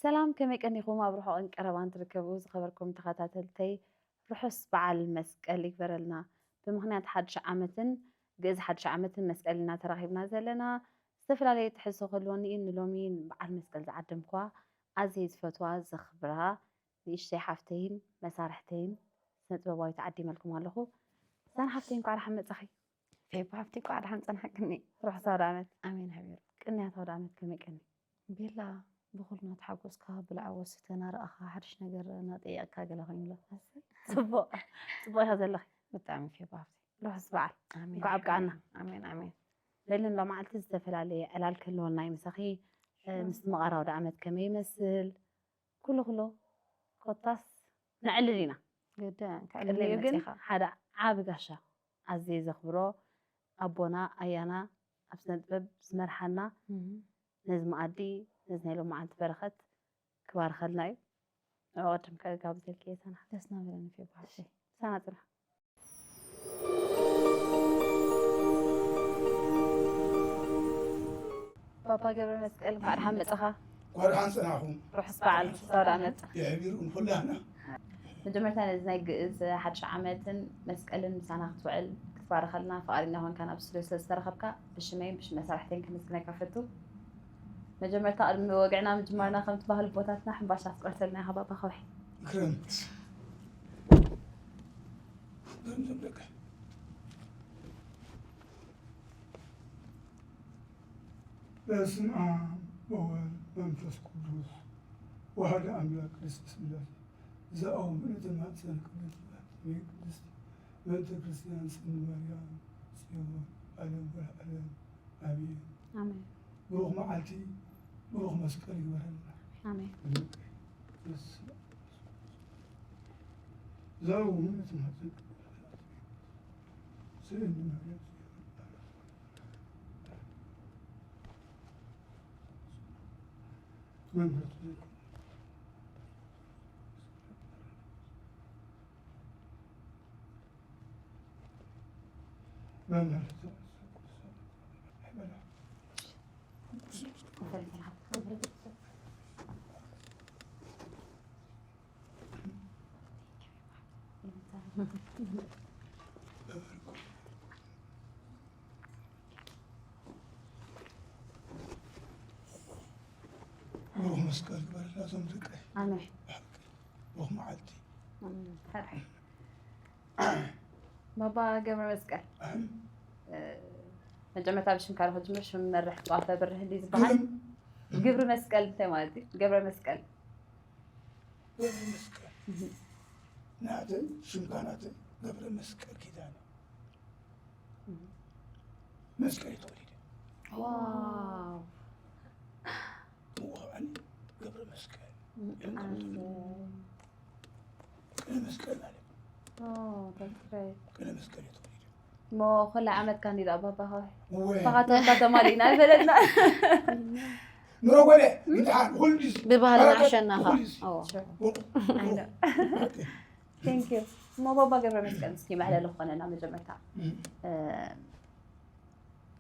ሰላም፣ ከመይ ቀኒኹም? ኣብ ርሑቕን ቀረባን ትርከቡ ዝኸበርኩም ተኸታተልተይ፣ ርሑስ በዓል መስቀል ይግበረልና። ብምኽንያት ሓድሽ ዓመትን ግእዝ ሓድሽ ዓመትን መስቀል ኢና ተራኺብና ዘለና። ዝተፈላለየ ትሕዝቶ ክህልወኒ እዩ። ንሎሚ በዓል መስቀል ዝዓደምኩዋ ኣዝየ ዝፈትዋ ዘኽብራ ንእሽተይ ሓፍተይን መሳርሕተይን ስነ ጥበባዊት ዓዲመልኩም ኣለኹ። ሳና ሓፍተይ እንኳዕ ደሓን መጻኺ። ፌባ ሓፍቲ እንኳዕ ደሓን ጸናሕክኒ። ርሑስ ኣውደ ዓመት። ኣሜን ሓቢሩ። ቅንያት ኣውደ ዓመት ከመይ ቀኒ? ቤላ ብኹሉ እናተሓጎስካ ብልዓ ወስተ እናረኣኻ ሓድሽ ነገር እናጠየቕካ ገለ ኮይኑ ኣሎ። ጽቡቕ፣ ጽቡቕ ኢኻ ዘለኺ። ብጣዕሚ ፌባ ሓፍቲ። ርሑስ በዓል። ኣሜን እንኳዕ ኣብቅዓና። ሓቢሩ። ኣሜን፣ ኣሜን። በሊ ሎማዓልቲ ዝተፈላለየ ዕላል ክህልወና እዩ ምሳኺ። እ፣ ሽኮር። ምስቲ መቓር ኣውደ ዓመት ከመይ ይመስል? ኩሉ ኩሉ ኮታስ ነዕልል ኢና። ግድን፣ ከዕልል ቅድሚኡ ግን መጺኻ። ሓደ ዓቢ ጋሻ ኣዝየ ዘኽብሮ ኣቦና ኣያና ኣብ ስነ ጥበብ ዝመርሓና እህ። ነዚ መኣዲ ነዚ ናይ ሎማዓንቲ በረኸት ክባርኸልና እዩ። ንዕኡ ቀደም ከጋብዘልኪ እየ ሳና። ደስ እናበለኒ ፌባ ሓፍተይ። ሳና ጽንሑ። ባባ ገብረ መስቀል እንኳዕ ደሓን መጻኻ። እንኳዕ ደሓን ጸናኹም። ርሑስ በዓል ርሑስ ኣውደ ዓመት። የሕቢሩ ንኹላህና። መጀመርታ ነዚ ናይ ግእዝ ሓድሽ ዓመትን መስቀልን ምሳና ክትውዕል ክትባርኸልና ፍቓደኛ ኮንካ ናብ ስቱድዮ ስለ ዝተረኸብካ ብሽመይን ብሽም መሳርሕተይን ከመስግነካ ፈቱ። መጀመርታ ቅድሚ ወግዕና ምጅማርና ከምቲ ባህሊ ቦታትና ሕምባሻ ክትቆርሰልና ኢኻ ባባ ከውሒ። ክረምት። በስመ አብ ወወልድ መንፈስ ቅዱስ ወአሐዱ አምላክ ቅድስት ሥላሴ። ዘአው ምእንቲ ማሕፀን ቅድስት ቅድስት ምእንቲ ክርስቲያን ስም ማርያም ጽዮን ዓለም ወለዓለም። ኣሜን። ኣሜን። ብሩኽ መዓልቲ፣ ብሩኽ መስቀል ይግበረልና። ኣሜን። እዛ እውን እትማጽን ስእሊ ማርያም መንፈስ ዘይኮነ መምህር ብሩኽ መስቀል ግበረላ እዞም ደቀይ። ኣሜን። ብሩኽ መዓልቲ። ኣሜን። ሕራይ። ባባ ገብረ መስቀል፣ ኣሜን። እ፣ መጀመርታ ብሽምካ ዶ ክጅምር? ሽም መርሕ ጥዋፍ ኣብርህ እንዲ ዝበሃል። ግብሪ። ግብሪ መስቀል እንታይ ማለት እዩ? ገብረ መስቀል። ገብረ መስቀል። እህ። ናተይ ሽምካ ናተይ ገብረ መስቀል ኪዳነ። እህ። መስቀል ተወሊደ። ዋው። እዋ፣ ኣነ ገብረ መስቀል። እም፣ ኣነ ቅነ መስቀል ማለት። ኦ፣ that's great። ቅነ መስቀል እየ ተወሊደ። እሞ ኩሉ ዓመት ካንዲዳ ኣባባ ኸው። እወ። ባኻ ተወልካ ተማሊእና ይበለና። ኑሮ ጎለ፣ ምድሓን፣ ኩሉ ጊዜ። ብባህልና በረከት፣ ኣሸናኻ። ኩሉ ጊዜ። ኦ። Sure። ቡቁ፣ I know። ቡቁ። Thank you። እሞ ባባ ገብረ መስቀል፣ እስኪ መዕለሊ ክኾነና መጀመርታ። እም። እ፣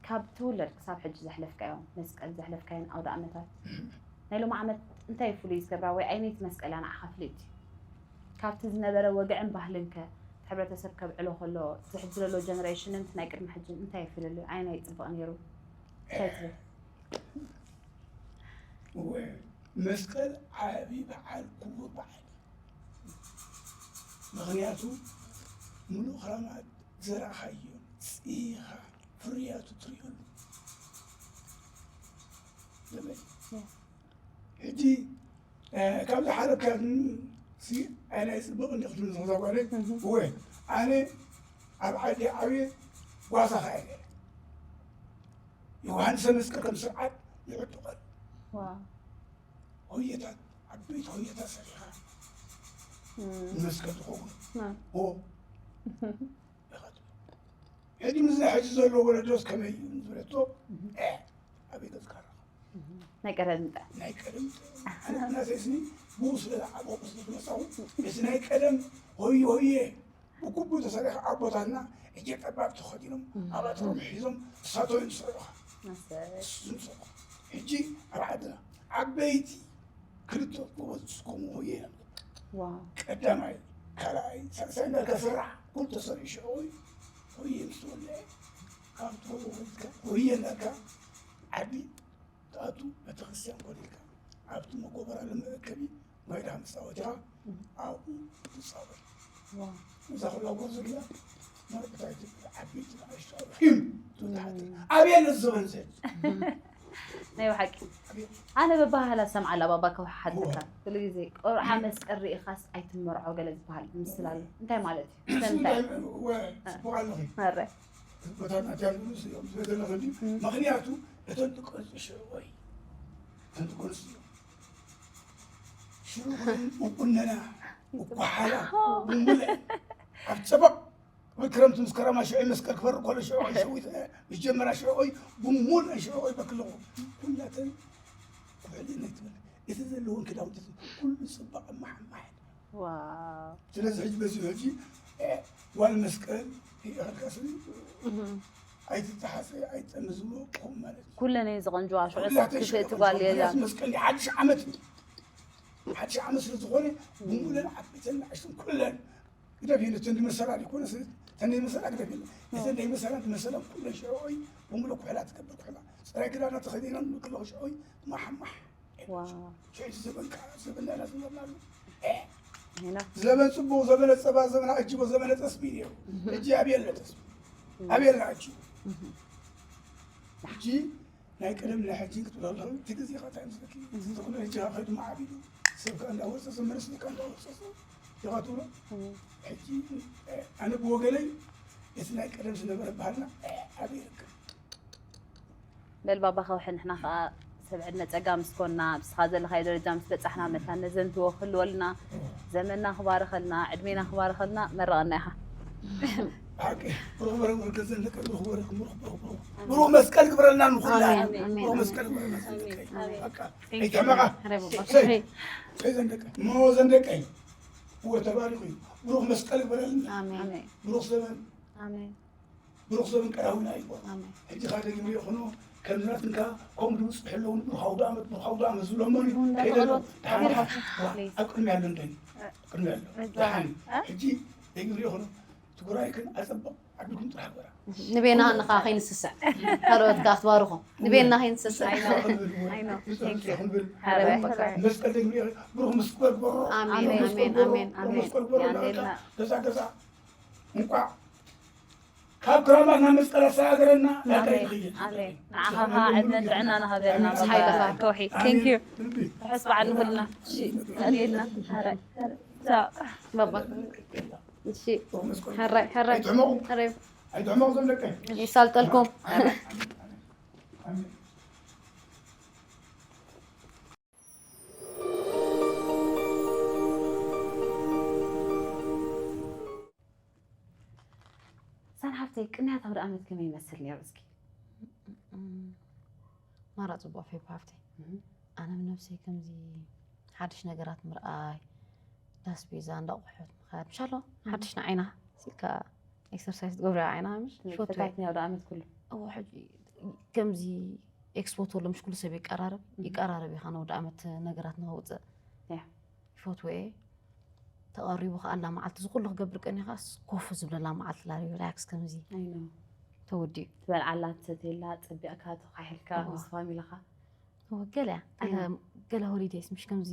ካብ ትውለድ ክሳብ ሕጂ ዘሕለፍካዮም መስቀል፣ ዘሕለፍካዮን ኣውደ ዓመታት፣ ናይ ሎሚ ዓመት እንታይ እዩ ፍሉይ ዝገብራ ወይ ኣየነይቲ መስቀል እያ ንዓኻ ፍልይቲ? ካብቲ ዝነበረ ወግዕን ባህልን ከ፣ እቲ ሕብረተሰብ ከብዕሎ ከሎ፣ እቲ ሕጂ ዘሎ ጀነሬሽንን እቲ ናይ ቅድሚ ሕጅን እንታይ እዩ ፍልልዩ? ኣየናይ እዩ ጽቡቕ ነይሩ? እንታይ ትብል? እወ፣ መስቀል ዓቢ በዓል፣ ክቡር በዓል እዩ። ምኽንያቱ፣ ምሉእ ክራማት ዘራእኻዮ፣ ጽኢኻ፣ ፍርያቱ ትርእየሉ። ሕጂ፣ እ፣ ካብ ዝሓለፍካዮ ሲ፣ ኣይ ናይ ጽቡቕ እንዲ ክትብል ዝኽዛ ጓለይ፣ እህ። እወ፣ ኣነ ኣብ ዓዲ ዓብየ ጓሳ ኸኣ እየ። ዮሃንስ መስቀል ከም ስርዓት ይዕጥቐሉ። ዋው። ሆየታት፣ ዓበይቲ ሆየታት ሰሪኻ እም። ንመስቀል ዝኸውን። ና። ኦ። ኢኻ ትብል። ሕጂ ምስ ናይ ሕጂ ዘሎ ወለዶስ ከመይ እዩ ዝበለቶ፣ እ፣ ኣበይ ገጽካ ረኸ? ናይ ቀደም ምጣ ናይ ቀደም ኣነናሰይስኒ ብኡ ስለ ዝዓበኹ ስለ ዝመጻኹ፣ እቲ ናይ ቀደም ሆየ ሆየ ብግቡእ ተሰሪሑ ኣቦታትና ሕጂ ጠባብ ተኸዲኖም ኣባትሮም ሒዞም እሳቶም እዮም ዝሰርሑ። ዝሰርሑ። ሕጂ ኣብ ዓድና ዓበይቲ ክልተ ጎበዝ ዝስከሙ ሆየ ኢና ንገብር። ዋው ቀዳማይ ካልኣይ ሳልሳይ እንዳልካ ስራሕ ኩሉ ተሰሪሑ ሽዑ ሆየ ምስ ተወልዐ ካብቲ ሆየ እንዳልካ ዓዲ ትኣቱ ቤተክርስትያን ኮነ ኢልካ ኣብቲ መጎበራ ለመእከቢ ማይ ድኻ ምስ ፃወት ኢኻ ኣብኡ ትፃወት። ዋው እዛ ኩላ ጎርዞ ጊላ መርቅታ ትብል ዓበይቲ ንኣሽቱ ኣርሒም ትብል ሓንቲ ኣበየለ ዘበን ዘ ናይ ብሓቂ ኣነ በባህላ ሰምዓላ ባባ ከውሓሓተካ ኩሉ ግዜ ቆርዓ መስቀል ርኢኻስ ኣይትመርዖ ገለ ዝበሃል ምስል ኣሎ እንታይ ማለት እዩ ስለምንታይ ጽቡቅ ኣለኺ መረ ቦታና ጃንግሉስ እዮም ዝበዘለኸ እንዲ ምክንያቱ እተን ደቂ ኣንስትዮ ሽዑ ወይ እተን ደቂ ኣንስትዮ ሽዑ ኮይን መቁነና መኳሓላ ሙሙለ ኣብ ፀበቅ ክረምቲ ምስ ከረማ ሽዑ መስቀል ክፈርቅ ከሎ ሽዑ ቆይ ሸዊት ምስ ጀመራ ሽዑ ቆይ ብሙሙል ሽዑ ቆይ በክለኹ ኩላተን ኩሕሊ ናይ ትብል እቲ ዘለውን ክዳውንቲ ኩሉ ፅባቅ ማሕማሕ ዋው ስለዚ ሕጂ በዚ ሕጂ እ፣ ጓል መስቀል ይእኸልካ ስኒ ኣይትተሓሰ ኣይትጠምዝሞ ቁም ማለት እዩ ኩለን እየን ዝቐንጅዋ ሽዑ ኩላተን ክፍእቲ ሽዑ ጓል ምክንያቱ የላን መስቀል ሓድሽ ዓመት እዩ ሓድሽ ዓመት ስለ ዝኾነ ብሙለን ዓበይተን ንኣሽቱን ኩለን ግደፍ ኢሉ እተን ድመሰላ ዲኮነ ስለ እተን ደይመሰላ ግደፍ ኢሉ እተን ደይመሰላ ድመሰላ ኩለን ሽዑ ኦይ ብሙለ ኩሕላ ትገብር ኩሕላ ፅራይ ክዳና ተኸዲነን ንክለኹ ሽዑ ኦይ ማሕማሕ ዋው ሽዑ ዘበን ከዓ ዘበን ዳና ዝነበርናሉ ሄና ዘመን ፅቡቅ ዘመነ ፀባ ዘመን ኣጅቦ ዘመነ ጠስሚ ነይሩ ሕጂ ኣብ የለ ጠስሚ ኣብ የለ ኣጅቦ ሕጂ ናይ ቀደም ናይ ሕጂ ክትብላ ኣለኹ እቲ ግዜ ኸ እንታይ ምስለኪ ዝኽነ ሕጂ ካብ ሕድማ ዓቢዱ ሰብ ከ እንዳወፀ ዘመንስ ደቂ እንዳወፀ ኢኻ ትብሎ ሕጂ ኣነ ብወገነይ እቲ ናይ ቀደም ዝነበረ ባህልና ኣበይ ይርከብ በል ባባ ከውሒ ንሕና ከዓ ሰብ ዕድመ ፀጋ ምስ ኮና ብስኻ ዘለኻዮ ደረጃ ምስ በፃሕና መታን ነዘንትዎ ክህልወልና ዘመንና ክባርኸልና ዕድሜና ክባርኸልና መረቐና ኢኻ ሓቂ ብሩኽ በረቕ ወርቂ ዘንደቀ ብሩኽ በረቕ ብሩኽ በረቕ ብሩኽ ብሩኽ መስቀል ግበረልና ንኹላ ኣሜን፣ ኣሜን፣ ብሩኽ ኣሜን። መስቀል ግበረልና ዘንደቀ ኣሜን። በቃ Thank you። ኣይተመቓ ሕረ ባባ። ሰይ ሰይ ዘንደቀ ሞ ዘንደቀይ እወ ተባሪኹ እዩ ብሩኽ መስቀል ግበረልና ኣሜን ኣሜን። ብሩኽ ዘመን ኣሜን። ብሩኽ ዘመን ቀዳዊና ይግበሮ ኣሜን ሕጂ ኻ ደጊመ ይኹኖ ከም ዝናትንካ ከምኡ ድምፅሑ ኣለውን ብሩኽ ኣውደ ዓመት ብሩኽ ኣውደ ዓመት ዝብሎ እሞ ከይደሎ ደሓን ደሓን ኣብ ቅድሚ ያሎ እንደ ቅድሚ ያሎ ደሓን ሕጂ ደጊመ ይኹኖ ትግራይ ግን ኣፀብቕ ዓድኩም ጥራሕ ግበራ ንቤና ንኻ ከይንስስዕ ካልኦት ካ ክትባርኹ ንቤና ከይንስስዕ I know. Thank you። ክንብል ሕረ ባባ። መስቀል ደጊመ ብሩኽ ምስ ክበር በሮ ኣሜን ኣሜን ኣሜን ኣሜን መስቀል ግበሮ ያንዴልና። ገዛ ገዛ እንኳዕ ካብ ክራማት ናብ መስቀል ኣሰጋገረና ዳካ ይኽይል ኣሜን። ንዓኻ ከዓ ዕድመን ጥዕናን ሃበልና። ምስ ሓይልኻ። ከውሒ። Thank you። ልቢ ርሑስ በዓል ንኹልና። ቀኒልና። ሕራይ። ቻው። ባባ እሺ ሕራይ ሕራይ ኣይትሕመቑ ሕራይ ኣይትሕመቑ ዘም ደቀ ይሳልጠልኩም ሳን ሓፍተይ ቅንያት ኣውደ ዓመት ከመይ ይመስል ነይሩ እስኪ? ማራ ፅቡቅ ፌብ ሃፍተይ ኣነ ብነብሰይ ከምዚ ሓድሽ ነገራት ምርኣይ ዳስቤዛ እንዳቑሑት ምኻድ ምሻሎ ሓድሽ ንዓይና ሲልካ ኤክሰርሳይዝ ትገብርያ ዓይና ምሽ ይፈትወ ፈታትኒ ኣውደ ዓመት ኩሉ እዎ ሕጂ ከምዚ ኤክስፖ ተሎ ምሽ ኩሉ ሰብ ይቀራረብ ይቀራረብ ኢኻ ነውደ ዓመት ነገራት ንኸውፅእ ያ። ይፈትወ እየ ተቐሪቡ ከዓ ኣላ መዓልቲ ዝኩሉ ክገብር ቀኒኻስ ኮፍ ዝብለላ መዓልቲ ላ ሪላክስ ከምዚ ኣይኖ ተወዲኡ ትበልዓላ ትሰትየላ ፀቢቕካ ተኳሒልካ እዋ። ምስ ፋሚልኻ እወ ገለ እያ ገለ እያ። ገለ ሆሊዴይስ ምሽ ከምዚ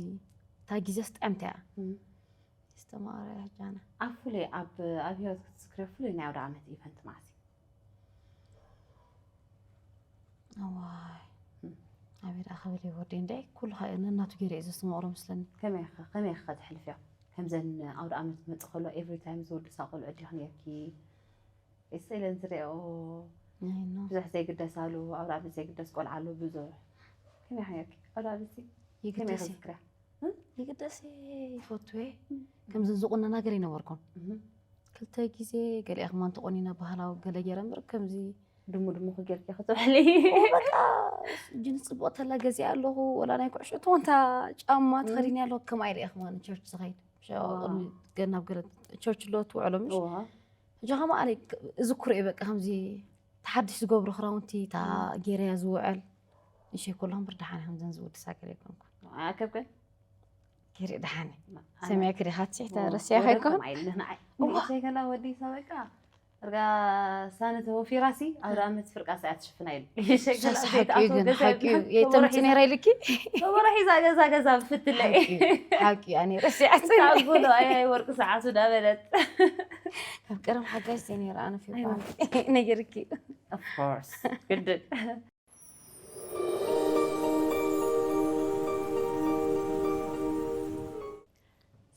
እታ ግዜስ ጥዕምቲ እያ እም። ዝተማረ ሕጃና ኣብ ፍሉይ ኣብ ኣብ ህይወት ክትዝክረ ፍሉይ ናይ ኣውደ ዓመት ኢቨንት መዓስ እዩ እዋይ ኣበይ ደኣ ክብል እየ ወደይ እንደ ኩሉ ከዓ ነናቱ ገይረ እየ ዘስተማቕሮ መስለኒ ከመይ ኢኻ- ከመይ ኢኻ ከተሕልፍዮ ከምዘን ኣውደ ዓመት ክመፅእ ከሎ ኤቭሪ ታይም ዝወድሳ ቆልዑ ዲኽ ነርኪ ስኢለን ዝሪኦ ናይ ኖ ብዙሕ ዘይግደሳሉ ኣውደ ዓመት ዘይግደስ ቆልዓ ኣሎ ብዙሕ ከመይ ሓየኪ ኣውደ ዓመት ከመይ ይግደስ እየ ክዝክርያ ይግደስ እየ ይፈቱ እየ ከምዚ ዝቁነና ገር ይነበርኩም እህ። ክልተ ግዜ ገሊኣ ከማን ተቆኒና ባህላዊ ገለ ገይረ እምበር ከምዚ ድሙ ድሙ ክጌርኪ ክትውዕሊ። በቃ ጅንስ ጽቡቕ ተላ ገዚኣ ኣለኹ፣ ወላ ናይ ኩዕሾ ተወንታ ጫማ ተኸዲኒ ኣለኹ። ከምኣ ኢለ እየ ከማን ቸርች ዝኸይድ። ሸ- ዋው። ቅድሚ ገና ኣብ ገለ ቸርች ኣሎ ትውዕሎ ምሽ? እዋ ሕጂ ከማ ኣነ እዝክሮ እየ በቃ ከምዚ ተሓድሽ ዝገብሩ ክራውንቲ እታ ጌረያ ዝውዕል። ንሸይ ከሎ እምበር ደሓን ከምዘን ዝውድሳ ገለ ኣይኮንኩን። ኣከብከ ጌረ ደሓን እየ። ሰሚዕኪ ዲኻ ትስሕተ ረሲያ ከይኮን? ንእሽተይ ከላ ወዲሳ በቃ እርጋ ሳነ ተወፊራሲ ኣውደ ዓመት ፍርቃ ሰዓት ትሽፍና ኢሉ ይሸገላ ሓቂ ግን ሓቂ እየ። ተምጽ ነይረ ኢልኪ? ከበሮ ሒዛ ገዛ ገዛ ብፍትለይ ሓቂ እያ ነይረ ሲዓት ታጉሎ ኣይ ወርቂ ሰዓቱ ዳበለት ኣብ ቀረም ሓጋጅ ዘይነይረ ኣነ ፊ ነይርኪ Of course ግድን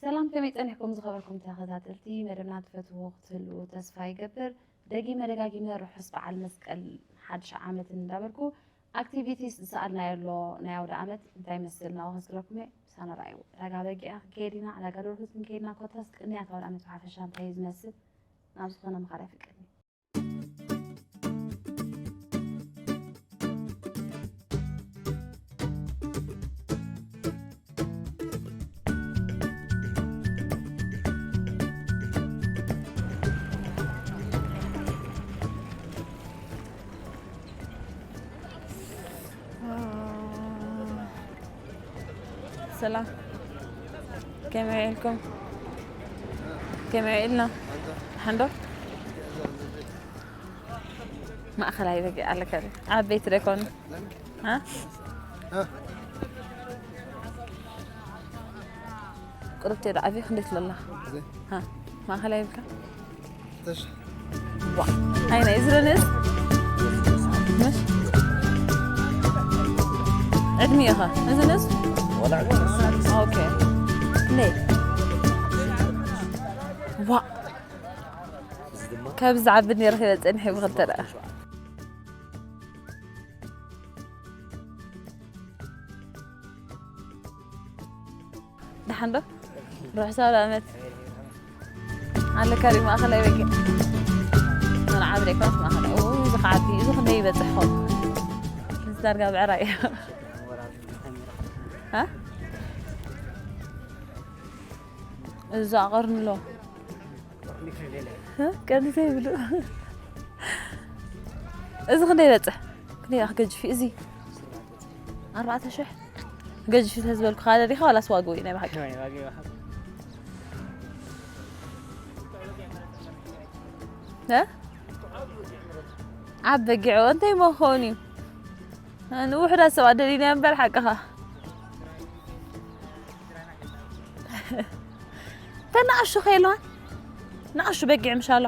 ሰላም ከመይ ጸኒሕኩም ዝኸበርኩም ተኸታተልቲ መደብና ትፈትዎ ክትህልዉ ተስፋ ይገብር። ደጊመ ደጋጊመ ርሑስ በዓል መስቀል ሓድሽ ዓመት እንዳበልኩ ኣክቲቪቲስ ዝሰኣልናዮ ኣሎ ናይ ኣውደ ዓመት እንታይ ይመስል ናብኡ ከስግረኩም እየ። ምሳና ረኣዩ ዕዳጋ በጊዕ ክንከይድ ኢና፣ ዕዳጋ ደርሁት ክንከይድ ኢና፣ ኮታስ ቅንያት ኣውደ ዓመት ብሓፈሻ እንታይ እዩ ዝመስል ናብ ዝኾነ ምኻድ ኣይፍቀድኒ። ሰላም ከመይ ውዒልኩም? ከመይ ውዒልና? ሓንዶ ማእኸላይ በጊዕ ኣለካ ዓበይቲ ዶ ይኮኑ? ቁርብቲ ዶ ዓብዩ ክንደይ ትለላ? ማእኸላይ ይብልካ? ኣይና እዚ ዶ ንእስ? ምሽ? ዕድሚኡ ኸ? እዚ ንእስ? ኦኬ። ክንደይ? ዋ። ካብዚ ዝዓቢ ነይረ ክበጽሕ ንሕቢ ክልተ ደኣ። ደሓን ዶ? ርሑስ ኣውደ ዓመት ኣለካ ሪ ማእኸላይ በጊዕ መርዓ ብደይካስ ማእኸላይ ኡ እዚ ከዓቢ እዚ ክንደይ ይበፅሕ ኾን እዚ ዳርጋ ብዕራይ እዩ እዚ ኣቐርንሎ ቀንሰ ይብሉ እዚ ክንደይ ይበፅሕ ክንደይ ኣኽገጅፊ እዚ ኣርባዕተ ሽሕ ገጅፊ ተዝበልኩ ካለ ዲኻ ዋላስ ዋግኡ እዩ ናይ ብሓቂ እ? ዓብ በጊዑ እንታይ መኾን እዩ ንውሕዳት ሰባት ደሊና እምበር ሓቅኻ ተናእሹ ከይለዋን ናእሹ በጊዕ ምሻሎ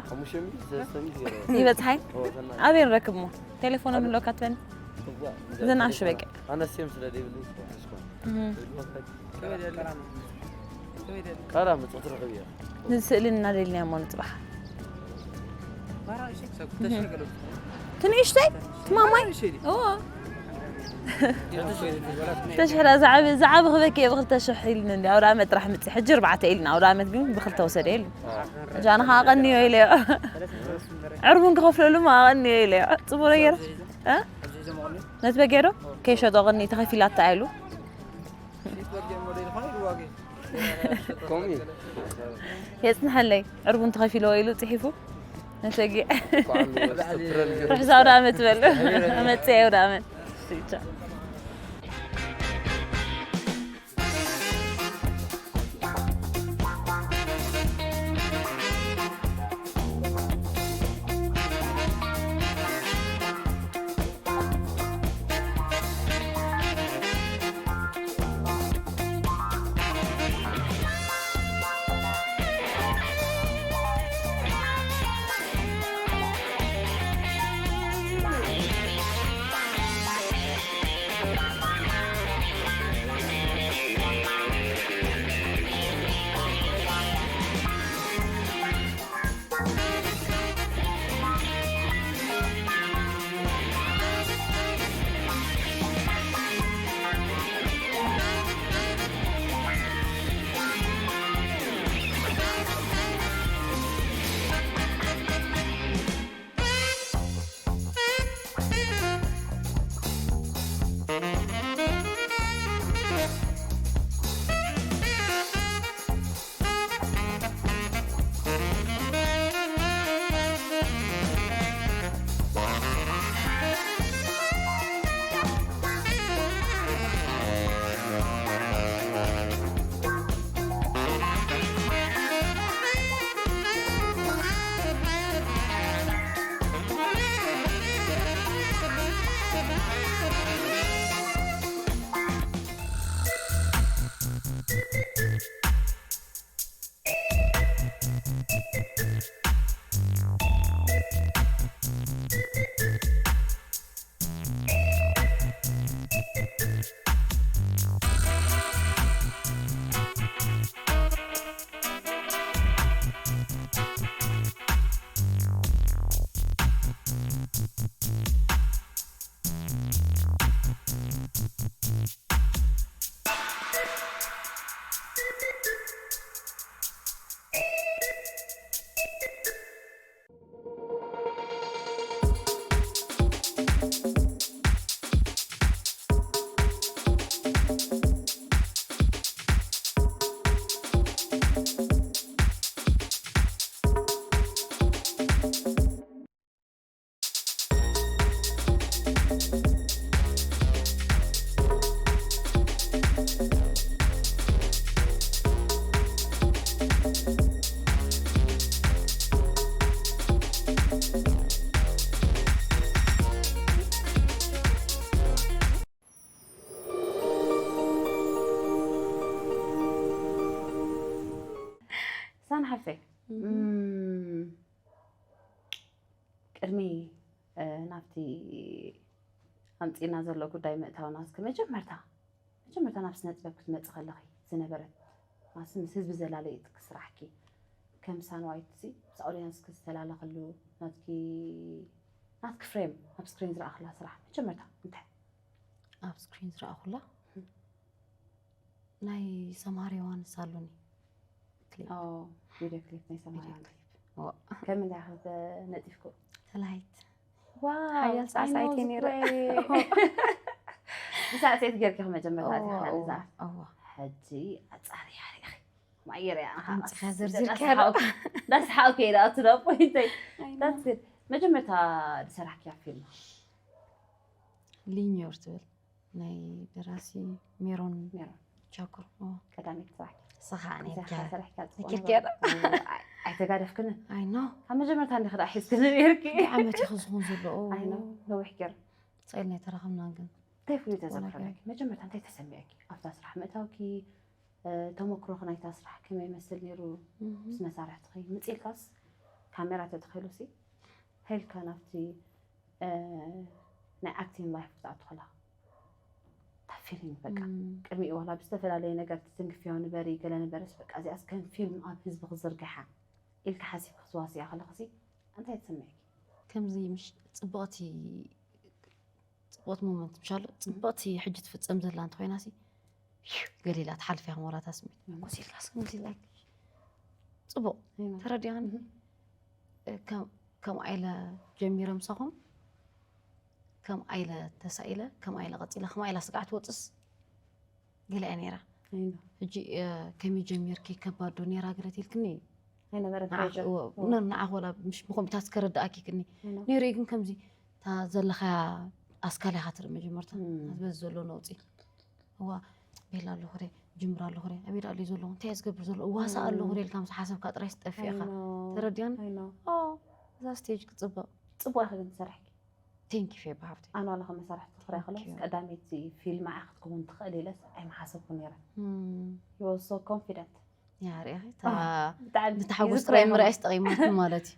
ይበፅሓይ ኣበይ ንረክብ ሞ ቴሌፎኖም ኣለካ ትበኒ ዘናእሹ በጊዕ ኣነስዮም ስለ ደይብለይ ካራ ምፅእ ትረኽብ እያ ንስእሊ እናደልና እሞ ንፅባሕ ትንእሽተይ ትማማይ እዎ ተሽሕራ ዝዓቢ ዝዓቢ ክበኪ እየ ብክልተ ሽሕ ኢልኒ እንዲ ኣውደ ዓመት ጥራሕ ምፅእ ሕጂ ኣርባዕተ ኢልና ኣውደ ዓመት ግን ብክልተ ወሰደ ኢሉ ሕጂ ኣነ ከዓ ቀንዮ ኢለዮ ዕርቡን ክኸፍለሉ ማ ቀንዮ ኢለዮ ፅቡቅ ነገር ነቲ በጊዕ ዶ ከይሸጦ ቅኒ ተኸፊላታ ኢሉ ከምኡ እዩ የፅንሐለይ ዕርቡን ተኸፊልዎ ኢሉ ፅሒፉ ነተጊዕ ርሕሳው ዳመት በል መፅያ ዳመት እም፣ ቅድሚ እ፣ ናብቲ ኣምጺእና ዘሎ ጉዳይ ምእታውና፣ እስከ መጀመርታ መጀመርታ ናብ ስነ ጥበብ ክትመጺ ከለኺ ዝነበረ፣ ማስ ምስ ህዝቢ ዘላለየትኪ ስራሕኪ፣ ከም ሳንዋይትሲ ምስ ኣውድያንስኪ ዝተላለኸሉ፣ ናትኪ ናትኪ ፍሬም ኣብ ስክሪን ዝረኣኽላ ስራሕ መጀመርታ እንታይ? ኣብ ስክሪን ዝረኣኹላ ናይ ሰምሃር ዮሃንስ ኣሉኒ ክሊፕ። ኦ፣ ቪድዮ ክሊፕ ናይ ሰምሃር ቪድዮ ዮሃንስ። ክሊፕ። ኦ፣ ከመይ እንታይ ኢኺ ነጢፍኩ? ተላሃይት። ዋው፣ ሓያል ሳዕሳዒት እየ ነይረ። ብሳዕስዒት ጌርኪ መጀመርታ እዋ፣ ዲኻ ነዛ? እዋ። ሕጂ ኣጻርያ ሪኢኺ። ማየር እያ። ኣምጺኻ ዘርዚርካ እንዳስሓቅኩ ኢለ ኣቱ ዳ ፖይንተይ። That's good። መጀመርታ ዝሰራሕክያ ፊልም? ሊኒዮር ትብል ናይ ደራሲ ሜሮን ሜሮን። ቻኩር። ኦ፣ ቀዳመይቲ ስራሕኪ? ንስኻ ከምዚኣ ነርካ። ሰሪሕካ ጽቡቕ ነኪርካ ነበር። ዶ? ኣይ-፣ ኣይተጋደፍክንን? ኣይ ኖ። ካብ መጀመርታ እንዲኺ ደኣ ሒዝክኒ ነርኪ። እንታይ ዓመት ኢኹ ዝኹን ዘሎ? ኦ፣ ኣይ ኖ፣ ነዊሕ ገይሩ። ስኢልና ኣይተራኸብና ግን። እንታይ ፍሉይ ወላ ተዘክረለኪ? መጀመርታ እንታይ ተሰሚዕኪ? ኣብታ ስራሕ ምእታውኪ፣ እ፣ ተመክሮኺ ናይታ ስራሕ ከመይ ይመስል ነይሩ? እም። ምስ መሳርሕትኺ ምጽኢልካስ ካሜራ ተተኺሉሲ፣ ሃይልካ ናብቲ፣ እ፣ ናይ ኣክቲንግ ላይፍ ክትኣቱ ከለኻ፣ እታ ፊሊንግ በቃ፣ እም። ቅድሚኡ ዋላ ብዝተፈላለየ ነገር ትትንክፍዮ ንበሪ፣ ገለ ንበርስ በቃ እዚኣስ ከም ፊልም ኣብ ህዝቢ ክዝርግሓ ኢልካ ሓሲብኪ ክትዋስያ ከለኽሲ፣ እንታይ ተሰሚዕኪ? ከምዚ ምሽ-፣ ጽብቕቲ፣ ጽብቕቲ ሞመንት፣ ምሻሎ፣ ጽብቕቲ ሕጂ ትፍጸም ዘላ እንተኾይናሲ፣ ገሊላ ትሓልፍ እያ፣ ከሞራታ ስሚት። እም። ኮስ ኢልካስ፣ ኮስ ኢልካ። ጽቡቕ፣ እም። ተረዲኣኒ? እም። እ፣ ከም-፣ ከምኣ ኢለ ጀሚረ ምሳኹም፣ ከምኣ ኢለ ተሳኢለ፣ ከምኣ ኢለ ቀጺለ፣ ከምኣ ኢላ ስጋዕ ትወጽስ ገለ እያ ነይራ። ኣይ ኖ። ሕጂ፣ እ፣ ከመይ ጀሚርኪ፣ ከባድ ዶ ነይራ ገለ ትልክኒ? ኣይነበረን ኣዓ-፣ ፕሬሸር። እወ፣ እወ። ነ-፣ ንዓኽ ወላ ምሽ ብኸምኡታት ከረድኣኪ ክኒ። ኣይ ኖ። ነይሩ እዩ ግን ከምዚ፣ እታ ዘለኻያ ኣስካል ኢኻ ትርኢ መጀመርታ። እም። በዚ ዘሎ ነውጺ። እዋ፣ ቤላ ኣለኹ ደ፣ ጅምር ኣለኹ ደ፣ ኣበይ ደኣ ኣለዩ ዘለኹ፣ እንታይ እየ ዝገብር ዘለኹ፣ እዋሳእ እም። ኣለኹ ደ ኢልካ ምስ ሓሰብካ ጥራይ ትጠፍእ ኣይ ኢኻ። ኖ። ተረዲኣኒ? ኣይ ኖ። ኦ፣ እዛ ስቴጅ ክጽብቕ። ጽቡቕ ኢኺ ግን ትሰርሕኪ። ቴንክ ዩ ፌባ ሃብተይ። ኣነ ዋላ ከም መሳርሕቲ ክሪኣ ከለኹ፣ ቴንክ ዩ። ቀዳመይቲ ፊልም ንዓኺ ክትከውን ትኽእል ኢለስ ኣይምሓሰብኩን ነይረ። እም። You were so confident። ያ ርኢኺ፣ እታ ኣህ፣ ብጣዕሚ ነቲ ሓጎስ ይዝክሮ ጥራይ ኣለኹ። ምርኣይስ ጠቒማትኒ ማለት እዩ።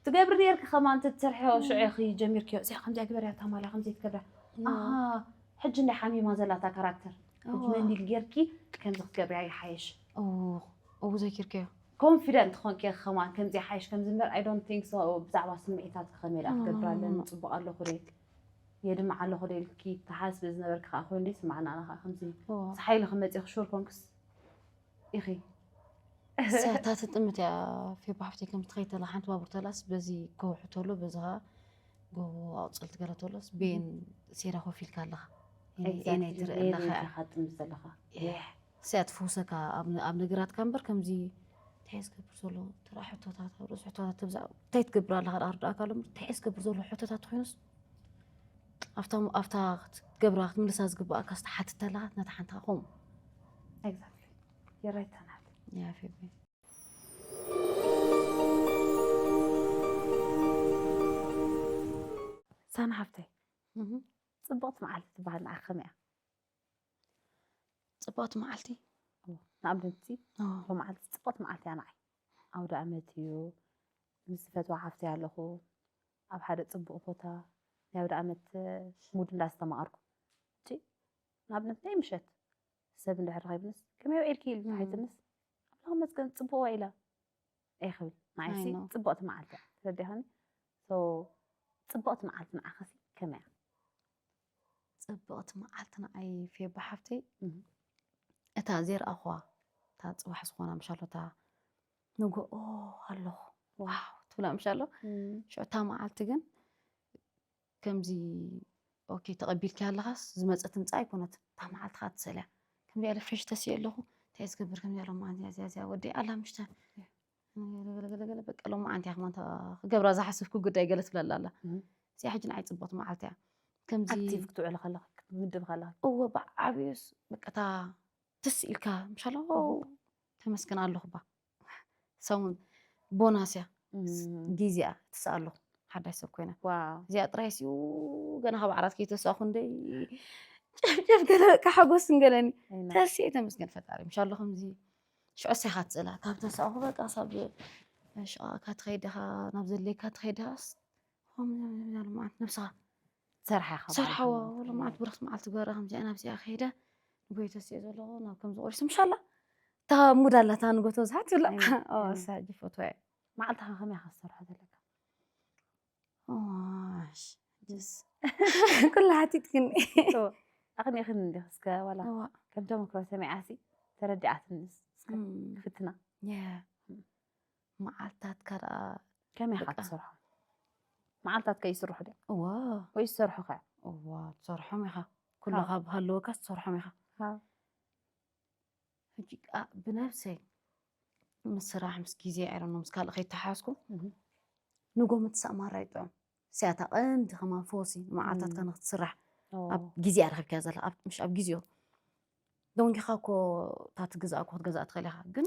ትገብሪ ነይርኪ ከማን፣ እቲ ትሰርሕዮ ሽዑ ኢኺ ጀሚርክዮ። እዚኣ ከምዚኣ ግበርያ፣ እታ ማላ ከምዚ ትገብርያ። እም። ኣሃ፣ ሕጂ እንዳ ሓሚማ ዘላ እታ ካራክተር። ሕጂ እዋ። መን ኢሉ ጌርኪ ከምዚ ክትገብርያ ይሓይሽ። ኦ፣ ኦ፣ ዘኪርክዮ። ኮንፊደንት ትኾንኪ ከማን ከምዚ ይሓይሽ ከምዚ እምበር፣ I don't think so። ብዛዕባ ስምዒታት ከመይ ደኣ ክገብር ኣለኒ፣ እም። ጽቡቕ ኣለኹ ዶ፣ የድምዕ ኣለኹ ዶ ኢልኪ ትሓስቢ ዝነበርኪ ከኣ ኮይኑ ዶ ይስምዓና ኣነ ከኣ ከምዚ እዋ። ሓይሊ ክመጽእ ክሹር ኮንክስ ኢኺ። እሳ እታ ትጥምት እያ ፌባ ሓፍተይ፣ ከም ትኸይድ ተላ ሓንቲ ባቡር ተላስ በዚ ከውሒ ተሎ፣ በዚ ኸዓ ጎቦ ኣቑጽልቲ ገለ ተሎስ ቤን ሴራ ኮፍ ኢልካ ኣለኻ። ኤነይ፣ ኤነይ ትርኢ ኣለኻ እያ። ኢኻ ትጥምት ዘለኻ። እያ። እሳ እያ ትፍውሰካ ኣብ ነ-፣ ኣብ ነገራትካ እምበር ከምዚ እንታይ እየ ዝገብር ዘሎ፣ ተራ ሕቶታት፣ ኣብ ርእሲ ሕቶታት ትብዛዕ፣ እንታይ ትገብር ኣለኻ ደኣ ክርድኣካ ኣሎ እምበር፣ እንታይ እየ ዝገብር ዘሎ ሕቶታት ኮይኑስ ኣብታ፣ ኣብታ ክትገብራ ክትምልሳ ዝግብኣካ ዝተሓትት ኣለኻ፣ ነታ ሓንቲ ከምኡ። Exactly። You're right፣ ሳና ሓፍተይ። ያ ፌቢ። ሳና ሓፍተይ፣ እህ። ጽብቕቲ መዓልቲ ትበሃል ንዓኺ ከመይ እያ? ጽብቕቲ መዓልቲ? ንኣብነት፣ ኦ። ሎማዓልቲ ጽብቕቲ መዓልቲ እያ ንዓይ። ኣውደ ኣመት እዩ። ምስ ዝፈትዋ ሓፍተይ ኣለኹ። ኣብ ሓደ ጽቡቕ ቦታ ናይ ኣውደ ኣመት ሙድ እንዳስተማቐርኩ። እቲ ንኣብነት ናይ ምሸት ሰብ እንድሕር ረኺብንስ፣ "ከመይ ውዒልኪ?" ኢሉ እም። ተሓይትንስ፣ "ኣምላኽ ይመስገን ጽቡቕ ውዒለ" እየ ክብል። ንዓይሲ ኣይ ኖ። ጽብቕቲ መዓልቲ እያ። ተረዲእካኒ? So፣ ጽብቕቲ መዓልቲ ንዓኺሲ ከመይ እያ? ጽብቕቲ መዓልቲ ንዓይ ፌባ ሓፍተይ፣ እም። እታ ዘይረኣኹዋ፣ እታ ጽባሕ ዝኾና ምሻሎ፣ እታ ንግሆ ኣለኹ፣ ዋው። ዋው ትብላ ምሻሎ። እም። ሽዑ እታ መዓልቲ ግን ከምዚ፣ ኦኬ፣ ተቐቢልኪያ ኣለኻስ ዝመጸ ትምጻእ ኣይኮነት። እታ መዓልቲ ኸኣ ትስእል እያ። ከምዚ ኢለ ፍሬሽ ተስየ ኣለኹ፣ እንታይ ዝገብር ከምዚ ኢለ፣ እዚኣ፣ እዚኣ፣ እዚኣ ወዲ ኣላ ምሽተ። ገለ፣ ገለ፣ ገለ፣ ገለ፣ በቃ ሎማዓንቲ እያ ከማን እታ ክገብራ ዝሓሰብኩ ጉዳይ ገለ ትብለላ ኣላ። እም። እዚኣ ሕጂ ንዓይ ጽብቕቲ መዓልቲ እያ። ከምዚ ኣክቲቭ ክትውዕሊ ከለኺ፣ ክትምድብ ከለኺ። እወ፣ ብዓብዩስ በቃ እታ ትስ ኢልካ፣ ምሻሎ፣ እም። ተመስገን ኣለኹ ባ። ሰሙን ቦናስ እያ። እም። ግዜ እያ፣ ትስእ ኣለኹ። ሓዳሽ ሰብ ኮይነ። ዋው። እዚኣ ጥራይ ሲኡ ገና ካብ ዓራት ከይተሳእኹ እንደይ ጨፍጨፍ ገለ በቃ ሓጎስ እንገለኒ። ኣይ ኖ። ተስኤ ተመስገን ፈጣሪ። ምሻሎ ከምዚ ሽዑ እሳ ኢኻ ትስእላ። ካብ ተሳእኹ በቃ ሳብ ሽቓቕካ ትኸይድ ኢኻ፣ ናብ ዘድልየካ ትኸይድ ኢኻስ፣ ከምኡ መዓት ነብስኻ ትሰርሓ ኢኻ ማለት ትሰርሓዎ። እዩ። ወላ መዓት ብረኽቲ መዓልቲ ገረ ከምዚኣ ናብዚኣ ከይደ፣ ንጎይተ ስየ ዘለኹ ናብ ከምዚ ቆሪሱ፣ ምሻላ እታ ሙድ ኣላታ ንጎ ተብዝሓ ትብላ። ኣይ፣ ኦ፣ ኣይ። እሳ ሕጂ ፈትዋ እየ። መዓልትኻ ከመይ ኢኻ ትሰርሖ ዘለካ? ኦሽ፣ ጀስ። ኩሉ ሓቲትክኒ። ኣኽኒኽን እንዲኽ እስከ ዋላ እዋ፣ ከም ተመክሮ ሰሚዓሲ ተረዲኣትንስ እስከ እም፣ ክፍትና። የ። መዓልታትካ ደኣ ከመይ ኢኻ በቃ። ትሰርሖ? መዓልታትካ ይስርሑ ዶ? እዋ፣ ወይ ዝሰርሑ ከ? እዋ፣ ትሰርሖም ኢኻ። ኩሉ ሃ። ካብ ሃለወካ ትሰርሖም ኢኻ። ሃ። ሕጂ፣ ኣ፣ ብነብሰይ ምስ ስራሕ፣ ምስ ግዜ፣ I don't know፣ ምስ ካልእ ከይተሓዝኩ፣ እህ። ንጎ ምትሳእ ማራ ይጥዑም። ሲያታ ቀንዲ ከማን ፈወሲ፣ ንመዓልታትካ እም። ንክትስራሕ፣ ኦ። ኣብ ግዜኣ ረኺብካያ ዘለኻ፣ ኣብ፣ ምሽ ኣብ ግዜኡ። ደንጊኻ እኮ እታ ትግዛእ እኮ ክትገዛእ ትኽእል ኢኻ። ግን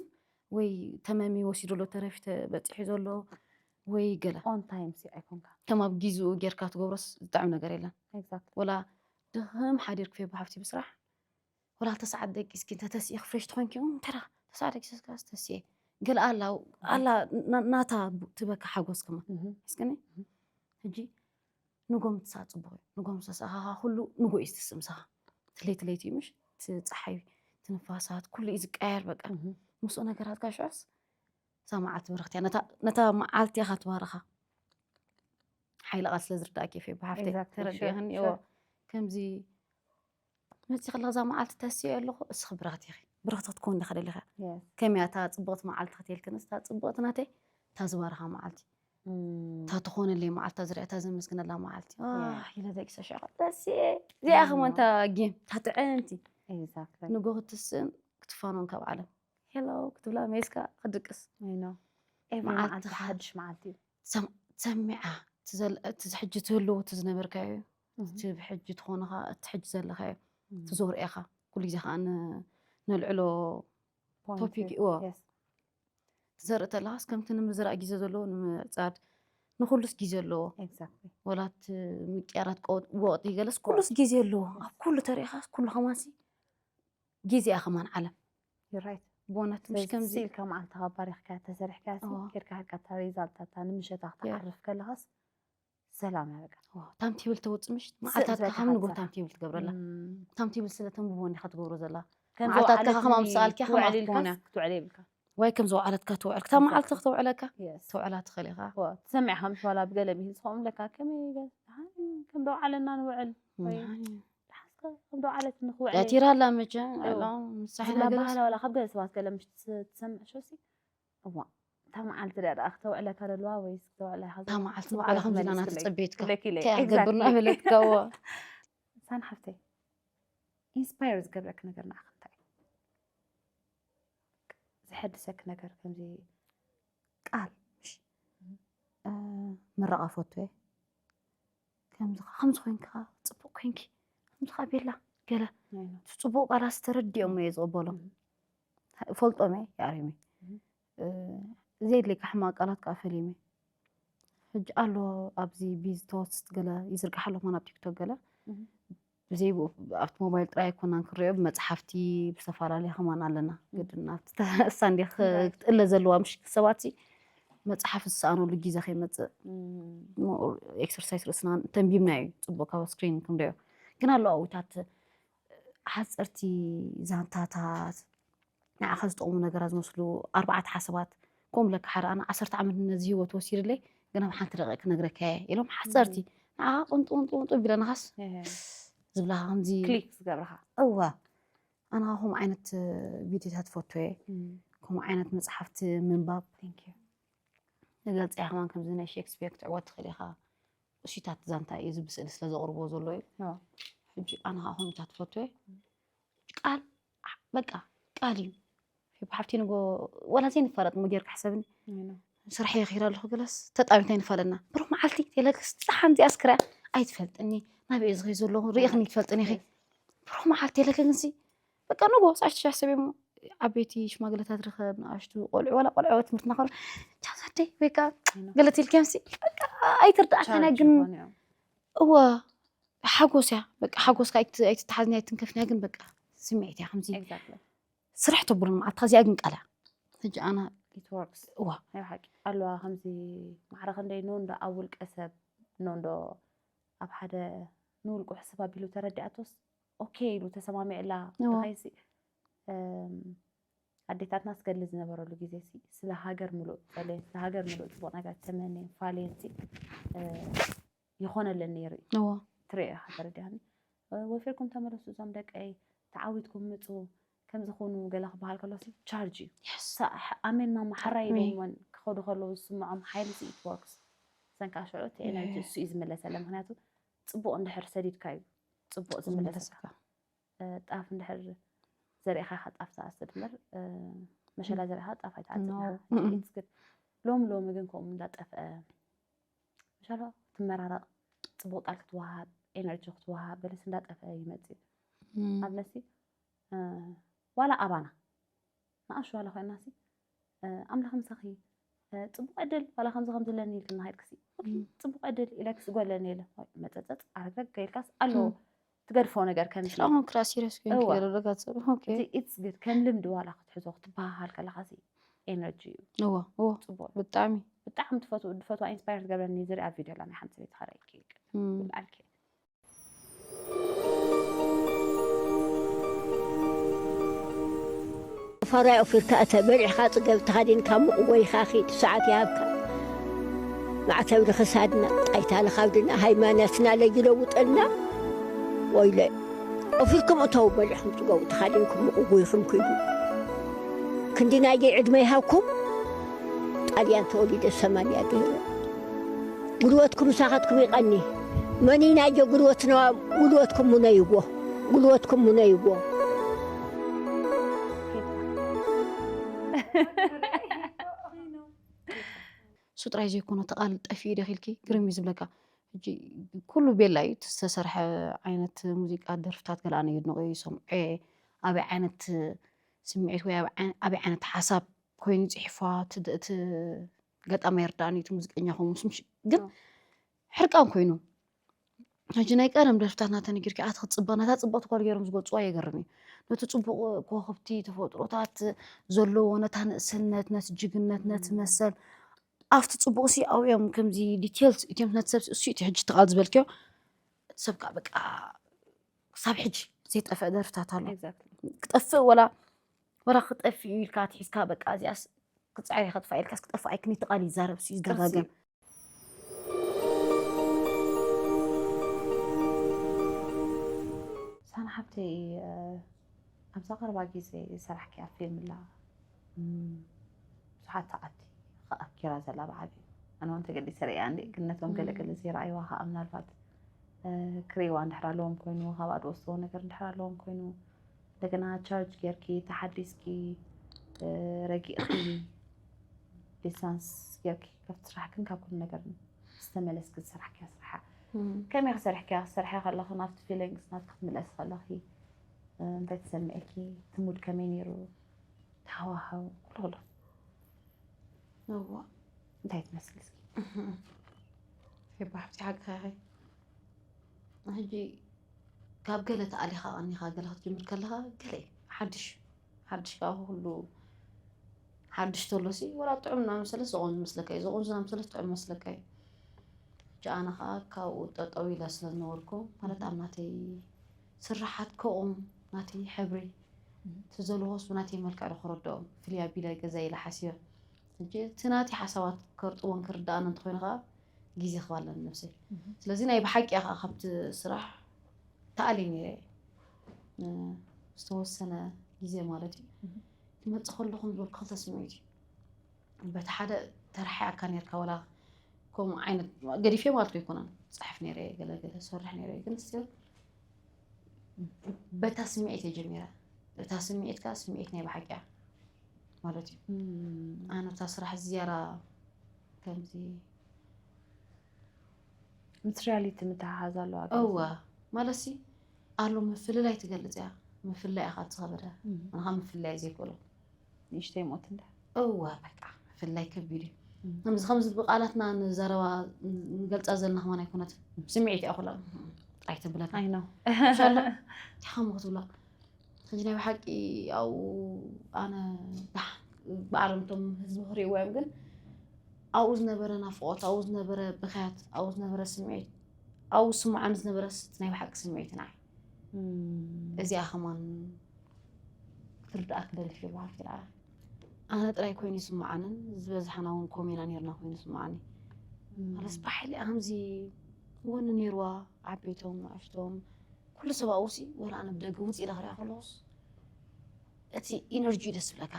ወይ ተመሚ ወሲዱ ኣሎ ተረፊ ተበጺሑ ዘሎ፣ ወይ ገለ። On time ሲ ኣይኮንካ። ከም ኣብ ግዜኡ ጌርካ ትገብሮስ ዝጥዕም ነገር የለን። Exactly። ወላ ድኽም ሓዲርክ ፌቦ ሓፍቲ ብስራሕ፣ ወላ ተስዓት ደቂስኪ እንተ ተስኢኺ ፍሬሽ ትኾንኪ፣ እም፣ እንተ ደኣ ተስዓት ደቂስካ ተስኤ። ገለ ኣላ፣ ኣላ ና-፣ ናታ ቡ-፣ ትበካ ሓጎስ ከማን። እህ። እስከኒ? ሕጂ ንጎ ምትሳእ ጽቡቕ እዩ። ንጎ ምስ ተሳእኻኻ ኩሉ ንጎ እዩ ዝትስእ ምሳኻ። እቲ ለይቲ ለይቲ እዩ ምሽ? እቲ ጸሓይ፣ እቲ ንፋሳት፣ ኩሉ እዩ ዝቀያየር በቃ። እህ። ምስኡ ነገራትካ ሽዑስ እዛ መዓልቲ ብርኽቲ እያ። ነታ፣ ነታ መዓልቲ ኢኻ ትባርኻ። ሓይሊ ቃል ስለ ዝርዳእኪ ፌቦ ሓፍተይ። Exactly፣ ተረዲእኽኒ? sure፣ እዎ። sure። ከምዚ መፂ ከለኻ እዛ መዓልቲ ተስየ ኣለኹ፣ እስኺ ብርኽቲ ኢኺ። ብርኽቲ ክትኮኒ ኢኻ ደሊኻ። Yes። ከመይ እያ እታ ጽብቕቲ መዓልቲ ክትልክን፣ እታ ጽብቕቲ ናተይ፣ እታ ዝባርኻ መዓልቲ። እም። እታ ትኾነለይ መዓልቲ፣ እታ ዝሪኣ፣ እታ ዘመስግነላ መዓልቲ። ኣህ፣ ኢለ ደቂሰ ሽዑ። ተስየ። እዚኣ ከማን እታ ጌም፣ እታ ጥዕምቲ። Exactly። ንጎ ክትስእን ክትፋኖን ካብ ዓለም። ሄሎ ክትብላ መይስካ ክድቅስ። I know። ኤቭሪ መዓልቲ መዓልትኻ ሓድሽ መዓልቲ እዩ። ሰም-፣ ሰሚዓ፣ እቲ ዘል-፣ እቲ ሕጂ ትህልዎ፣ እቲ ዝነበርካዮ፣ እህ። እቲ ብሕጂ ትኾንኻ፣ እቲ ሕጂ ዘለኻዮ፣ እም። እቲ ዞርኤኻ፣ ኩሉ ግዜ ከዓ ን-፣ ነልዕሎ Point ቶፒክ እዩ። እዎ። Yes። ትዘርኢ ተለኻስ ከምቲ ንምዝራእ ግዜ ዘለዎ ንምዕፃድ ንኩሉስ ግዜ ኣለዎ። Exactly። ወላ እቲ ምቅያራት ቀው-፣ ወቕቲ ገለስ ኩሉስ ግዜ ኣለዎ። ኣብ ኩሉ ተሪኢኻስ ኩሉ ከማንሲ ግዜ እያ ከማን ዓለም። You're right። ብእውነት ምሽ ስለዚ ከምዚ ኢልካ መዓልትኻ ባሪኽካ ተሰሪሕካ ሲ እዎ። ኬድካ ሓቃ እታ ሪዛልት እታ ንምሸታ Yeah። ክትዓርፍ ከለኻስ ሰላም እያ በቃ። ታም ቴብል ተወፅእ ምሽ ስእ መዓልታትካ ዝበልካ ከም ንጎ ሓንሳብ። ታም ቴብል ትገብረላ። እም። ታም ቴብል ስለ ተንብቦ እንዲኻ ትገብሮ ዘላ። ከም መዓልታትካ ዝወዓለትኒ ከማን ምስ ኣልኪ ከማን ትውዕል ክትኮን እያ። ኢልካስ ክትውዕል የብልካ። ወይ ከም ዝወዓለትካ ትውዕል። ክታ መዓልቲ Exactly። ክትውዕለካ Yes። ተውዕላ ትኽእል ኢኻ። ዋ፣ ትሰምዕ ከም ትበላ ብገለ ብሂል ዝኾም ለካ ከመይ ገ-፣ ሃይ፣ ከም ደውዓለና ንውዕል ወይ ናይ። ደሓንስከ ከም ደውዓለት ንኽውዕል ያቲራ ኣላ መቸም እዎ። ኣላ ምሳሕ ዝብላ ነገር ባህላ ዋላ ካብ ገለ ሰባት ገለ ምሽ ትስ-፣ ትሰምዕ ሾሲ እዋ፣ እታ መዓልቲ ደኣ ደኣ ክተውዕለካ ደልዋ ወይስ ክተውዕላ ኢኻ እታ ዘለኻ? መዓልቲ ትበዓላ ከም ዝላና ትመልስለይ። ተጸበየትካ። ትብለኪ ኢለ። ከይ ኣገብርና Exactly። በለትካዎ። ሳን ሓፍተይ፣ ኢንስፓየር ዝገብረክ ነገር ንዓኺ እንታይ እዩ? ዘሐድሰክ ነገር ከምዚ ቃል፣ ምሽ? እ፣ ምረቓ ፈቱ እየ። ከምዚ፣ ከምዚ ኮይንካ፣ ጽቡቕ ኮይንኪ፣ ከምዚ ከኣ ቤላ፣ ገለ። ናይ ነው። እቲ ጽቡቕ ቃላት ተረዲኦም እየ ዝቕበሎም። እም። እፈልጦም እየ፣ ይኣርዮም እየ። እም። እ፣ ዘየድልየካ ሕማቕ ቃላት ከኣ ፈልዮም እየ። ሕጂ ኣሎ ኣብዚ ቢዝ ቶትስ ገለ ይዝርጋሕ ኣሎ፣ ኮነ ኣብ ቲክቶክ ገለ። እም። ብዘይ ብኡ ኣብቲ ሞባይል ጥራይ ኣይኮናን ክሪኦ፣ ብመጽሓፍቲ፣ ብዝተፈላለየ ከማን ኣለና። እም። ግድን ኣብቲ ተ-፣ እሳ እንዲያ ክ-፣ Right። ክትእለ ዘለዋ፣ ምሽ ሰባትሲ መጽሓፍ ዝሰኣነሉ ግዜ ከይመጽእ፣ እም። ሞ-፣ ኤክሰርሳይስ ርእስና ተንቢብናዮ፣ ጽቡቕ ካብ ስክሪን ክንሪኦ። ግን ኣለዋ ኣዊታት ሓጸርቲ ዛንታታት፣ ንዓኻ ዝጠቕሙ ነገራት ዝመስሉ ኣርባዕተ ሓሳባት፣ ከምኡ ለካ ሓደ ኣነ ዓሰርተ ዓመት ነዚ ህይወት ወሲድለይ፣ ግን ኣብ ሓንቲ ደቂቕ ክነግረካ እየ ኢሎም ሓጸርቲ፣ እም። ንዓኻ ቅንጡ፣ ቅንጡ፣ ቅንጡ ቢለናኻስ እህ። ዝብላኻ ከምዚ ክሊክ ዝገብርኻ። እዋ፣ ኣነ ከምኡ ዓይነት ቪድዮታት ፈቱ እየ። እም። ከምኡ ዓይነት መጽሓፍቲ ምንባብ። Thank you። ንገልጽ እያ ከማን ከምዚ ናይ ሼክስፒር ክትዕወት ትኽእል ኢኻ። እሱታት ዛንታ እዩ፣ እዚ ብስእሊ ስለ ዘቕርቦ ዘሎ እዩ። ኣዎ። ሕጂ ኣነ ኸኣ ከምኡታት ፈቱ እየ። ቃል፣ በቃ፣ ቃል እዩ። ፌቦ ሓፍቲ ንጎ፣ ዋላ ዘይንፋለጥ እሞ ጌርካ ሕሰብኒ። ኣይ ነው። ስራሕ ይኺድ ኣለኹ ገለስ፣ ተጣቢትና ይንፋለና። ብሩኽ መዓልቲ፣ ቴለክስ፣ ጸሓን እዚኣ ስክራ፣ ኣይትፈልጥኒ። ናበይ እየ ዝኸይ ዘለኹ፣ ርኢኽኒ ትፈልጥኒ ኢኺ። ብሩኽ መዓልቲ፣ ቴለክንሲ፣ በቃ፣ ንጎ፣ ሰዓት ትሽዓተ ሰብ እሞ፣ ዓበይቲ ሽማግለታት ርኸብ፣ ንኣሽቱ ቆልዑ፣ ዋላ ቆልዑ ኣብ ትምህርቲ እናኸዱ፣ ቻው፣ ኣደይ፣ ወይ ከኣ ኣይ ነው። ገለ ትብል ከምሲ፣ በቃ፣ ኣይትርዳእካን እያ ቻርጅ ግን፣ ይኾን እዮም። እወ፣ ሓጎስ እያ። በቃ፣ ሓጎስካ ኣይት-፣ ኣይትተሓዝንያ፣ ኣይትንከፍንያ፣ ግን በቃ፣ ስምዒት እያ። ከምዚ ኤግዛክትሊ። ስራሕ ተብሉን መዓልትኻ እዚኣ ግን ቃል እያ። ሕጂ ኣነ it works። እዋ ናይ ብሓቂ ኣለዋ ከምዚ ማዕረ ክንደይ ኖ እንዶ ኣብ ውልቀ ሰብ ኖ እንዶ ኣብ ሓደ ንውልቁ ሕስብ ኣቢሉ ተረዲኣቶስ ኦኬ ኢሉ ተሰማሚዕላ እዋ። ተኸይሲ ኣዴታትና ስገድሊ ዝነበረሉ ግዜ ሲ ስለ ሃገር ምሉእ ጸልየን ስለ ሃገር ምሉእ ጽቡቕ ነገር ተመንየን ፋልየን ሲ ይኾነለን ነይሩ እዩ እዋ ትሪኦ ኢኻ ተረዲኣኒ ወፊርኩም ተመለሱ እዞም ደቀይ ተዓዊትኩም ምፁ ከምዚ ኩኑ ገለ ክበሃል ከሎ ሲ ቻርጅ እዩ የስ ሳ- ኣሜን ማማ ሓራይ ኣሜን። ኢሎምወን ክኸዱ ከለዉ ዝስምዖም ሓይሊ ሲ it works ሰንካ ሽዑ እቲ ኤነርጂ እሱ እዩ ዝምለሰለ ምክንያቱ ፅቡቕ እንድሕር ሰዲድካ እዩ ፅቡቕ ዝምለሰካ ዝመለሰካ እ፣ ጣፍ እንድሕር ዘሪእኻ ኢኻ ጣፍ ትኣስድ እምበር እ፣ መሸላ ዘሪእኻ ጣፍ ኣይትኣጽድ No። ኢኻ። It's good። ሎሚ ሎሚ ግን ከምኡ እንዳጠፍአ መሸላ ክትመራረቕ ፅቡቕ ቃል ክትወሃብ ኤነርጂ ክትወሃብ ገለስ እንዳጠፍአ ይመፅእ እዩ። እም፣ ኣብነሲ እ፣ ዋላ ኣባና ንኣሹ ዋላ ኮይናሲ እ፣ ኣምላኽ ምሳኺ እ፣ ፅቡቕ ዕድል ዋላ ከምዚ ከምዚ ኣለኒ ኢልክና ከይድክሲ ኦኬ፣ እም። ፅቡቕ ዕድል ኢለክሲ ጓለኒ የለ ወይ መፀፀፅ ኣረግረግ ከይልካስ ኣለዎ እም። ትገድፎ ነገር ከምዚ ስራውን ክራ ሲሪየስ ኮይንኪ እዋ። ገለ ረጋት ሰብ ኦኬ እቲ it's good ከም ልምዲ ዋላ ክትሕዞ ክትበሃሃል ከለኻ ሲ ኤነርጂ እዩ እዋ እዋ ፅቡቕ እዩ። ብጣዕሚ ብጣዕሚ ትፈትው ድፈትዋ ኢንስፓየር ትገብረኒ ዝሪኣ ቪድዮ ኣላ ናይ ሓንቲ ሰበይቲ ሓራይ እም፣ ኣልኪ ፋራይ ኦፊርካ እተ በሊዕካ ጽገብ ተኻዲንካ ምቕወይካ ኺድ ሰዓት ይሃብካ ማዕተብ ንኽሳድና ጣይታ ንኻብድና ሃይማኖትና ለይለውጠልና ወይለ ኦፊርኩም እተው በሊዕኩም ጽገቡ ተኻዲንኩም ምቕወይኹም ኪዱ ክንዲ ናየይ ዕድመ ይሃብኩም ጣልያን ተወሊደ ሰማንያ ገይረ ጉልበትኩም ምሳኻትኩም ይቐኒ መኒናዮ ጉልበትና ጉልበትኩም ሙነይዎ ጉልበትኩም ሙነይዎ እሱ ጥራይ ዘይኮነ እቲ ቃል ጠፊኡ ዶ ኢልኪ ግርም እዩ ዝብለካ ሕጂ ኩሉ ቤላ እዩ እቲ ዝተሰርሐ ዓይነት ሙዚቃ ደርፍታት ገለ ኣነ የድንቆ ይሰምዖ ኣበይ ዓይነት ስምዒት ወይ ኣበይ ዓይነት ሓሳብ ኮይኑ ፅሒፋ እቲ ገጣማይ ይርዳእኒ እቲ ሙዚቀኛ ከምኡ ስምሽ ግን ሕርቃን ኮይኑ ሕጂ ናይ ቀደም ደርፍታት ናተን ጌርኪ ኣቲ ክትፅበ ነታ ፅብቕቲ ጓል ገይሮም ዝገልፅዋ የገርም እዩ ነቲ ፅቡቕ ኮኸብቲ ተፈጥሮታት ዘለዎ ነታ ንእስነት ነቲ ጅግነት ነቲ መሰል ኣብቲ ፅቡቕ ሲ ኣብኦም ከምዚ ዲቴልስ እትዮም ነቲ ሰብ እሱ እቲ ሕጂ ትቓል ዝበልክዮ እቲ ሰብ ከዓ በቃ ክሳብ ሕጂ ዘይጠፍአ ደርፍታት ኣሎ Exactly። ክጠፍእ ወላ ወላ ክጠፍእ እዩ ኢልካ ትሒዝካ በቃ እዚኣስ ክፅዕር ከጥፋ ኢልካስ ክጠፍእ ኣይክኒ ትቓል ይዛረብ ሲ ይደጋገም ሳና ሓብተይ ኣብዛ ቀረባ ግዜ ዝሰራሕክያ ፊልም ኣላ ብዙሓት ተዓቲ ኣፍኪራ ዘላ ብዓብዩ ኣነ እውን ተገዲሰ ርእያ እንዴ ግን ነቶም ገለገለ ዘይረኣይዋ ከዓ ምናልባት ክርእይዋ እንድሕር ኣለዎም ኮይኑ ካብኣ ዝወስድዎ ነገር እንድሕር ኣለዎም ኮይኑ እንደገና ቻርጅ ጌርኪ ተሓዲስኪ ረጊእኪ ዲስታንስ ጌርኪ ካብቲ ስራሕ ግን ካብ ኩሉ ነገር ዝተመለስኪ ዝሰራሕክያ ስራሓ ከመይ ክሰርሕክያ ክሰርሐ ከለኺ ናብቲ ፊሊንግስ ናብቲ ክትምለስ ከለኺ እንታይ ተሰሚዕኪ እቲ ሙድ ከመይ ነይሩ ተሃዋህው ኩሉ ኩሉ እዋ እንታይ ትመስል እስኪ ሄባ ሓብቲ ሓቂ ኸኸ ሕጂ ካብ ገለ ተኣሊኻ ቀኒኻ ገለ ክትጅምር ከለኻ ገለ እዩ ሓድሽ ሓድሽ ካብ ኩሉ ሓድሽ ተሎሲ ወላ ጥዑም እናመሰለስ ዘቆንዙ መስለካ እዩ ዘቆንዙ እናመሰለስ ጥዑም መስለካ እዩ ሕጂ ኣነ ከዓ ካብኡ ጠጠው ኢለ ስለ ዝነበርኩ ማለት ኣብ ናተይ ስራሓት ከኦም ናተይ ሕብሪ እቲ ዘለዎስ ብናተይ መልክዕ ዶ ክረድኦም ፍልይ ኣቢለ ገዛ ኢለ ሓሲበ ሕጂ እቲ ናተይ ሓሳባት ከርጥዎን ክርዳእን እንተኮይኑ ከዓ ግዜ ክባለን ነብሰይ ስለዚ ናይ ብሓቂ ከዓ ካብቲ ስራሕ ተኣልየ ነይረ ዝተወሰነ ግዜ ማለት እዩ ክመፅእ ከለኹ ዝበልኩ ክልተ ስምዒት እዩ በቲ ሓደ ተርሓያካ ነርካ ወላ ከምኡ ዓይነት ገዲፌ ማለት ኣይኮነን ፅሕፍ ነይረ ገለገለ ዝሰርሕ ነይረ ግን ስቲል በታ ስምዒት እየ ጀሚረ እታ ስምዒት ከዓ ስምዒት ናይ ብሓቂ እያ ማለት እዩ ኣነ እታ ስራሕ ዝያራ ከምዚ ምስ ሪያሊቲ ምትሓሓዝ ኣለዋ እወ ማለት ሲ ኣሎ ምፍልላይ ትገልፅ እያ ምፍላይ ኢኻ እቲ ከበደ ንኻ ምፍላይ ዘይክእሎ ንእሽተይ ሞት እንዳ እወ በቃ ምፍላይ ከቢድ እዩ ከምዚ ከምዚ ብቃላትና ንዘረባ ንገልፃ ዘለና ከማን ኣይኮነትን ስምዒት እያ ኩላ ጥራይ ትብለካ ኣይ ነው ሻሎ ትሓሙ ክትብላ ሕጂ ናይ ብሓቂ ኣብኡ ኣነ ዳሕ በዓሎም እቶም ህዝቢ ክርእይዎ እዮም። ግን ኣብኡ ዝነበረ ናፍቖት፣ ኣብኡ ዝነበረ ብኽያት፣ ኣብኡ ዝነበረ ስምዒት፣ ኣብኡ ዝስምዓኒ ዝነበረ ስ-፣ ናይ ብሓቂ ስምዒት ንዓይ። እዚኣ ከማን ክትርድኣ ክደሊ ፌ ብሓፍቲ ደኣ። ኣነ ጥራይ ኮይኑ ይስምዓንን ዝበዝሓና እውን ኮሜና ነርና ኮይኑ ይስምዓኒ። ማለት ብሓይሊ ኣምዚ ወኒ ነርዋ፣ ዓበይቶም ንኣሽቶም ኩሉ ሰብ ኣብኡ ሲ ወላ ኣነ ብደገ ውፅእ ኢለ ክሪኣ ከለኹስ እቲ ኢነርጂ ደስ ብለካ።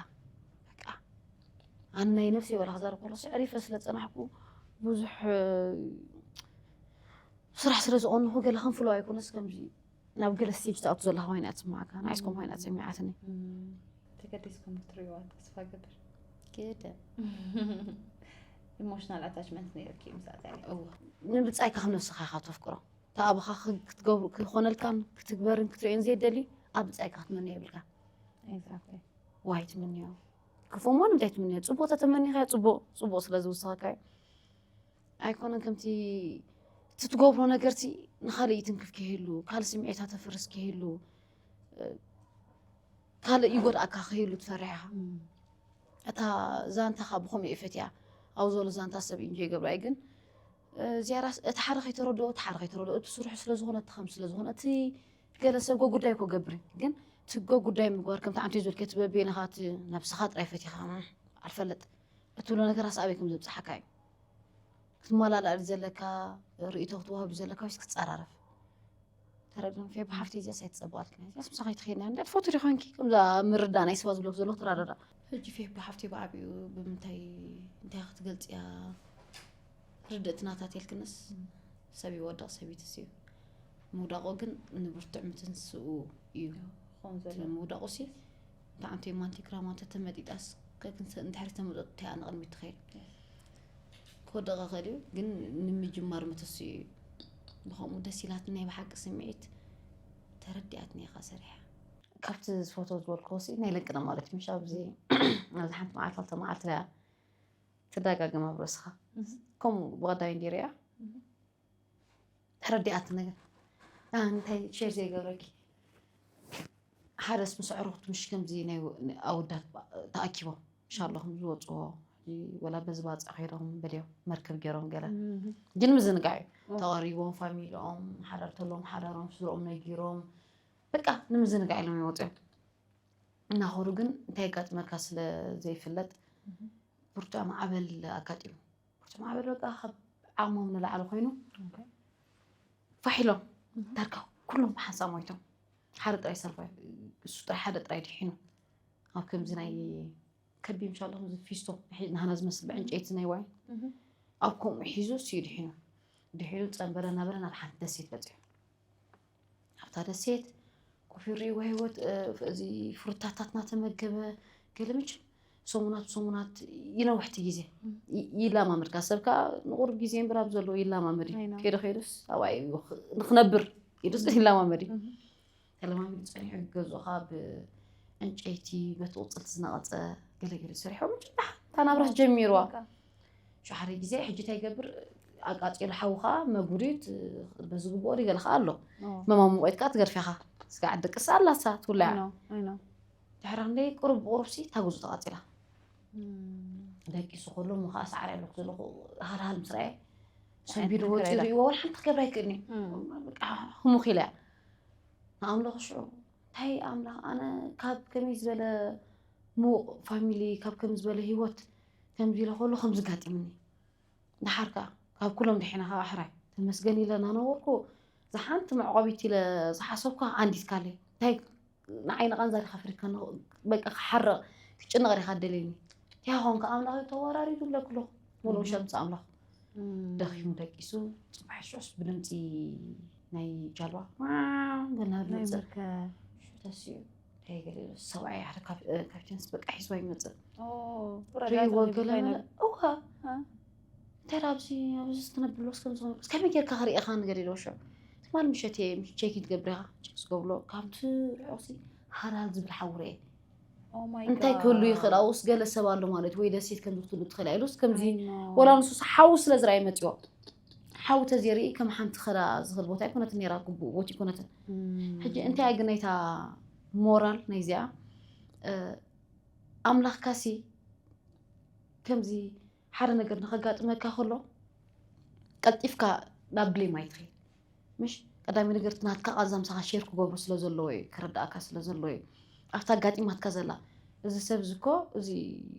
በቃ ኣነ ናይ ነፍሲ ወላ ክዛረብ ከለኹ ኣዕሪፈ ስለ ዝፀናሕኩ ብዙሕ ስራሕ ስለ ዝቐንኹ ገለ ከም ፍሎ ኣይኮነስ ከምዚ ናብ ገለ ስቴጅ ትኣቱ ዘለኻ ኮይና ትስምዓካ። ንዓይስ ከምኡ ኮይና ተሰሚዓትኒ። ተገዲስኩም ክትርእይዋ ተስፋ ገብር። ግደ ኢሞሽናል ኣታችመንት ነይርኪ ምስኣታ እወ፣ ንብጻይካ ከም ነብስኻ ኢኻ ተፍቅሮ። ተኣበኻ ክትገብሩ ክኾነልካን ክትግበርን ክትርእዮን ዘይደሊ ኣብ ብጻይካ ክትመንዮ የብልካ። ኤግዛክትሊ ዋይ ትምንዮ ክፉእ እሞ ንምንታይ ትምንዮ? ጽቡቕ ተተመኒኻዮ ጽቡቕ ጽቡቕ ስለ ዝውስኸካ እዩ። ኣይኮነን ከምቲ እቲ ትገብሮ ነገርቲ ንኻልእ ይትንክፍ ከይህሉ ካልእ ስምዒታት ተፍርስ ከይህሉ ካልእ ይጎድኣካ ከይህሉ ትፈርሕ ኢኻ። እታ ዛንታ ካብ ብኸምኡ እየ ፈትያ። ኣብ ዘሎ ዛንታ ሰብ ኢንጆይ ይገብራ እዩ ግን ዝያዳ እቲ ሓደ ከይተረድኦ እቲ ሓደ ከይተረድኦ እቲ ስርሑ ስለ ዝኾነ እቲ ከም ስለ ዝኾነ እቲ ገለ ሰብ ጎጉዳይ እኮ ገብር ግን እቲ ጎጉዳይ ምግባር ከምቲ ዓንቲ ዝበልከ እቲ በቤንኻ እቲ ነብስኻ ጥራይ ፈቲኻ ኣልፈለጥ እትብሎ ነገር ኣበይ ከም ዘብፅሓካ እዩ ክትመላላእ ዘለካ ርእይቶ ክትወሃብ ዘለካ ወይስ ክትፀራረፍ ተረድም ፌ ብሓፍቲ እዚኣ ሳይትፀበቓልክን እዚኣስ ምሳኻ ይትኸይድና እንዳ ትፈቱ ዲኾንኪ ከምዛ ምርዳ ናይ ስባ ዝብለኩ ዘለኹ ትራዳዳ ሕጂ ፌ ብሓፍቲ ብዓብኡ ብምንታይ እንታይ ክትገልፅያ ርድእቲ ናታ ተልክንስ ሰብ ይወድቕ ሰብይትስ እዩ ምውዳቑ ግን ንብርቱዕ ምትንስኡ እዩ ኾን ዘሎ ምውዳቑ ሲ ብጣዕሚ ቴማንቲ ክራማ እንተተመጢጣስ ከክንሰ እንድሕሪ ተመጠጡ እንታይ ንቕድሚት ትኸይድ ክወደቐ ኸእል እዩ ግን ንምጅማር ምትስኡ እዩ ብኸምኡ ደስ ኢላት ናይ ብሓቂ ስምዒት ተረዲኣትኒ ኢኻ ሰሪሓ ካብቲ ዝፈትዎ ዝበልክዎ ሲ ናይ ለቅነ ማለት እዩ ምሽ ኣብዚ ኣብዚ ሓንቲ መዓልቲ ክልተ መዓልቲ ያ ትደጋግም ኣብ ርእስኻ ከምኡ ብቐዳሚ እንዲ ሪኣ ተረዲኣት ነገር እንታይ ሼር ዘይገብረኪ ሓደስ ምስ ኣዕሩኽቱ ምሽ ከምዚ ናይ ኣወዳት ተኣኪቦም ምሽ ኣለኹም ዝወፅዎ ወላ በዚ ባፅዕ ከይዶም በልዮም መርከብ ገይሮም ገለ ግን ምዝንጋዕ እዩ ተቐሪቦም ፋሚሊኦም ሓዳር ተሎም ሓዳሮም ስድሮኦም ነጊሮም በቃ ንምዝንጋዕ ኢሎም ይወፅኦም እናኸዱ ግን እንታይ ኣጋጥመካ ስለ ዘይፍለጥ ብርቱዕ ማዕበል ኣጋጢሙ ብርቱዕ ማዕበል በቃ ካብ ዓቕሞም ንላዕሊ ኮይኑ ፋሕ ኢሎም ዳርጋ ኩሎም ብሓንሳብ ሞይቶም ሓደ ጥራይ ሰርቫይቭ እሱ ጥራይ ሓደ ጥራይ ድሒኑ ኣብ ከምዚ ናይ ከቢም ሻሎ ከምዚ ፊስቶ ናህና ዝመስል ብዕንጨይቲ ናይ ዋይ ኣብ ከምኡ ሒዙ እሱ ድሒኑ ድሒኑ ፀንበለ እናበለ ናብ ሓንቲ ደሴት በፂሑ ኣብታ ደሴት ኮፍ ይርእይዎ ህይወት እዚ ፍሩታታት እናተመገበ ገለ መቸም ሰሙናት ሰሙናት ይነውሕቲ ግዜ ይላማመድካ ሰብካ ንቁሩብ ግዜ እምበር ኣብ ዘለዎ ይላማመድ እዩ ከይደ ከይዱስ ኣብኣይ ንክነብር ኢሉስ ይላማመድ እዩ ተለማሚዱ ፀኒሑ ገዝኡኻ ብዕንጨይቲ በቲ ቁፅልቲ ዝነቐፀ ገለገለ ሰሪሖም ጭባሕ እታ ናብራት ጀሚርዋ ሸሓደ ግዜ ሕጂ እንታይ ይገብር ኣቃፂሉ ሓውኻ መጉሪት በዚ ግብኦ ገለ ከዓ ኣሎ መማሙቆት ከዓ ትገርፊኻ ስጋዕ ደቅስ ኣላሳ ትውላያ ድሕሪ ክንደይ ቁሩብ ብቁሩብሲ እታ ገዝኡ ተቃፂላ ደቂሱ ከሎ ሞ ከዓ ሰዓር ኣለኩ ዘለኹ ሃልሃል ምስ ረኣየ ሰንቢዱ ወፂኡ ርእይዎ ወላ ሓንቲ ክገብር ኣይክእልኒ ህሙኽ ኢለ እያ ንኣምላኽ ሽዑ እንታይ ኣምላኽ ኣነ ካብ ከመይ ዝበለ ምዉቕ ፋሚሊ ካብ ከም ዝበለ ህይወት ከምዚ ኢለ ከሎ ከምዚ ጋጢምኒ ደሓር ከዓ ካብ ኩሎም ድሒና ከዓ ኣሕራይ ተመስገን ኢለ እናነበርኩ ዝሓንቲ መዕቆቢት ኢለ ዝሓሰብኳ ኣንዲትካለይ እንታይ ንዓይ ንቓንዛ ዲኻ ፍሪካ በቃ ክሓርቕ ክጭነቕ ዲኻ ደልየኒ እንታይ ኾንካ ኣምላኽ ተወራሪዱ ኣለኩ ኣለኹ ሙሉእ ሸምፂ ኣምላኽ ደኺሙ ደቂሱ ፅባሕ ሽዑስ ብድምፂ ናይ ጃልባ ገና ድምፂ ተሲኡ እንታይ ገለ ኢሉ ሰብኣይ ሓደ ካፕቴንስ በቃ ሒዝዋ ይመፅእ ሪእዎ ገለ እዋ እንታይ ኣብዚ ኣብዚ ትነብርሎስ ከም ዝኾነ ከመይ ጌርካ ክርእኻ ነገር ኢልዎ ሽዑ ትማል ምሸት እየ ቸኪ ትገብር ኢኻ ቸክ ዝገብሎ ካብቲ ርሑቕሲ ሃላል ዝብል ሓዊ ርኤ እንታይ ክህሉ ይኽእል ኣብኡስ ገለ ሰብ ኣሎ ማለት ወይ ደሴት ከም ዝክትሉ ትኽእል ኢሉስ ከምዚ ወላ ንሱስ ሓዊ ስለ ዝረኣየ መፅዎ ሓዊ ተዘይርኢ ከም ሓንቲ ኸዳ ዝኽእል ቦታ ኣይኮነትን ነራ ግቡእ ቦታ ኣይኮነትን ሕጂ እንታይ ግን ናይታ ሞራል ናይዚኣ ኣምላኽካሲ ከምዚ ሓደ ነገር ንኸጋጥመካ ከሎ ቀልጢፍካ ናብ ብሌም ኣይትኸይድ። ምሽ ቀዳሚ ነገር እቲ ናትካ ቃንዛ ምሳኻ ሼር ክገብሩ ስለ ዘለዎ እዩ፣ ክርዳእካ ስለ ዘለዎ እዩ። ኣብታ ኣጋጢማትካ ዘላ፣ እዚ ሰብ እዚ እኮ፣ እዚ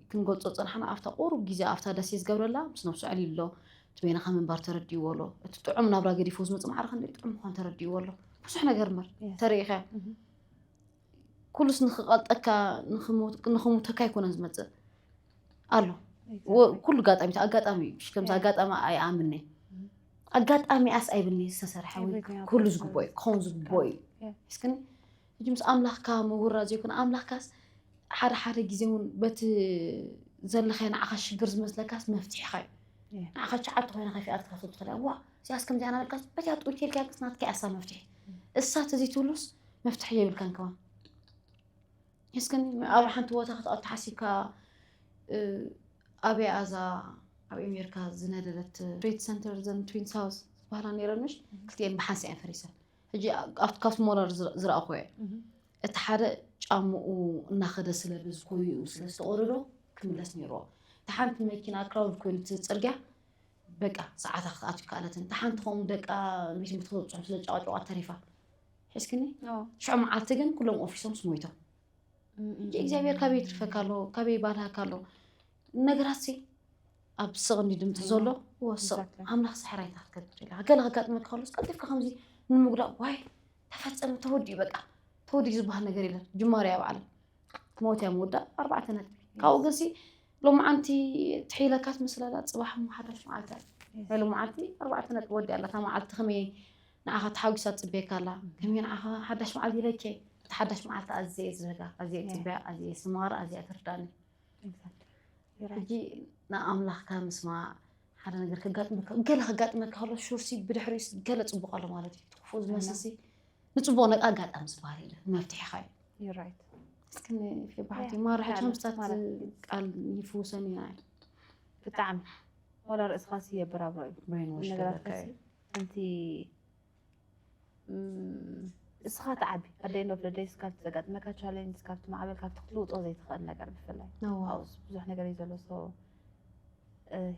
ክንገልጾ ጸናሕና፣ ኣብታ ቁሩብ ግዜ ኣብታ ደሴ ዝገብረላ ምስ ነብሱ ኣዕሊሉ ኣሎ። እቲ በይንኻ ምንባር ተረዲእዎ ኣሎ። እቲ ጥዑም ናብራ ገዲፉ ዝመጽእ ማዕረ ክንደይ ጥዑም ምዃኑ ተረዲእዎ ኣሎ። ብዙሕ ነገር እምበር ተረኢኻ። ኩሉስ ንኽቐልጠካ ንኽሙተካ ኣይኮነን ዝመጽእ ኣሎ። ኩሉ ኣጋጣሚ ኣጋጣሚ እዩ። ከምዚ ኣጋጣሚ ኣይኣምንነ። ኣጋጣሚ ኣስ ኣይብልኒ ዝተሰርሐ ወይ ኩሉ ዝግቦ እዩ ክኸውን ዝግቦ እዩ። እስክኒ ሕጂ ምስ ኣምላኽካ ምውራድ ዘይኮነ ኣምላኽካስ ሓደ ሓደ ግዜ እውን በቲ ዘለኻዮ ንዓኻ ሽግር ዝመስለካስ መፍትሒኻ እዩ። ንዓኻ ሸዓተ ኮይና ከፊኣትካ ትኽእል እያ። ዋ እዚኣስ ከምዚኣ ናበልካስ በቲያ ጥውቲ ኢልካ ግስ ናትካ ያሳ መፍትሒ እሳ ተዘይትብሉስ መፍትሒ የብልካን ከማን። እስክኒ ኣብ ሓንቲ ቦታ ክትኣቱ ሓሲብካ ኣበይ ኣዛ ኣብ ኣሜሪካ ዝነደደት ትሬድ ሰንተር ዘን ትዊን ሳውስ ዝበሃላ ነይረን ምሽ ክልቲኤን ብሓንሳ እየን ፈሪሰን። ሕጂ ኣብቲ ካብቲ ሞራር ዝረኣኹ እየ። እቲ ሓደ ጫምኡ እናኸደ ስለ ብዝኮይኡ ስለ ዝተቆረዶ ክምለስ ነይርዎ። እቲ ሓንቲ መኪና ክራውድ ኮይኑ እቲ ፅርግያ በቃ ሰዓታ ክትኣቱ ይከኣለትን። እቲ ሓንቲ ከምኡ ደቃ ቤት ትምህርቲ ክበፅሑ ስለ ጫዋጫዋ ተሪፋ። ሒዝክኒ ሽዑ መዓልቲ ግን ኩሎም ኦፊሶምስ ሞይቶም። እግዚኣብሔር ካበይ ትርፈካ ኣሎ? ካበይ ባልሃካ ኣሎ? ነገራት ሲ ኣብ ስቕ እንዲ ድምፂ ዘሎ ወስቕ ኣምላኽ ስሕር ኣይታ ክትገብር ኢላ ገለ ከጋጥመካ ከሎስ ቀልጢፍካ ከምዚ ንምጉዳእ ዋይ ተፈጸመ ተወዲኡ በቃ ተወዲኡ ዝበሃል ነገር የለን። ጅማርያ ባዕላ ሞት እያ ምውዳእ ኣርባዕተ ነጥቢ። ካብኡ ግን ሲ ሎምዓንቲ ትሒለካ ትመስለላ ጽባሕ እሞ ሓዳሽ መዓልቲ ኣላ። ናይ ሎምዓንቲ ኣርባዕተ ነጥቢ ወዲኣ ኣላ። እታ መዓልቲ ከመይ ንዓኻ ተሓጒሳ ትጽበየካ ኣላ። ከመይ ንዓኻ ሓዳሽ መዓልቲ ኢለኪ እታ ሓዳሽ መዓልቲ ኣዝየ እየ ዝብህጋ ኣዝየ እየ እጽበያ ኣዝየ እየ ዝማረ ኣዝያ እያ ትርዳእኒ። ሕጂ ንኣምላኽካ ምስማዕ ሓደ ነገር ከጋጥመካ ገለ ከጋጥመካ ከሎ ሹርሲ ብድሕሪኡስ ገለ ጽቡቕ ኣሎ ማለት እዩ። ትኽፉእ ዝመስልሲ ንጽቡቕ ነገር ኣጋጣሚ ዝበሃል የለን መፍትሒኻ እዩ። እስኪ ብሓቲ ማራ ሕጂ ከምስታት ቃል ይፍውሰን ኢና። ብጣዕሚ ዋላ ርእስኻሲ የበራብሮ እዩ። ነገራትካሲ እንቲ እስኻ ትዓቢ ኣደይ ኖፍ ለደይስ ካብቲ ዘጋጥመካ ቻሌንጅ ካብቲ ማዕበል ካብቲ ክትልውጦ ዘይትኽእል ነገር ብፍላይ ኣብኡስ ብዙሕ ነገር እዩ ዘሎ። ሶ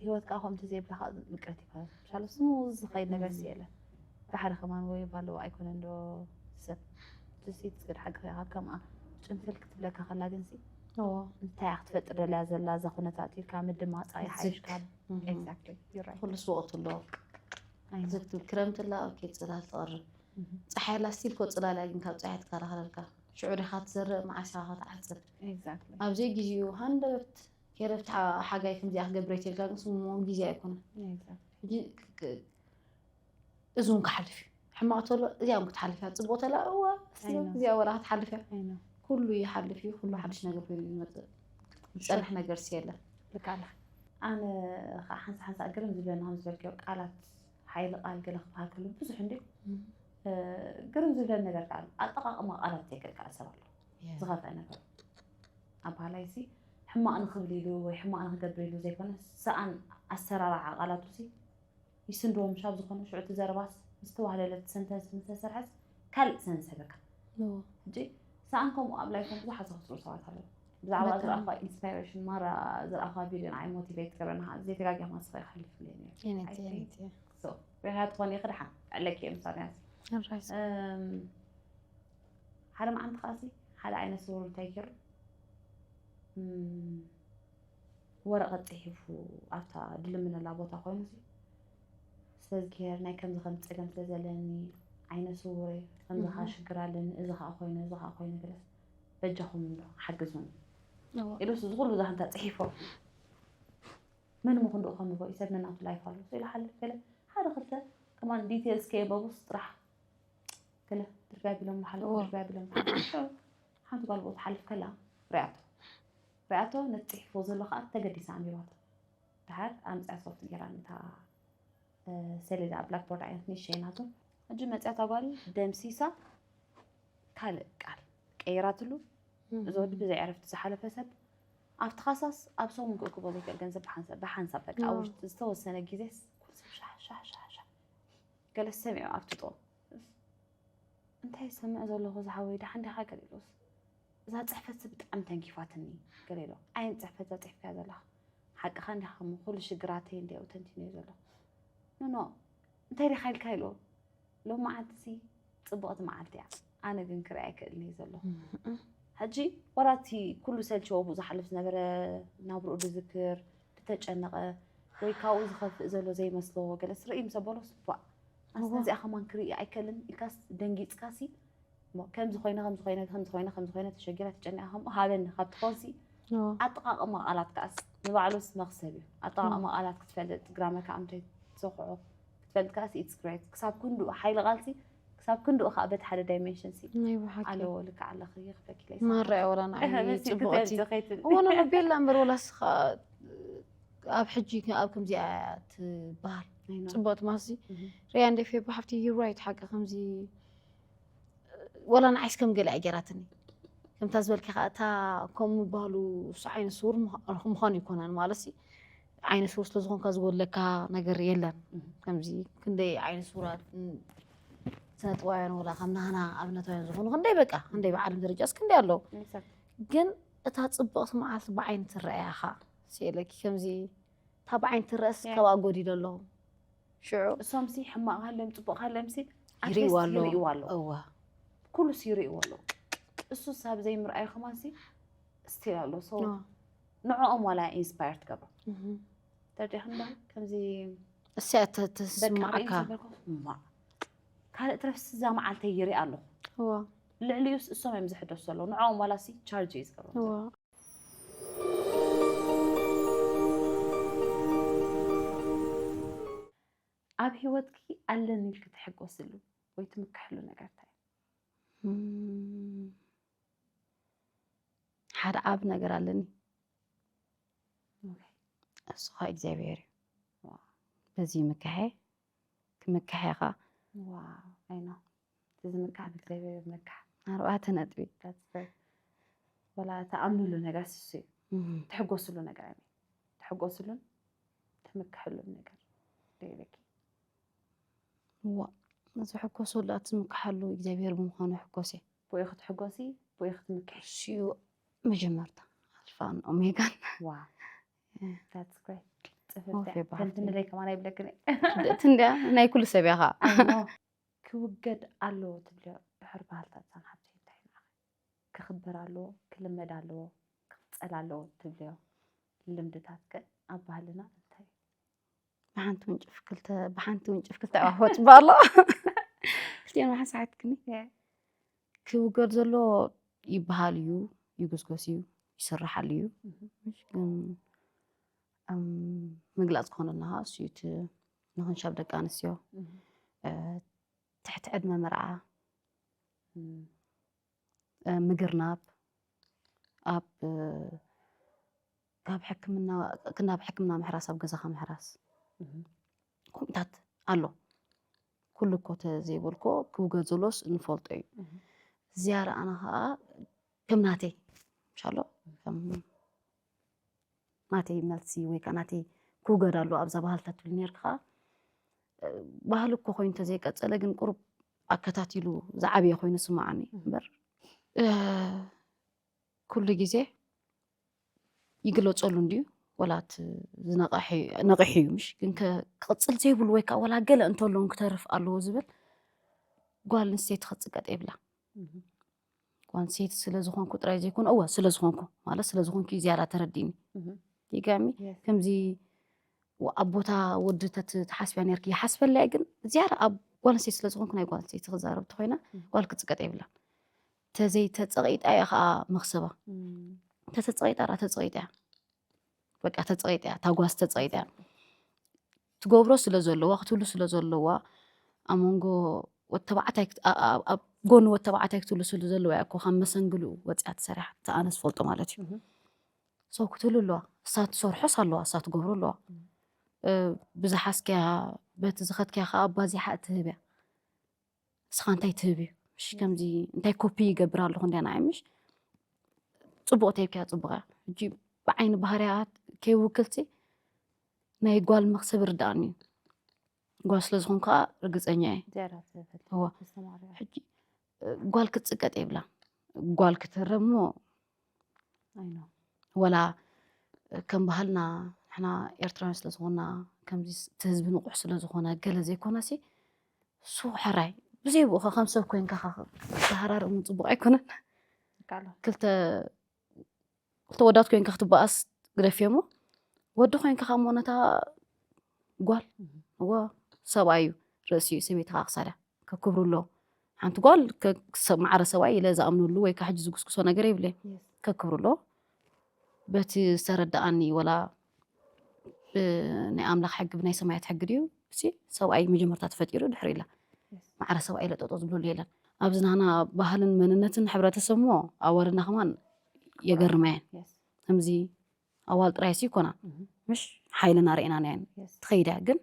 ህይወት ከዓ ከምቲ ዘይብላ ከዓ ምቅርቲ ይባሃል። ሻሎ ስሙ ዝኸይድ ነገር ሲ የለን። ባሕሪ ከማን ወይ ባለዎ ኣይኮነን ዶ ሰብ ትስኢት ዝገድ ሓቂ ካብ ከምኣ ጭንፍል ክትብለካ ከላ ግን ሲ እንታይ ክትፈጥር ደልያ ዘላ እዛ ኩነታት ኢልካ ምድማፃ ይሓይሽ ካብ። ኩሉስ ወቅቱ ኣለዎ። ክረምቲ ላ ኦኬ ፅላል ትቐርብ። ፀሓይ ላ ስቲል ኮ ፅላል እያ ግን ካብ ፀሓይ ትከላኸለልካ። ሽዑ ዲኻ ትዘርእ መዓስ ኢኻ ክትዓፅድ። ኣብዘይ ግዜኡ ሃንደበት ከይረብቲ ሓጋይ ከምዚኣ ክገብረ ይተልካ ግን ስምምኦም ግዜ ኣይኮነን። ሕጂ እዚ እውን ክሓልፍ እዩ። ሕማቕ ተሎ እዚኣ እውን ክትሓልፍ እያ። ፅቡቕ ተላ እዋ እዚኣ ወላ ክትሓልፍ እያ። ኩሉ ይሓልፍ እዩ። ኩሉ ሓድሽ ነገር ኮይኑ ዝመፅእ ዝፀንሕ ነገር ሲ የለን። ልካለ ኣነ ከዓ ሓንሳ ሓንሳ ግርም ዝብለና ከም ዝበልክዮ ቃላት ሓይሊ ቃል ገለ ክበሃል ከሎ ብዙሕ እንዲ ግርም ዝብለኒ ነገር ከዓ ኣሎ። ኣጠቃቅማ ቃላት ዘይክእል ከዓ ሰብ ኣሎ። ዝኸፍአ ነገር ኣባህላይ ሲ ሕማቕ ንክብል ኢሉ ወይ ሕማቕ ንክገብር ኢሉ ዘይኮነ ሰኣን ኣሰራርዓ ቃላቱ ሲ ይስንድዎ ምሻብ ዝኾነ ሽዑ እቲ ዘረባስ ምስ ተዋህለለት ሰንተንስ ምስ ተሰርሐስ ካልእ ሰንስ ህበካ ሕጂ ሰኣን ከምኡ ኣብ ላይፎም ብዙሓት ዘኽስሩ ሰባት ኣለዉ ብዛዕባ ዝረኣኻ ኢንስፓይሬሽን ማራ ዝረኣኻ ቪድዮ ንዓይ ሞቲቬት ትገብረና ዘይተጋጊኻ ማስኻ ይሓልፍ ነይሩ ሪሃ ትኾን ኢኺ ድሓን ዕለኪ እዮም ሳብያንስ ሓደ መዓልቲ ኸዓሲ ሓደ ዓይነት ስውር እንታይ ገይሩ ወረቐት ፅሒፉ ኣብታ ድልምነላ ቦታ ኮይኑ ስለዝገር ናይ ከምዚ ከም ፀገም ስለ ዘለኒ ዓይነ ስውር ከምዚ ከዓ ሽግር ኣለኒ እዚ ከዓ ኮይኑ እዚ ከዓ ኮይኑ ገለስ በጃኹም ዶ ሓግዙኒ ኢሉ እዚ ኩሉ ዛንታ ፅሒፎ መን ምኹን ድኡ ከምቦ ይሰብ ነናቱ ላይፍ ኣሎ ኢሉ ሓልፍ ገለ ሓደ ክልተ ከማን ዲቴልስ ከየንበቡስ ጥራሕ ገለ ድርጋይ ቢሎም ሓልፍ ድርጋይ ቢሎም ሓንቲ ጓል ብኡ ትሓልፍ ከላ ሪኣቶ ሪኣቶ ነቲ ፅሒፎ ዘሎ ከዓ ተገዲሳ ኣንቢባቶ ድሓር ኣምፅያ ሶፍት ገይራ ነታ ሰሌዳ ብላክቦርድ ዓይነት ንእሸይ ናቱ ሕጂ መፅያ እታ ጓል ደምሲሳ ካልእ ቃል ቀይራትሉ እዚ ወዲ ብዘይ ዕረፍቲ ዝሓለፈ ሰብ ኣብቲ ካሳስ ኣብ ሰሙን ክእክቦ ዘይክእል ገንዘብ ብሓንሳብ ብሓንሳብ በቃ ኣብ ውሽጢ ዝተወሰነ ግዜስ ኩሉ ሰብ ሻሕ ሻሕ ሻሕ ሻሕ ገለ ሰሚዑ ኣብቲ ጦ እንታይ ዝሰምዕ ዘለኹ ዝሓወይ ደሓን ዲኻ ገለ ኢሉስ እዛ ፅሕፈት ብጣዕሚ ተንኪፋትኒ ገለ ኢሎ ዓይነት ፅሕፈት እዛ ፅሒፍካያ ዘለኻ ሓቅኻ እንዲኻ እሞ ኩሉ ሽግራተይ እንዲያው ተንቲነዮ ዘሎ። ኖ ኖ እንታይ ዲኻ ኢልካ ኢልዎ። ሎም መዓልቲ ሲ ጽቡቕቲ መዓልቲ እያ። ኣነ ግን ክርኢ ኣይክእልን እየ ዘለኹ። ሕጂ ወላ እቲ ኩሉ ሰልችዎ ብኡ ዝሓልፍ ዝነበረ ናብርኡ ዝዝክር ዝተጨነቐ ወይ ካብኡ ዝኸፍእ ዘሎ ዘይመስሎ ገለስ ርእዩ ምስ ኣበሎ ስባእ ኣስ ነዚኣ ከማን ክርኢ ኣይከልን ኢልካስ ደንጊጽካሲ እሞ ከምዚ ኮይነ ከምዚ ኮይነ ከምዚ ኮይነ ከምዚ ኮይነ ተሸጊራ ተጨኒቓ ከምኡ ሃበኒ ካብ ትኾንሲ ኣጠቓቕማ ቃላት ከኣስ ንባዕሉስ መኽሰብ እዩ። ኣጠቓቕማ ቃላት ክትፈልጥ ግራመር ከዓ እንታይ ትሰኽዖ ክትፈልጥ ከኣስ ኢትስ ግሬት ክሳብ ክንድኡ ሓይሊ ቃልሲ ክሳብ ክንድኡ ከዓ በቲ ሓደ ዳይሜንሽን ሲ ናይ ብሓቂ ኣለዎ ልክዕ ኣለኺ ይኽፈኪለይ ማራ ወላ ንዓይ መሲ ጽቡቕቲ ክትህልቲ ከይትል እወ ንዑ ቤላ እምበር ወላስ ኸ ኣብ ሕጂ ኣብ ከምዚኣ እያ ትበሃል ኣይኖ ጽቡቕቲ ማሲ እህ። ሪያ እንደ ፌቦ ሓፍቲ ዩ ራይት ሓቂ ከምዚ ወላ ንዓይስ ከም ገለ እያ ገይራትኒ ከምታ ዝበልኪ ከዓ እታ ከም ምባሉ እሱ ዓይነት ስውር ምዃ- ምዃኑ ይኮነን ማለት ሲ ዓይነት ስውር ስለ ዝኾንካ ዝጎድለካ ነገር የለን እህ። ከምዚ ክንደይ ዓይነት ስውራት ን- ስነ ጥበባውያን ወላ ካብ ናህና ኣብነታውያን ዝኾኑ ክንደይ በቃ ክንደይ ብዓለም ደረጃስ ክንደይ ኣለዉ Exactly። ግን እታ ጽብቕቲ መዓልቲ ብዓይኒ ትረኣያ ኸ ስኢለኪ ከምዚ እታ ብዓይኒ ትረአስ Yeah። ካብኣ ጎዲለ ኣለኹ ሽዑ እሶም ሲ ሕማቕ ሃለም ጽቡቕ ሃለም ሲ ይርእይዋ ኣለዉ ይርእይዋ ኣለዉ እዋ ኩሉ ሲ ይርእይዎ ኣለዉ እሱ ሳብ ዘይምርኣዩ ከማን ሲ ስቲል ኣሎ so ኖ። ንዕኦም ዋላ ኢንስፓየር ትገብሮም እህ። ተረዲእክን ዶ ከምዚ እስያ በቃ ርእዮም ተስማዕካ ዘበልኩ እማ ካልእ ትረፍስ እዛ መዓልተይ ይርኢ ኣለኹ እዋ ልዕሊኡስ እሶም እዮም ዝሕደሱ ዘለዉ ንዕኦም ዋላ ሲ ቻርጅ እዩ ዝገብሮም እዋ ኣብ ህይወትኪ ኣለኒ ኢልኪ ትሕጎስሉ ወይ ትምክሕሉ ነገር እንታይ እዩ? እም፣ ሓደ ዓብ ነገር ኣለኒ ኦኬ። እሱ ኸ እግዚኣብሔር እዩ ዋው። በዚ ምክሐ ክምክሐ ኢኻ ዋው ኣይ ኖ እቲ ዝምካሕ ብእግዚኣብሔር ምካሕ ኣርባዕተ ነጥቢ That's great። ወላ ተኣምንሉ ነገር ስሱ እዩ እም፣ ትሕጎስሉ ነገር ኣይ ትሕጎስሉን ትምክሕሉን ነገር ደይበኪ እዋ ዝሕኮሰሉ ኣቲ ዝምክሓሉ እግዚኣብሔር ብምዃኑ ሕኮስ እየ ብኡ ክትሕጎሲ ብኡ ክትምክሒ ሽኡ መጀመርታ ኣልፋን ኦሜጋን ዋ That's great። ጽፍፍቲ ወፌ በሃልቲ። ተንትንለይ ከማን ኣይብለክን እቲ እንዲያ ናይ ኩሉ ሰብ እያ ኸዓ ክውገድ ኣለዎ ትብልዮ ድሕር ባህልታት ዛን ሓብቲ እንታይ ንዓኺ ክኽበር ኣለዎ ክልመድ ኣለዎ ክቕጸል ኣለዎ ትብልዮ ልምድታት ከ ኣብ ባህልና እንታይ እዩ? ብሓንቲ ውንጭፍ ክልተ ብሓንቲ ውንጭፍ ክልተ ኣዕዋፍ ወፅባ ኣሎ ክልቲኦን መሓሳሓትክኒ የ ክውገድ ዘሎ ይበሃል እዩ ይጉስጎስ እዩ ይስራሓሉ እዩ እህ። ምሽ ግን እም፣ ምግላፅ ክኾነልና ከዓ እሱ እዩ እቲ ንኽንሻብ ደቂ ኣንስትዮ እህ። እ፣ ትሕቲ ዕድመ መርዓ እም። እ፣ ምግርናብ ኣብ እ፣ ካብ ሕክምና ክናብ ሕክምና ምሕራስ ኣብ ገዛኻ ምሕራስ እህ። ከምኡታት ኣሎ ኩሉ እኮ ተዘይበልኮ ክውገድ ዘሎስ ንፈልጦ እዩ እህ። እዚኣ ረኣና ከዓ ከም ናተይ ምሻሎ ከም ናተይ መልሲ ወይ ከዓ ናተይ ክውገድ ኣሎ ኣብዛ ባህልታት ትብል ነርክ ከዓ ባህሊ እኮ ኮይኑ ተዘይቀፀለ ግን ቁሩብ ኣከታቲሉ ዝዓበየ ኮይኑ ስማዓኒ እምበር እ፣ ኩሉ ግዜ ይግለፀሉ እንድዩ ወላ እቲ ዝነቐሐ ነቒሑ እዩ ምሽ ግን ከ- ክቕፅል ዘይብሉ ወይ ከዓ ወላ ገለ እንተለውን ክተርፍ ኣለዎ ዝብል ጓል ኣንስተይቲ ክትፅቀጥ የብላ እህ። ጓል ኣንስተይቲ ስለ ዝኾንኩ ጥራይ ዘይኮነ እወ ስለ ዝኾንኩ ማለት ስለ ዝኾንኩ እዩ ዝያዳ ተረዲእኒ እህ። ይገሚ Yes። ከምዚ ኣብ ቦታ ወዲ ተትሓስብያ ነርኪ ይሓስበላ እየ ግን ዝያዳ ኣብ ጓል ኣንስተይቲ ስለ ዝኾንኩ ናይ ጓል ኣንስተይቲ ክዛረብ ተኮይና ጓል ክትፅቀጥ የብላን ተዘይተፀቒጣ እያ ከዓ መኽሰባ እም። ተተፀቒጣ ራ ተፀቒጣ እያ በቃ ተፀቒጣ እያ ታጓስ ተፀቒጣ እያ ትገብሮ ስለ ዘለዋ ክትህሉ ስለ ዘለዋ ኣብ መንጎ ወተባዕታይ ክት- ኣ- ኣ- ኣብ ጎኒ ወተባዕታይ ክትህሉ ስለ ዘለዋ እያ እኮ ካብ መሰንግልኡ ወፅያ ትሰርሕ ተኣነ ዝፈልጦ ማለት እዩ እህ። ሰው ክትህሉ ኣለዋ እሳ ትሰርሖስ ኣለዋ እሳ ትገብሮ ኣለዋ እ፣ ብዝሓዝክያ በቲ ዝኸድክያ ከዓ ኣባዚሓ እትህብ እያ ንስኻ እንታይ ትህብ እዩ ምሽ ከምዚ እንታይ ኮፒ ይገብር ኣለኹ እንዲያ ንዓይ ምሽ ፅቡቕ ተይብክያ ፅቡቕ እያ ሕጂ ብዓይኒ ባህርያት ከይውክልቲ ናይ ጓል መኽሰብ ርዳእኒ እዩ ጓል ስለ ዝኾን ከዓ ርግፀኛ እየ ዝያዳ ትብል እዋ ተስተማሪ ሕጂ እ፣ ጓል ክትፅቀጥ የብላ ጓል ክትህረም እሞ ኣይ ኖ ወላ ከም ባህልና ንሕና ኤርትራውያን ስለ ዝኾንና፣ ከምዚ እቲ ህዝቢ ንቑሕ ስለ ዝኾነ ገለ ዘይኮነሲ፣ እሱ ሕራይ ብዘይ ብኡኻ ከም ሰብ ኮይንካ ኸ-፣ ክትሃራርእ እውን ጽቡቕ ኣይኮነን። ቃሉ ክልተ ክልተ ወዳት ኮይንካ ክትበኣስ ግደፍዮ እሞ፣ ወዲ ኮይንካ ካብ እሞ ነታ ጓል፣ እዎ፣ ሰብኣይ እዩ ርእሲ እዩ፣ ሰበይቲ ከዓ ክሳዳ። ከክብሩ ኣሎ። ሓንቲ ጓል ከ-፣ ሰብ ማዕረ ሰብኣይ ኢለ ዝኣምነሉ ወይ ከዓ ሕጂ ዝጉስጉሶ ነገር የብለይ። Yes. ከክብሩ ኣሎ። በቲ ዝተረዳኣኒ ወላ ብናይ ኣምላኽ ሕጊ ብናይ ሰማያት ሕጊ ድዩ? እሲ ሰብኣይ መጀመርታ ተፈጢሩ ድሕሪ ኢላ Yes. ማዕረ ሰብኣይ ኢለ ጠጦ ዝብለሉ የለን። ኣብዚ ናህና ባህልን መንነትን ሕብረተሰብ እሞ ኣዋልድና ከማን የገርማ እየን። Yes. ከምዚ ኣዋል ጥራይ ሲ ይኮና Mhm. ምሽ ሓይልና ርኢና ናየን Yes. ትኸይዳ ግን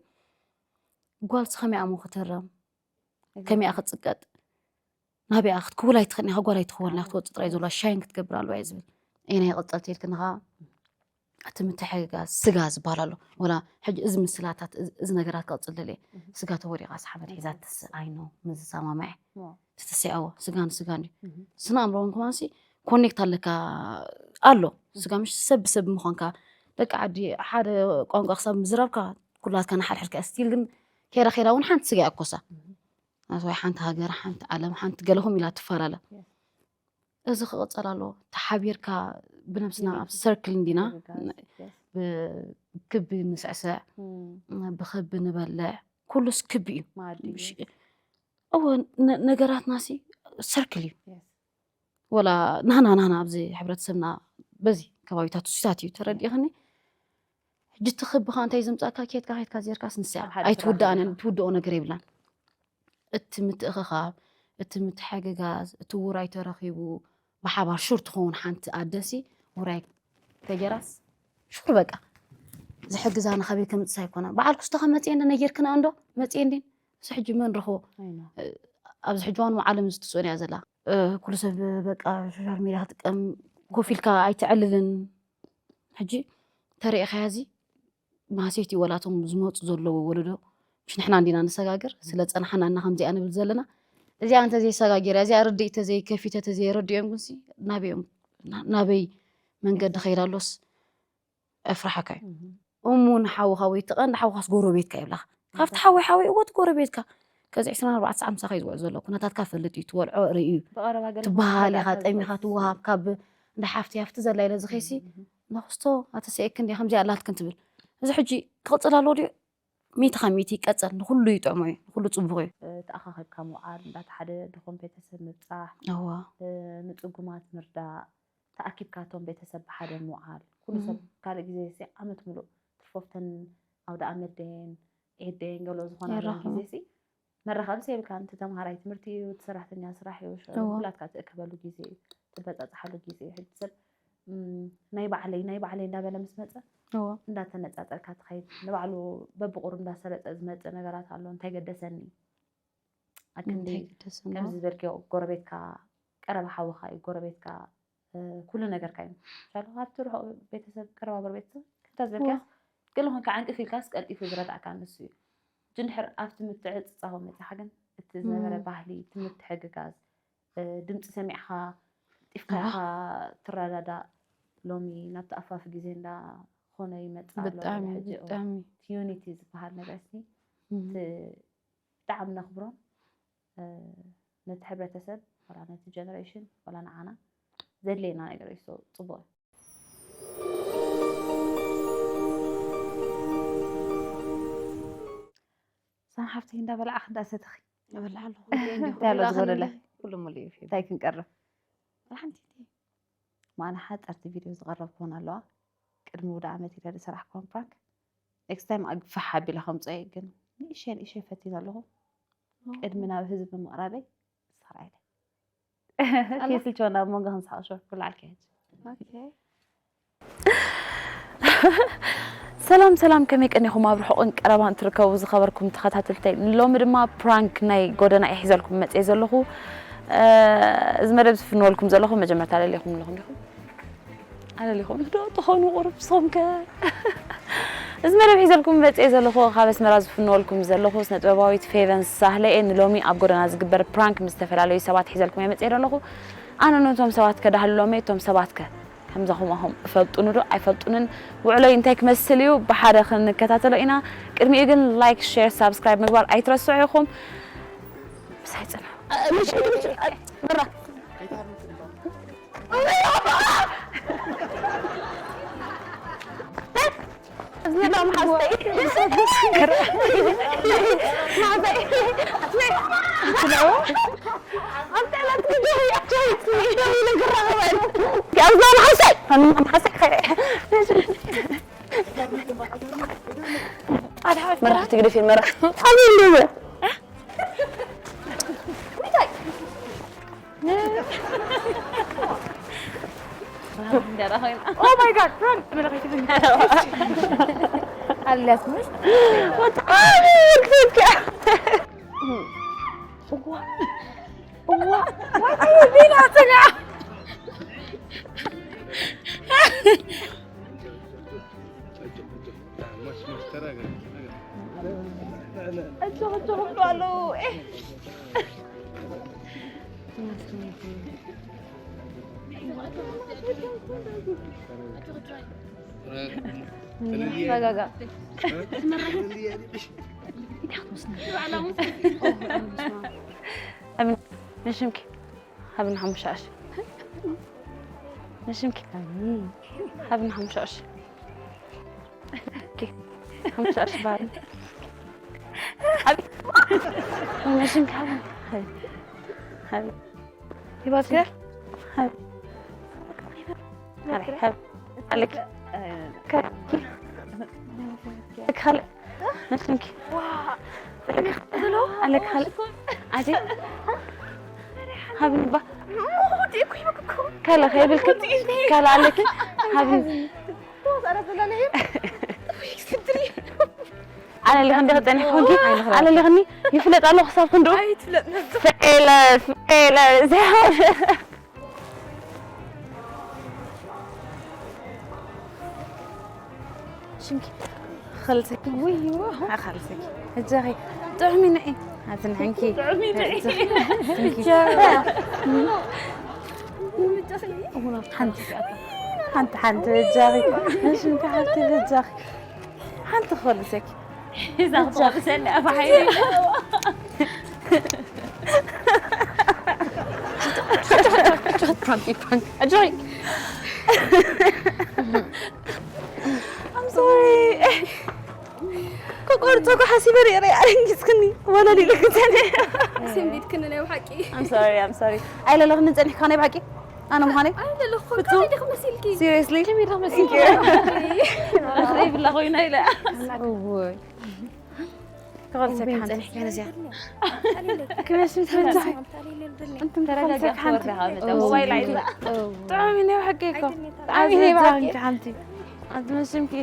ጓልሲ ከመይ ኣሞ ክትህረም ከመይ ክትጽቀጥ ናበይ ክትክውል ኣይትኽእልን ኢኻ። ጓል ኣይትኽወልና ክትወጽእ ጥራይ ዘለዋ ሻይን ክትገብር ኣለዋ እየ ዝብል። እየ ናይ ቀጸልቲ ኢልክንኻ እቲ ምትሕግጋዝ ስጋ ዝበሃል ኣሎ። ወላ ሕጂ እዚ ምስላታት እዚ- እዚ ነገራት ክቕጽል ደልየ Mhm. ስጋ ተወዲቓ ሰሓበት ሒዛ ትስእ ኣይኖ ምስ ዝሰማምዐ Wow. ትትስያዎ ስጋ ንስጋ እንዲ Mhm. ስነ ኣእምሮውን ከማንሲ ኮኔክት ኣለካ ኣሎ ስጋ ምሽ ሰብ ብሰብ ምዃንካ ደቂ ዓዲ ሓደ ቋንቋ ክሳብ ምዝራብካ ኩላትካ ንሓድሕድካ ስቲል ግን ከይዳ ከይዳ እውን ሓንቲ ስጋ ይኣኮሳ Mhm. ናትዋይ ሓንቲ ሃገር ሓንቲ ዓለም ሓንቲ ገለኹም ኢላ ትፈላለ Yes. እዚ ክቕጸል ኣለዎ ተሓቢርካ ብነብስና ኣብ Unity. ሰርክል እንዲና ምርግጋጽ። Yes. ብክቢ ንስዕስዕ Mm. ብክቢ ንበልዕ ኩሉስ ክቢ እዩ ማዲ ምሽ- እወ ነ- ነገራትና ሲ ሰርክል እዩ Yes. ወላ ናህና ናህና ኣብዚ ሕብረተሰብና በዚ ከባቢታት ውሱታት እዩ ተረዲእኽኒ ሕጂ እቲ ክብኻ እንታይ ዘምፃእካ ኬትካ ኬትካ ዜርካስ ንስያ ኣብ ሓደ ኣይትውዳእን ስራሕ ትውድኦ ነገር የብላን እቲ ምትእኽኻብ እቲ ምትሕግጋዝ እቲ ውራይ ተረኺቡ ብሓባር ሹር ትኸውን ሓንቲ ኣደሲ ውራይ ተገራስ ሹር በቃ ዝሕግዛ ንኻበይ ከምፅስ ኣይኮነ በዓል ክስቶ ከመፅየ እንደ ነጊርክና እንዶ መፅየ እንዲን እዚ ሕጂ መን ረኽቦ I know. ኣብዚ ሕጂ ዋን ዓለም ዝትፅእን እያ ዘላ እ፣ ኩሉ ሰብ በቃ ሶሻል ሚዲያ ክጥቀም ኮፍ ኢልካ ኣይትዕልልን ሕጂ ተሪእኻያ እዚ ማህሰይቲ ወላቶም ዝመፁ ዘለዉ ወለዶ ምሽ ንሕና እንዲና ንሰጋገር ስለ ፀናሓና እና ከምዚኣ ንብል ዘለና እዚኣ እንተዘይሰጋገር እዚኣ ርድእ ተዘይከፊተ ተዘይረድኦም ግንሲ ናበዮም ናበይ መንገዲ ከይዳ ኣሎስ ኣፍርሓካ እዩ እሙ ንሓውኻ ወይ ትቐንዲ ሓውኻስ ጎረቤትካ ይብላኻ ካብቲ ሓወይ ሓወይ እዎ እቲ ጎረቤትካ ከዚ ዕስራን ኣርባዕተ ሰዓት ምሳኻ እዩ ዝውዕል ዘሎ ኩነታትካ ፈልጥ እዩ ትወልዖ ርኢ እዩ ብቐረባ ገለ ትበሃል ከመይ ኢኻ ገለ ጠሚኻ ገለ ትወሃብ ካብ እንዳ ሓፍቲ ሃፍቲ ዘላ ኢለ ዝኸይሲ Mhm. ነኽስቶ ኣተሰኤክን ዲኻ ከምዚኣ ኣላትክን ትብል እዚ ሕጂ ክቕፅል ኣለዎ ድዩ ሚእቲ ካብ ሚእቲ ይቀፀል ንኩሉ ይጥዕሞ እዩ ንኩሉ ፅቡቕ እዩ ተኣኻኺብካ ምውዓል እንዳተሓደ ድኹም ቤተሰብ ምብፃሕ እዋ ንፅጉማት ምርዳእ ተኣኪብካ እቶም ቤተሰብ ብሓደ ምውዓል ኩሉ ሰብ ካልእ ግዜ ሲ ዓመት ሙሉእ ትርፎፍተን ኣውደ ኣመት ደየን ዒድ ደየን ገሎ ዝኾናለን የራኽቡ። ግዜ ሲ መራኸቢ ሲ የብልካ እቲ ተምሃራይ ትምህርቲ እዩ እቲ ሰራሕተኛ ስራሕ እዩ ሽዑ እዋ። ኩላትካ ትእከበሉ ግዜ እዩ ትበፃፃሓሉ ግዜ እዩ ሕጂ ሰብ ም፣ ናይ ባዕለይ ናይ ባዕለይ እንዳበለ ምስ መፀ እዋ እንዳተነፃፀርካ ትኸይድ ንባዕሉ በብቁሩ እንዳሰረፀ ዝመፅእ ነገራት ኣሎ እንታይ ገደሰኒ ኣክንዲ እንታይ ግደሰና ከምዚ ዝበልክዮ ጎረቤትካ ቀረባ ሓውኻ እዩ ጎረቤትካ እ፣ ኩሉ ነገርካ እዩ ሻሎ ካብቲ ርሑቕ ቤተሰብ ቀረባ ጎረቤት እንተ ዝበልክያስ ገለ ኮንካ ዕንቅፍ ኢልካስ ቀልጢፉ ዝረዳእካ ንሱ እዩ ሕጂ እንድሕር ኣብቲ ምትዕፅፃቦ መፅኻ ግን እቲ ዝነበረ ም። ባህሊ እቲ ምትሕግጋዝ እ፣ ድምፂ ሰሚዕኻ ጢፍካ ኣዋ። ኢኻ ትረዳዳእ ሎሚ ናብቲ ኣፋፊ ግዜ እንዳኾነ ይመፅእ ኣሎ ብጣዕሚ ሕጂ ብጣዕሚ ዩኒቲ ዝበሃል ነገር ሲ ም። እቲ ብጣዕሚ ነኽብሮን እ፣ ነቲ ሕብረተሰብ ዋላ ነቲ ጀነሬሽን ዋላ ንዓና ዘድልየና ነገር እዩ so ፅቡቅ እዩ ሳን ሓፍተይ እንዳበላዕኽ እንዳሰተኺ እበልዕ ኣለኹ እንታይ ኣሎ ዝጎደለ ኩሉ ሙሉ እዩ ፊልም እንታይ ክንቀርብ ሓንቲ ማና ሓፀርቲ ቪድዮ ዝቐረብክዎን ኣለዋ ቅድሚ ውደ ዓመት ኢለ ዝሰራሕክዎን ፕራንክ ኔክስት ታይም ኣግፋሕ ኣቢለ ከምፅኦ እየ ግን ንእሸ ንእሸ ፈቲን ኣለኹ ቅድሚ ናብ ህዝቢ ምቕራበይ ዝሰራ ኢለ ኣላ? ኬስልቸወና ኣብ መንጎ ክንስሓቅ ሾፍ ክልዓል ከሄድ ሰላም ሰላም ከመይ ቀኒኹም ኣብ ርሑቕን ቀረባን ትርከቡ ዝኸበርኩም ተኸታተልተይ ሎሚ ድማ ፕራንክ ናይ ጎደና እየ ሒዘልኩም መፅየ ዘለኹ እ፣ እዚ መደብ ዝፍንወልኩም ዘለኹ መጀመርታ ኣለሊኹም ኣለኹም ዲኹም ኣለሊኹም ዶ ትኾኑ ቁሩብ ንስኹም ከ እዚ መደብ ሒዘልኩም መፅየ ዘለኹ ካብ ኣስመራ ዝፍንወልኩም ዘለኹ ስነ ጥበባዊት ፌቨን ሳህለ እየ ንሎሚ ኣብ ጎደና ዝግበር ፕራንክ ምስ ዝተፈላለዩ ሰባት ሒዘልኩም እየ መፅየ ዘለኹ ኣነ ነቶም ሰባት ከዳህልሎም እየ እቶም ሰባት ከ ከምዛ ከማኹም እፈልጡኒ ዶ ኣይፈልጡንን፣ ውዕሎይ እንታይ ክመስል እዩ ብሓደ ክንከታተሎ ኢና። ቅድሚኡ ግን ላይክ፣ ሼር፣ ሳብስክራይብ ምግባር ኣይትረስዑ ኢኹም። ምሳይ ጽንሑ። ምሽ ምሽ ምሽ ብራ እዝና መሓዝተይ። መሓዝተይ። ኣብ ጠላት ግዜ ያቸው ይደውል ክራኸበን። እዝና መሓዝተይ። መሓዝተይ ከ መራሕቲ ግደፊ መራሕቲ። ኣበይ ኣለዎ? Oh my God, prank መለኸት። ኣልያት ምሽ? What the fuck? እዋ፣ እዋ፣ what are you doing out there? እጆ፣ እጆ ክብሉ ኣለዉ። ተጋጋ። ኣሚን፣ ንሽምኪ ሃብኒ ሓሙሽተ ቅርሺ። ንሽምኪ ሃብኒ ሓሙሽተ ቅርሺ። ኦኬ፣ ሓሙሽተ ቅርሺ በሃልኒ። ሓቢ-፣ ንሽምኪ ሃብኒ። ሓቢ-፣ ሓቢ-፣ ሂባትኪ? ሓቢ-፣ ሓቢ-፣ ሓቢ-፣ ኣለኪ። ካልእ፣ ንሽምኪ። ኣለኪ ካልእ። ኣዜ፣ ሃብኒ ባ። ካልእ ከይብልኪ። ካልእ ኣለኪ። ሃብኒ። ኣለሊኽኒ ዲኺ ጸኒሕኩ? ኣለሊኽኒ? ይፍለጥ ኣሎ ክሳብ ክንድኡ? ፍቄለ፣ ፍቄለ፣ ዘይሃብኒ። ሽምኪ ኸልሰኪ። ውይ፣ ዋ። ኸልሰኪ። እጃኺ ጥዑም እዩ ንዒ። ኣዝንዕንኪ። ጥዑም እዩ ንዒ። እጃኺ። ሓንቲ፣ ሓንቲ፣ ሓንቲ እጃኺ። ሽምኪ ሓንቲ እጃኺ። ሓንቲ ኸልሰኪ። እዛ ክትወቅሰኒ ኣፋ ሓይሊ። ፕራንክ፣ ፕራንክ። ኣጆይ። I'm sorry. ክቆርጾ እኮ ሓሲበ ርኤ፣ ርኤ ኣደንጊጽክኒ። ወለል ኢለ ክጸንሕ። ስምቢድክኒ ናይ ብሓቂ። I'm sorry, I'm sorry. ኣይለለኽኒ ጸኒሕካ ናይ ብሓቂ? ኣነ ምዃነይ? ኣይለለኹ፣ ፍጹም? ከመይ ዲኺ መሲልኪ? Seriously? ከመይ ዲኺ መሲልኪ? Thank you። ኣኽሪብላ ኮይና ኢለ። እወይ። ክቐልሰካ ሓንቲ። ጸኒሕካ ነዚኣ። ክመሽም ትበጃኺ። እንትን ተረጋጊ፣ ክቐልሰካ ሓንቲ። ክትወርዲ ካብ መጣ። ሞባይል ኣይትላ። ጥዑም እዩ ናይ ብሓቂ እኮ። ብጣዕሚ እዩ ናይ ብሓቂ። ሓንቲ። ኣትመሽምኪ።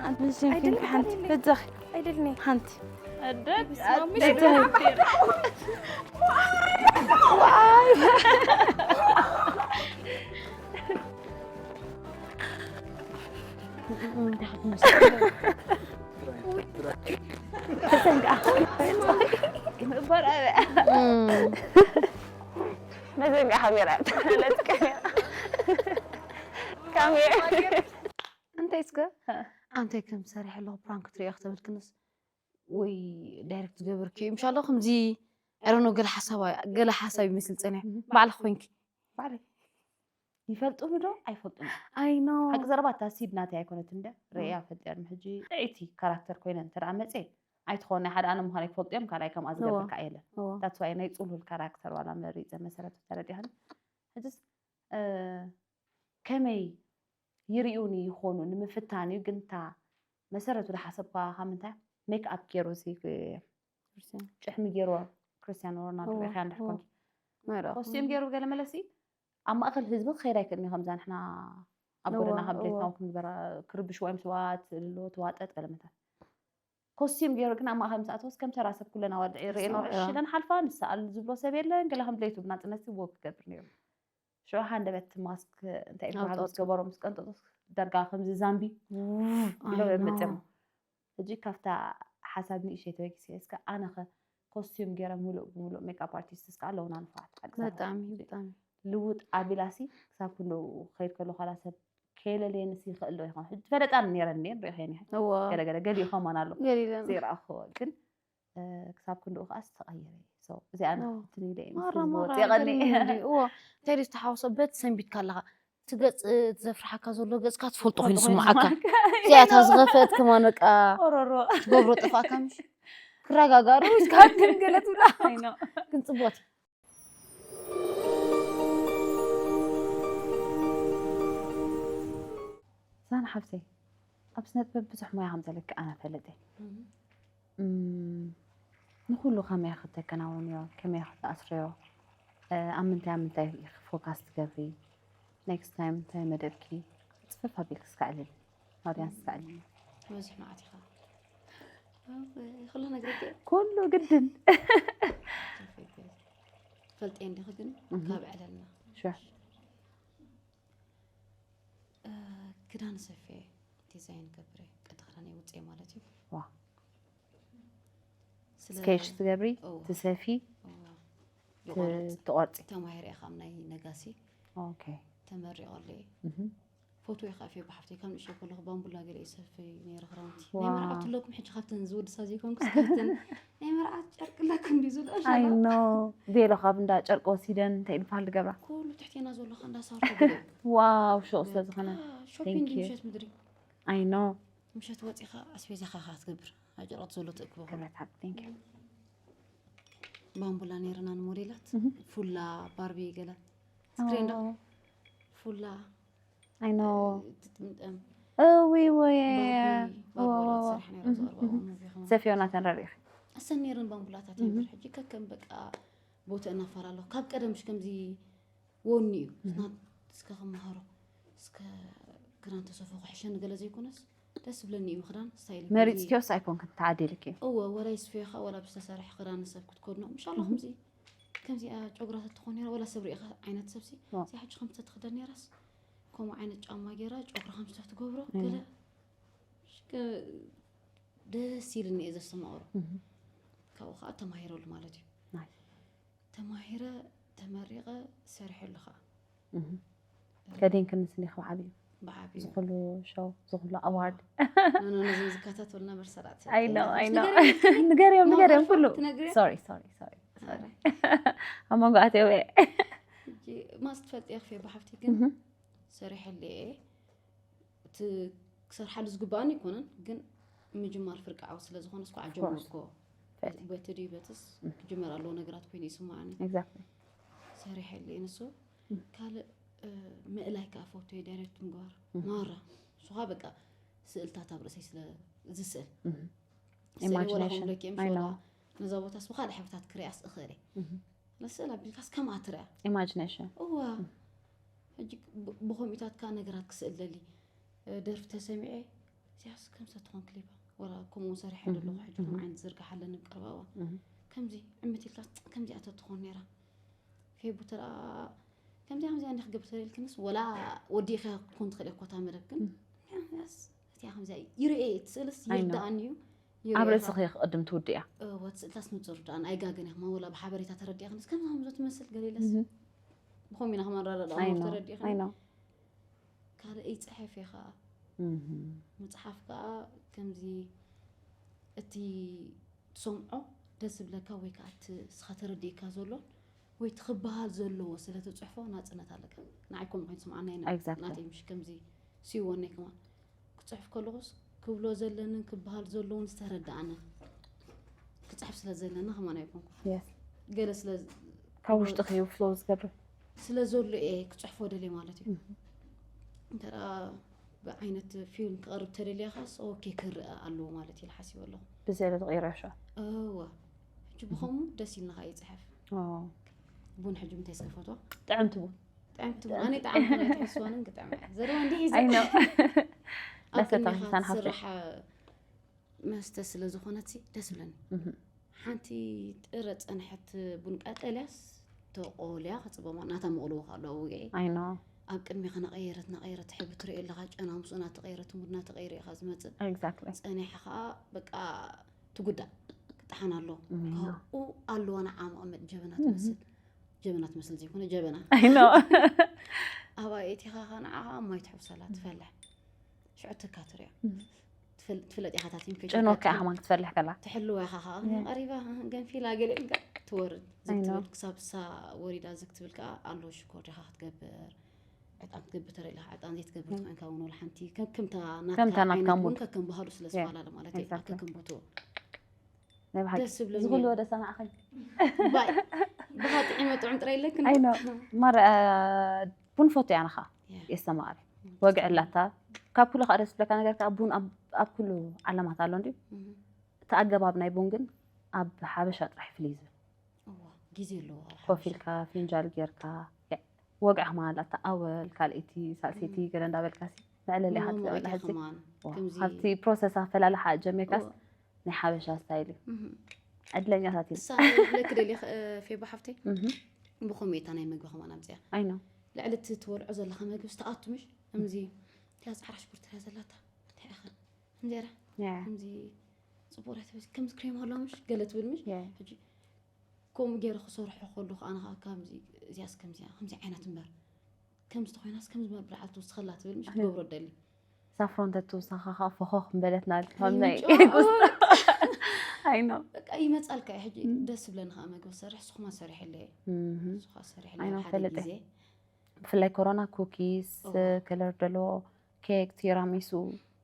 ኣትመሽምኪ ሓንቲ። በጃኺ። ኣይደልኒ። ሓንቲ። ኣደት፣ ኣደት። መዘንጋ ካሜራ፣ ካሜራ። ካሜራ። እንታይ እስከ? ኣንታይ ከም ሰሪሕ ኣለኹ ፕራንክ ትሪኦ ከተብልክንስ? ወይ ዳይሬክት ዝገበርክዮ? ምሻሎ ከምዚ፣ I don't know፣ ገለ ሓሳብ፣ ገለ ሓሳብ ይመስል ጸኒሑ። ባዕልኺ ኮይንኪ። ባዕለይ። ይፈልጡኒ ዶ ኣይፈልጡኒ? I know። ሓቂ ዘረባ እታ ሲድ ናተይ ኣይኮነትን እንደ፣ ርእያ ፈልጥያ። ሕጂ ጥዕይቲ ካራክተር ኮይነ እንተ ደኣ መጽየ፣ ኣይትኾን፣ ናይ ሓደ ኣነ ምዃነይ ክፈልጡ እዮም፣ ካልኣይ ከምኣ ዝገብር እወ። ከኣ የለን። እወ። That's why ናይ ጽሉል ካራክተር ዋላ መሪጸ መሰረት ተረዲኣኒ። ሕጅስ፣ እ፣ ከመይ ይርእዩኒ ይኾኑ ንምፍታን እዩ፣ ግን እታ መሰረቱ ዝሓሰብኳ ካብ ምንታይ ሜክ ኣፕ ገይሩ እዚ ክርስቲያን። ጭሕሚ ገይሩ ክርስቲያኖ ሮናልዶ እወ፣ ሪኢኻ እንድሕር እወ። ኮንኪ። ናይ ረኣኹ። ኮስቲዩም ገይሩ ገለ መለሲ ኣብ ማእከል ህዝቢ ክኸይድ ኣይክእልን እዩ፣ ከምዛ ንሕና ኣብ እወ፣ ጎደና ካብ ድሌትና እወ። ክንግበራ ክርብሽዋ እዮም ሰባት፣ እልሎ፣ ተዋጠጥ፣ ገለ መታት። ኮስቲዩም ገይሩ ግን ኣብ ማእከል ምስ ኣተወስ ከም ተራ ሰብ ኩለን ኣዋልድ ርእየን እወ። ዕሽ ኢለን ሓልፋ፣ ንስኣል ዝብሎ ሰብ የለን፣ ገለ ከም ድሌቱ ብናጽነት ወክ ክገብር ነይሩ። ሽዑ ሃንደበት ማስክ እንታይ ይበሃል ምስ ኣውጽኦ። ገበሮ ምስ ቀንጠጦስ ዳርጋ ከምዚ ዛምቢ ውፍ ኢሎም እዮም ኣይ ኖ። መጽዮም። ሕጂ ካብታ ሓሳብ ንእሽተይ ተበጊሰ እስከ ኣነ ኸ ኮስቲዩም ገይረ ምሉእ ብምሉእ ሜክኣፕ ኣርቲስትስ ከኣ ኣለውና ንፉዓት ደቂ ሰባት። ብጣዕሚ፣ ብጣዕሚ። ልውጥ ኣቢላሲ ክሳብ ክንድኡ ክኸይድ ከሎ ካላ ሰብ ከየለለየንስ ይኽእል ዶ ይኸውን? ሕጂ ፈለጣ ነይረን እየን ርኢኸን እየ። እወ። ገለ ገለ ገሊኡ ከማን ኣሎ። ገሊለን። ዘይረኣኽዎ ግን፣ እ፣ ክሳብ ክንድኡ ከኣ ዝተቐየረ እዩ። So፣ እዚኣ እወ። ንክፍትን ኢለ እየ ምስ ማራ፣ ህዝቢ ማራ፣ ወፂአ ቀኒ። ገሊለን እንዲ። እወ። እንታይ ድዩ ዝተሓወሶ? በቲ ሰንቢትካ ኣለኻ። እቲ ገፅ፣ እቲ ዘፍርሓካ ዘሎ ገፅካ ትፈልጦ ኮይኑ ትፈልጦ ኮይኑ ዝስምዓካ። ዝስምዓካ። እዚኣታ ዝኸፈት ከማን በቃ ኦሮሮ። ትገብሮ ጠፋእካ ምሽ? ክረጋጋሩ ኢልካ ግን ገለ ትብላ። ኣይ ኖ። ግን ፅቡቅ እዩ። ሳና ሓብተይ፣ ኣብ ስነ ጥበብ ብዙሕ ሞያ ከም ዘለኪ ኣነ ፈልጥ እየ። እም። እም፣ ንኹሉ ከመይ ከተከናውንዮ፣ ከመይ ከተኣስርዮ፣ እ፣ ኣብ ምንታይ ኣብ ምንታይ ኢኺ ፎካስ ትገብሪ፣ ኔክስት ታይም እንታይ መደብኪ፣ ጽፍፍ ኣቢልኪ እስከ ኣዕልሊ፣ ኣውድያንስ እስከ ኣዕልሊ። በዚሕ መዓት ኢኻ። ኣብ፣ ኩሉ ነግረኪ? ኩሉ ግድን። ፈልጥየ እንዲኺ ግን እህ። ካብ ዕለልና። ሹር። እ፣ ክዳን ሰፍየ ዲዛይን ገብረ ቅዲ ክዳን የውፅእ ማለት እዩ። ዋ። ስለ ስኬች ትገብሪ፣ እዎ። ትሰፊ፣ እዎ። ት-፣ ይቆርፅ። ትቆርፂ። ተማሂረ እየ ካብ ናይ ነጋሲ። ኦኬ። ተመሪቐሉ እየ። እህ። ፎቶ ይኸፍየ ብሓፍተይ ካብ ንእሽተይ ከለኹ ባምቡላ ገለ ይሰፍይ ነይረ ክዳውንቲ። ናይ ዋው። መርዓውቲ ኣለኩም ሕጂ ካብተን ዝወድሳ ዘይኮንኩስ ካብተን ናይ መርዓት ጨርቂ ኣለኩም እንዲ ዝብሎ I know። ቤሎ ካብ እንዳ ጨርቂ ወሲደን እንታይ ኢሉ ፋል ገብራ። ኩሉ ትሕቴና ዘሎ ከ እንዳ ሳርቶ ገለ። ዋው፣ ሹቕ ስለ ዝኾነ። በቃ ሾፒንግ Thank you። ምሸት ምድሪ። I know። ምሸት ወፂኻ ኣስቤዛኻ ኻትገብር። ኣብ ጨርቂ ዘሎ ትእክቦ። ክብረት ሓብ፣ thank you። ባምቡላ ነይርና ንሞዴላት። እህ። ፉላ፣ ባርቢ ገለ። ስክሪን ዶ? ኦ። ፉላ። I know። ትጥምጠም። እዊ፣ ወይ። ባርቢ፣ ባርቢ ኦ። ወላ ትሰርሕ ነይራ፣ እህ፣ እዛ ኣርባዕኡ እህ። ሙቪ ከማን። ሰፊዮ ናተን ረሪኺ። እሰን ነይረን ባምቡላታት እህ። ነይረን። ሕጂ ከከም በቃ ቦታ እናፈላለኹ። ካብ ቀደም እሺ ከምዚ ወኒ እዩ። እህ። ናት እስከ ክመሃሮ፣ እስከ ክዳን ተሰፎ ክሕሸኒ ገለ ዘይኮነስ፣ ደስ ዝብለኒ እዩ ክዳን፣ ስታይል እዩ። መሪጽክዮስ ኣይኮንክን፣ ተዓዲልክዮ። እወ፣ ወላ ይስፈዮኻ፣ ወላ ብዝተሰርሐ ክዳን ንሰብ ክትከድኖ። ምሻሎ እህ። ከምዚ፣ ከምዚኣ ጨጉራ ተትኾን ነይራ፣ ወላ ሰብ ርኢኻ ዓይነት ሰብሲ፣ ዋው። እዚኣ ሕጂ ከምዚ ተትኽደን ነይራስ፣ ከምኡ ዓይነት ጫማ ገይራ፣ ጨጉራ ከምዚ ተትገብሮ፣ እህ። ገለ፣ ሽከ-፣ ደስ ኢልኒ እየ ዘስተማቕሮ። እህ። ካብኡ ኸዓ ተማሂረሉ ማለት እዩ። ናይስ። ተማሂረ፣ ተመሪቐ፣ ሰሪሐሉ ኸዓ። እህ። ከዲንክንስ እንዲኺ ብዓብዩ? ብዓብዩ። ዝኹሉ ሾው፣ ዝኹሉ ኣዋርድ። ኖ፣ ኖ፣ ነዞም ዝከታተሉና በርሰራት I know፣ I know። ንገርዮም፣ ንገርዮም፣ ንገርዮም፣ ኩሉ። ትነግርዮ? ሶሪ፣ ሶሪ፣ ሶሪ፣ ሶሪ። ኣረ። ኣብ መንጎ ኣትየው እየ። ሕጂ ማስ ትፈልጥዮ ክፍየ ብሓፍቲ ግን እህ። ሰሪሐሉ እየ። እቲ ክሰርሓሉ ዝግባኣኒ ኣይኮነን፣ ግን ምጅማር ፍርቂ ዓወት ስለ ዝኾነ፣ እስኳ Of course። ጀመርኩ። ፈትየ። በቲ ድዩ በትስ እህ። ክጅመር ኣለዎ ነገራት ኮይኑ ይስምዓኒ። Exactly። ሰሪሐሉ እየ ንሱ። እህ። ካልእ፣ እ፣ ምእላይ ከኣ ፎቶይ ዳይሬክት ምግባር። እህ። ማራ። ንሱ ኸኣ በቃ ስእልታት ኣብ ርእሰይ ስለ ዝስእል። እህ። ስእለይ ወላ ኢማጂኔሽን። ከምብለኪ እየ፣ I ምሽ ወላ know። ነዛ ቦታስ ብኻልእ ሕብርታት ክርእያስ እኽእል እየ። እህ። ንስእል ኣቢልካስ ከምኣ ትርኣ። ኢማጂኔሽን። እዋ። እህ። ሕጂ ብ-፣ ብኸምኡታት ከኣ ነገራት ክስእል ደሊ። እ፣ ደርፊ ተሰሚዐ፣ እዚኣስ ከምዚ ትኾን ክሊፓ፣ ወላ ከምኡ እውን ሰሪሐ እህ፣ ደለኹ፣ ሕጂ ከምኡ እህ። ዓይነት ዝርግሓ ኣለኒ ኣብ ቀረባ እዋን። እህ። ከምዚ ዕምት ኢልካ ከምዚኣ ተትኾን ነይራ። ፌቡ ተረኣ፣ ከምዚኣ ከምዚኣ እንዲኽ ገብር ተልክንስ፣ ወላ ወዲእኻ ክኾን ትኽእል እኮ እታ መደብ፣ ግን እህ። ያስ፣ እቲኣ ከምዚኣ ይርኤ፣ እቲ ስእልስ I know። ይርድኣኒ እዩ፣ ኣብ ይርኤኻ። ርእስኺ ክቕድም ትውድእያ። እወ፣ እቲ ስእልታስ ንጹር ርድኣኒ፣ ኣይጋገን እየ፣ ከማን ወላ ብሓበሬታ ተረዲእኽንስ፣ ከምዚ ከምዚ ትመስል ገለ ኢለስ። እህ። ብኸምኡ ኢና ከማን ንረዳዳእ፣ I እሞ know፣ ተረዲእኽኒ። I know። ካልእ ይጽሕፍ እየ ኸኣ። እህ። ምጽሓፍ ከኣ ከምዚ እቲ ትሰምዖ ደስ ዝብለካ ወይ ከኣ እቲ እስኻ ተረዲእካ ዘሎ ወይ እቲ ክበሃል ዘለዎ ስለ ትጽሕፎ ናጽነት ኣለካ። ንዓይ ከምኡ ኮይኑ ይስምዓኒ፣ ናይ Exactly። ናተይ ምሽ ከምዚ ስይወነይ ከማን ክጽሕፍ ከለኹስ ክብሎ ዘለንን ክበሃል ዘለዎን ዝተረድኣንን ክጽሕፍ ስለ ዘለኒ ከማን ኣይኮንኩ። Yes። ገለ ስለ ካብ ውሽጥኺ እዩ ፍሎ ዝገብር። ስለ ዘሎ እየ ክጽሕፎ ደልየ ማለት እዩ። እህ። እንተ ደኣ ብዓይነት ፊልም ክቐርብ ተደልያ ኻስ፣ ኦኬ፣ ክረኣ ኣለዎ ማለት እዩ ኢለ ሓሲበ ኣለኹ። ብዝያዳ ትቕይሮ እሾ። እወ። ሕጂ ብኸምኡ ደስ ኢልና ኸኣ ይጽሕፍ። ኦ። ቡን ሕጂ ምንታይ እስከ ፈትዋ? ጥዕምቲ ቡን። ጥዕምቲ ቡን። ኣነ ጣዕሚ ቡን ኣይትሕስዋንን ክጥዕማ እየ። ዘረባ እንዲህ ሒዛ። I know። ኣብ ላሰታ ቅድሜኻ ሒሳን ሓፍተይ። ትስራሕ መስተ ስለ ዝኾነትሲ ደስ ይብለኒ። እህ። ሓንቲ ጥረ ጸንሐት ቡን ቀጠልያስ ተቆልያ ክጽበማ ናታ መቕልዎ ኣሎ ውግዒ። I know። ኣብ ቅድሜኻ እናቐየረት፣ እናቐየረት ሕብሪ ትርኢ ኣለኻ፣ ጨና ምስኡ እናተቐየረት፣ ሙድ እናተቐየረ ኢኻ ዝመጽእ። Exactly። ጸኒሐ ኸኣ በቃ ትጉዳእ፣ ክጠሓን ኣለዎ። I know። ካብኡ ኣለዋ ንዓ መቐመጢ ጀበና እህ። ትመስል። ጀበና ትመስል ዘይኮነ ጀበና I know ኣብኣ እቲኻ ኸዓ ንዓኻ ኣብ ማይ ትሕውሰላ ትፈልሕ ሽዑ ትካ ትሪኦ ትፈል- ትፍለጥ ኢኻ ታቲም ጨኖካ ከማን ክትፈልሕ ከላ ትሕልዋ ኢኻ ከዓ ቀሪባ ገንፊላ ገለ ኢልካ ትወርድ ዝግ ትብል ክሳብ ሳ ወሪዳ ዝግ ትብል ከዓ ኣሎ ሽኮር ዲኻ ክትገብር ዕጣን ክትገብር ተረኢላ ዕጣን ዘይትገብር ትኾንካ እውን ወላ ሓንቲ ከከምታ ከምታ ናትካ ናትካ ሙድ ከከም ባህሉ ስለ ዝኾላለ ማለት እዩ Exactly. ከከም ቦትኡ ናይ ብሓቂ ደስ ዝብለኒ ዝኽሉ ወደ ሰማዕኸኝ ባይ ብኻ ጥዒመ ጥዑም ጥራይ ኣለክን I know ማር ቡን ፈቱ ያንኻ የስተማቕሪ ወግዕ ኣላታ ካብ ኩሉ ከዓ ደስ ዝብለካ ነገር ከዓ ቡን ኣብ- ኣብ ኩሉ ዓለማት ኣሎ እንድዩ እቲ ኣገባብ ናይ ቡን ግን ኣብ ሓበሻ ጥራሕ ፍልይ ዝብል ግዜ ኣለዎ ኮፍ ኢልካ ፊንጃል ጌርካ ወግዕ ከማን ኣላታ ኣወል ካልኣይቲ ሳልሰይቲ ገለ እንዳበልካ ሲ መዕለሊ ኢኻ ትገብር ሕዚ ከማን ከምዚ ካብቲ ፕሮሰስ ኣፈላልሓ ጀሚርካስ ናይ ሓበሻ ስታይል እዩ ዕድለኛታት እዩ እሳ ክብለክ ደልየ ፌባ ሓፍተይ ብኸመይ እታ ናይ መግቢ ከማን ኣምፅያ I know ልዕሊ እቲ ትበልዖ ዘለኻ መግቢ ዝተኣቱ ምሽ ከምዚ እቲያ ፃዕራ ሽጉርቲ እያ ዘላታ እንታይ ኢኻ እንጀራ ከምዚ ፅቡቅ እያ ትብል ከምዚ ክሬም ኣሎ ምሽ ገለ ትብል ምሽ Yeah. ሕጂ ከምኡ ገይረ ክሰርሖ ከለኹ ኣነ ከዓ ከምዚ እዚያስ ከምዚያ ከምዚ ዓይነት እምበር ከምዚ ተኮይናስ ከምዚ መብልዓል ትውስኸላ ትብል ምሽ ክገብሮ ደሊ ሳፍሮን ተትውሳኻ ከዓ ፈኾኽ ምበለትና ከም ናይ ምንጫ- I know በቃ ይመፃልካ እዩ ሕጂ ደስ ዝብለኒ ከዓ መግቢ ሰርሕ ስኹማ ሰሪሐለየ ንስኻ ሰሪሐለየ ኣይኖ ሓደ ፈለጠ። ግዜ ብፍላይ ኮሮና ኩኪስ እዋ። ከለር ደሎ ኬክ ቲራሚሱ